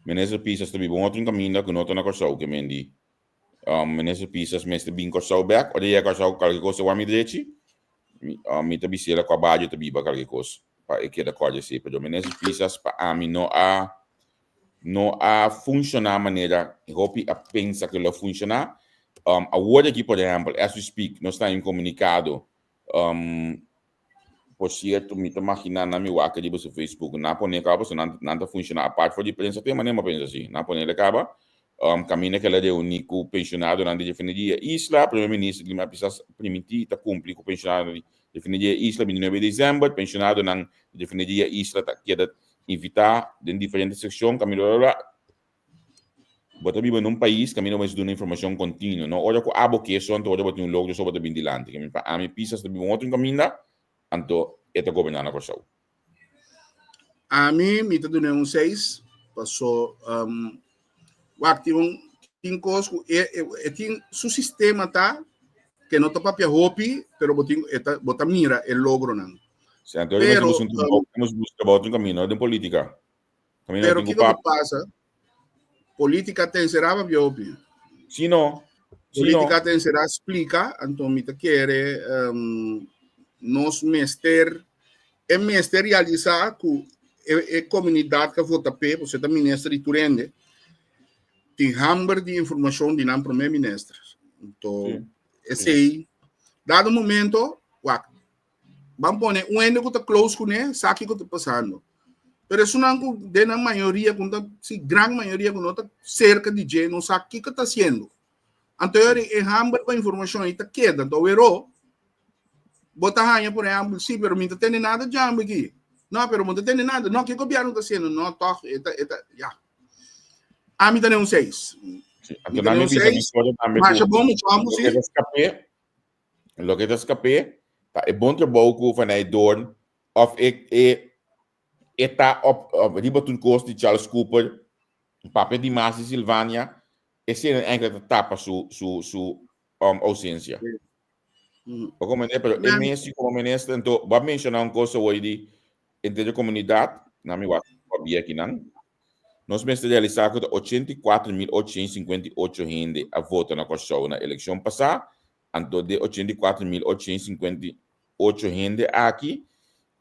Minister Pisas ta biba un otro caminda ku no ta na Kòrsou, ke men di. Um, minister Pisas mester bin Kòrsou bèk. Ora e yega Kòrsou, kalke kos e wak mi drechi. Mi, um, mi ta bis'é la kua bario ta biba kalke kos pa e keda kòrda esei. Pero minister Pisas pa ami no a no a funshoná manera hopi a pensa ku lo a funshoná. Um, awor aki, por ehèmpel, as we speak, nos ta den komunikado um, Por cierto, mi ta magina nan mi wak riba su Facebook. Nan pone caba pasobra nan, nan ta funciona apart for di prensa. Te manera mi a pensa si. Nan pone le caba. Um, caminda cu el a reuni cu pensionadonan di Refineria Isla. Primer Minister Gilmar Pisas priminti ta cumpli cu pensionadonan di Refineria Isla 29 di december. Pensionadonan di Refineria Isla ta keda invita den diferente seccion. Caminda bla bla bla. Bo ta biba na un pais kaminda bo mester duna informashon kontinuo. No ora ku abo ke so, anto ora bo tin un logro so bo ta bin dilanti. Ke pa ami Pisas ta biba un otro kaminda, anto e ta goberná na Kòrsou. Ami mi ta dun'é un seis, paso wak tin un tin kos ku e e tin su sistema ta ke no ta papia hopi, pero bo tin e ta bo ta mira e logronan. Si, anto ora mester busca un trabou, mester busca trabou otro kaminda, no den politika. Pero kiko ta pasa? Polítika ta enserá papia hopi. Si no. Si Polítika ta enserá splika, anto mi ta kere um, nos mester e mester realisá ku e, e komunidat ka vota p'e, pasobra ta minister di tur hende, tin hamber di informashon di nan promé minister. Anto, Sí. Esei, dado momento, wak, ban pone un hende ku ta close kuné, sa kiko ta pasando. Pero esunnan ku den nan mayoria, ku ta, si gran mayoria ku no ta serka di dje, no sa kiko ta hasiendo. Anto yori e hamber pa informashon ei ta keda. Anto wero, bo ta haña por ehèmpel, sí, pero mi ta tende nada djambe aki. No, pero bo ta tende nada. No, ke gobièrnu ta hasiendo? No, tòg, e ta, e ta, ya. Ami ta den un seis. Sí, anto nan mi bisa mi historia tambe Masha bon mucho amo, sí. Loke ta skap'é, loke ta skap'é ta e bon trabou ku Van Eydoorn of e e e ta op, op riba tur kos di Charles Cooper, papia di mas di Silvania, esei enkele ta tapa su su su um, ausencia. Bo comprende? Pero e mes como minister, entonces, bo a menciona un cosa hoy di entre de comunidad, na mi wak pabia aquí nan. Nos mester realisa ku ta 84.858 hende a vota na Kòrsou na elekshon pasá, anto de 84.858 hende aki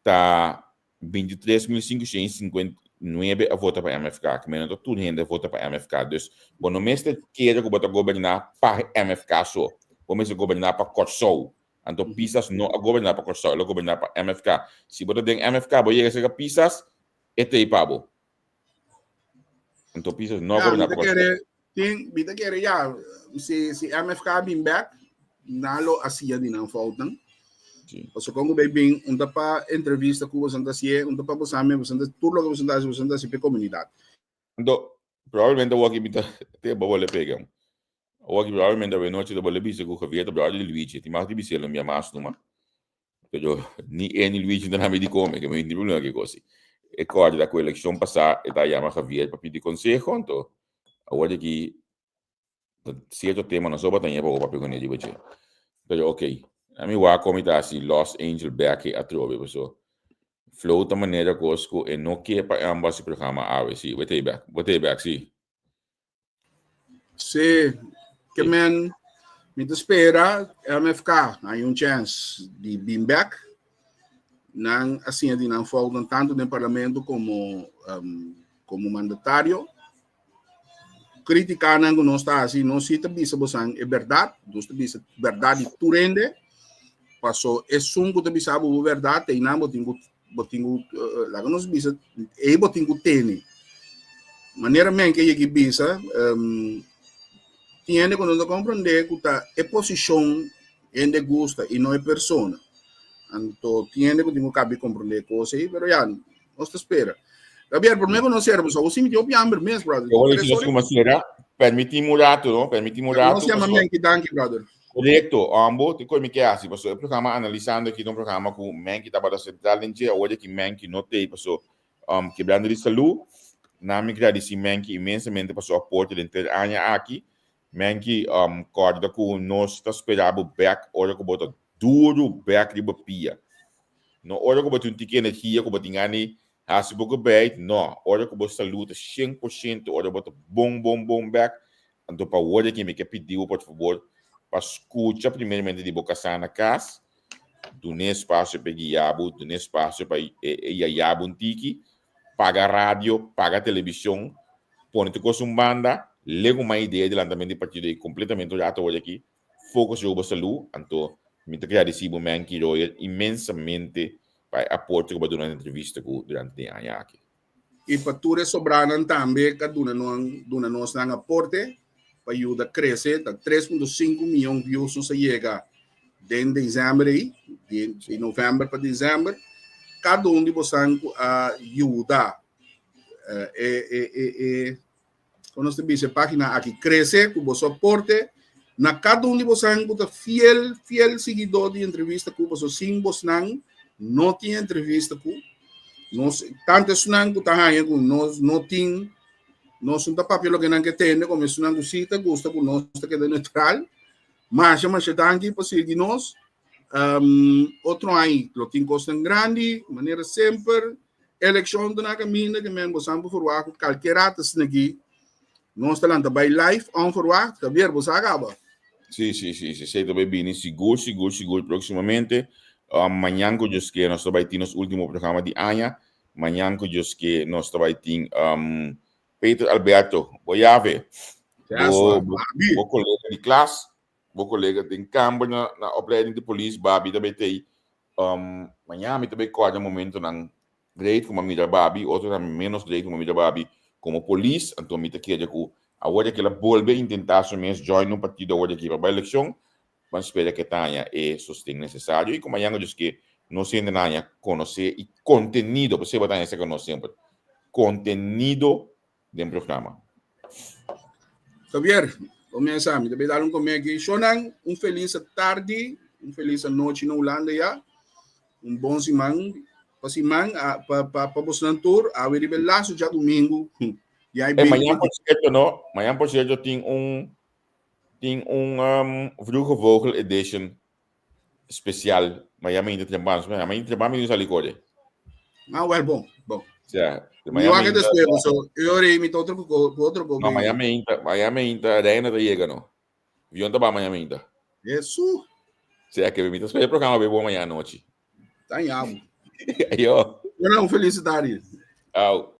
ta 23.559 a vota pa MFK, ke men no ta tur hende a vota pa MFK. Dus bo no mester kere ku bo ta goberná pa MFK so, bo mester goberná pa Kòrsou. Anto Pisas no a goberná pa Kòrsou, el a goberná pa MFK. Si bo ta den MFK, bo yega serka Pisas, e ta ei pa bo. Anto Pisas no a goberná pa Kòrsou. Tin, mi ta kere ya, si, si MFK bin back, nan lo hacía di nan foutnan. Sí. Paso con bay bin, un ta pa entrevista cu bosan ta hacié, un ta pa bosan me, bosan ta, tur loke bosan ta haci, bosan ta haci pe comunidad. Anto, probablemente awor aki mi ta, te bo bole pega. Awor aki probablemente awe nochi ta bole bisa cu Javier ta brother di Luigi. Tin mag di bis'é lo mi a mas numa. Pero ni e ni Luigi no ta na mi di come, ke mi tin problema ke kosi. E kòrda ku elekshon pasá e ta yama Javier pa pidi konseho, anto awor di aki ta sierto tema no so bata ña pa bo papia kuné riba dje. Pero ok, ami wak kon mi ta hasi Lost Angel bek atrobe paso Flow ta manera kos ku e no ke pa ambos hasi programa awe. Si, bo ta ei bek, bo ta ei bek, si. Sí, ke men mi ta spera MFK hay un chance di bin back. Nan a siña di nan foutnan tanto den parlamento como um, como mandatario. Criticanan ku nos ta hasi, nos sí ta bisa bosan e berdad, nos ta bisa berdad di tur hende. Paso esun ku ta bisa bo bo berdad, einan bo tin ku bo tin ku uh, laga nos bisa ei bo tin ku tene manera men ke yegi bisa um, tin hende ku no ta komprende ku ta e posishon hende gusta i no e persona anto tin hende ku tin ku kabi komprende kos ei pero ya nos ta spera Gabriel, promé ku nos sera, pasobra bo sinti hopi hamber mes, brother. Yo voy a decir como sera, permití un rato, no? Permití un rato. Nos llama Menki, danki, brother. Korekto, ambo, te koe mi ke hasi, paso e programa Analisando aki ta un programa ku Menki tabata sentral den dje, awor di aki Menki no t'ei, paso um, Kebrando di Salú, na mi gradisí Menki inmensamente pa su aporte den ter aña aki. Menki, um, kòrda ku nos ta spera bo bèk ora ku bo ta duru bèk riba pia. No ora ku bo tin un tiki energia ku bo tin gana di hasi poko bèit, no, ora ku bo salú ta 100%, ora bo ta bon bon bon bèk, Anto pa wor aki mi ke pidi bo por fabor pa skucha primeramente di bo kasá na kas, dun'é espasio pa e guia bo, dun'é espasio pa e yayá bo un tiki, paga radio, paga televishon, pone tur kos un banda, legu mas idea di lantamentu di partido ei kompletamente un rato awor aki, focus riba bo salú, anto mi ta gradisí bo Menky Royer inmensamente pa e aporte ku bo a duna na entrevista ku durante di e aña aki. I pa tur e sobranan tambe ka duna nan duna nos nan aporte pa yuda krese. Ta 3.5 miyon views nos a yega den december ei, di, di november pa december. Kada un di bosan ku a yuda eh, e, e, e, e, kon nos ta bisa e página aki krese ku boso aporte. Na kada un di bosan ku ta fiel, fiel siguidó di entrevista ku boso sin bosnan no tin entrevista ku nos tanto esunnan ku ta haña ku nos no tin nos no ta papia loke nan ke tende komo esunnan ku si ta gusta ku nos ta keda neutral. Masha masha danki pa sigui nos. Um, otro aña lo tin kosnan grandi, manera semper. Elekshon ta na kaminda ke men bosan por verwacht ku kalke rato asina aki nos ta lanta bai live onverwacht. Javier, bo sa kaba? Sí, sí, sí, sí, esei ta bai bini sigur, sigur, sigur próximamente. Mañan ku Dios ke nos ta bai tin nos último programa di aña. Mañan ku Dios ke nos ta bai tin um, Peter Alberto, bo yave, Yes, bo, bo, Babi. bo kolega di klas. bo kolega den kamber na na opleiding di polis, Babi ta bay um, mañana mi ta bay kòrda momentonan great ku mi a mira Babi, otronan menos great ku mi a mira Babi komo polis, anto mi ta kere ku awor di kila bolbe intentá su mes join un partido awor di aki pa bai elekshon, ban spera ku e ta haña e sosten nesesario i ku mañana Dios ke nos hende nan haña konosé i kontenido, pasobra bo ta haña esaki nos semper, kontenido den programa. Javier, comienza, mi te voy a dar un come aquí. Shonan, un feliz tarde, un feliz noche na Holanda ya. Un bon siman. Pa siman, pa, pa, pa bosnan tur, a ver el lazo ya domingo. Ya eh, mañana por cierto, no. Mañana por cierto, tin un, tin un um, Vroege Vogel edition special. Mañana mi tremban, mañana mi tremban mi sali kore. Ah, wel, bon, bon. Ja, mañana mi después, so, yo ori mi otro otro ko. No, mañana mi inta, mañana mi inta, reina te llega no. Avión ta ba mañana mi inta. Eso. Sea que mi ta spera programa bebo mañana noche. Tá em abo. Ayo. Bueno, un feliz tarde. Au.